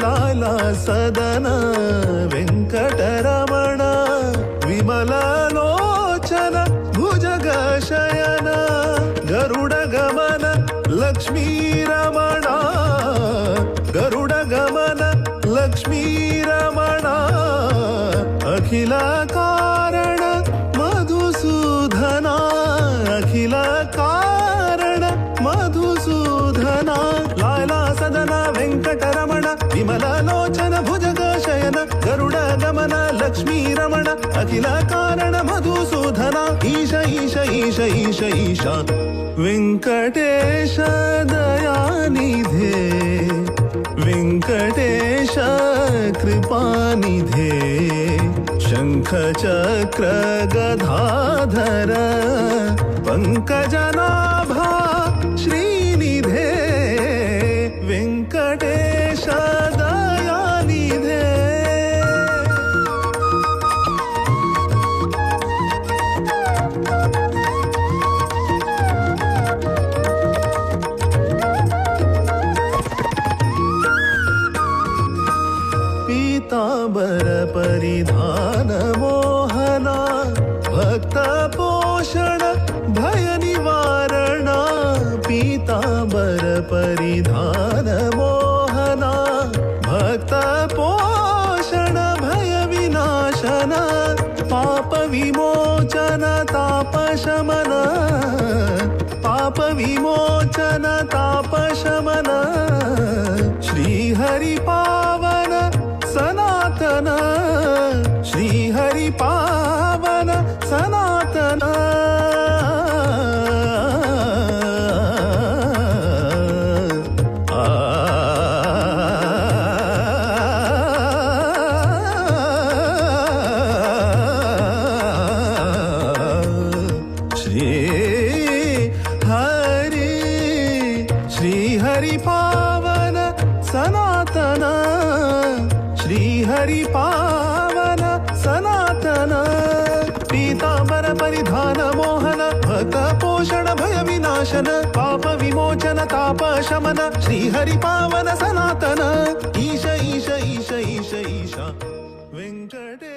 लायला सदन वेंकटरमण विमललोचन भुजगशयन गरुडगमन लक्ष्मीरमण गरुडगमन लक्ष्मीरमण अखिल कारण मधुसूदना अखिल कारण मधुसूदना लायला सदना वेंकटरमण विमललोचन भुजगशयन गरुडगमन लक्ष्मीरमण अखिल कारण मधुसूदना ईश ईश ईश ईश ईश वेंकटेश दयानिधे वेंकटेश कृपानिधे शंखचक्र गदाधर पंकजनाभा श्रीनिधे वेंकटेश दयानिधे। पीतांबर परिधान मोहना भक्त पोषण भय निवारणा पीतांबर परिधान मोहना भक्त पोषण भय विनाशन पाप विमोचन ताप शमन पाप विमोचन ताप शमन श्री हरि पावन सनातन श्री हरि पावन सनातन। श्री हरि पावन सनातन श्री हरि पावन सनातन पीतांबर परिधान मोहन भक्त पोषण भय विनाशन पाप विमोचन ताप शमन श्री हरि पावन सनातन ईश ईश ईश ईश ईश वेंकटेश।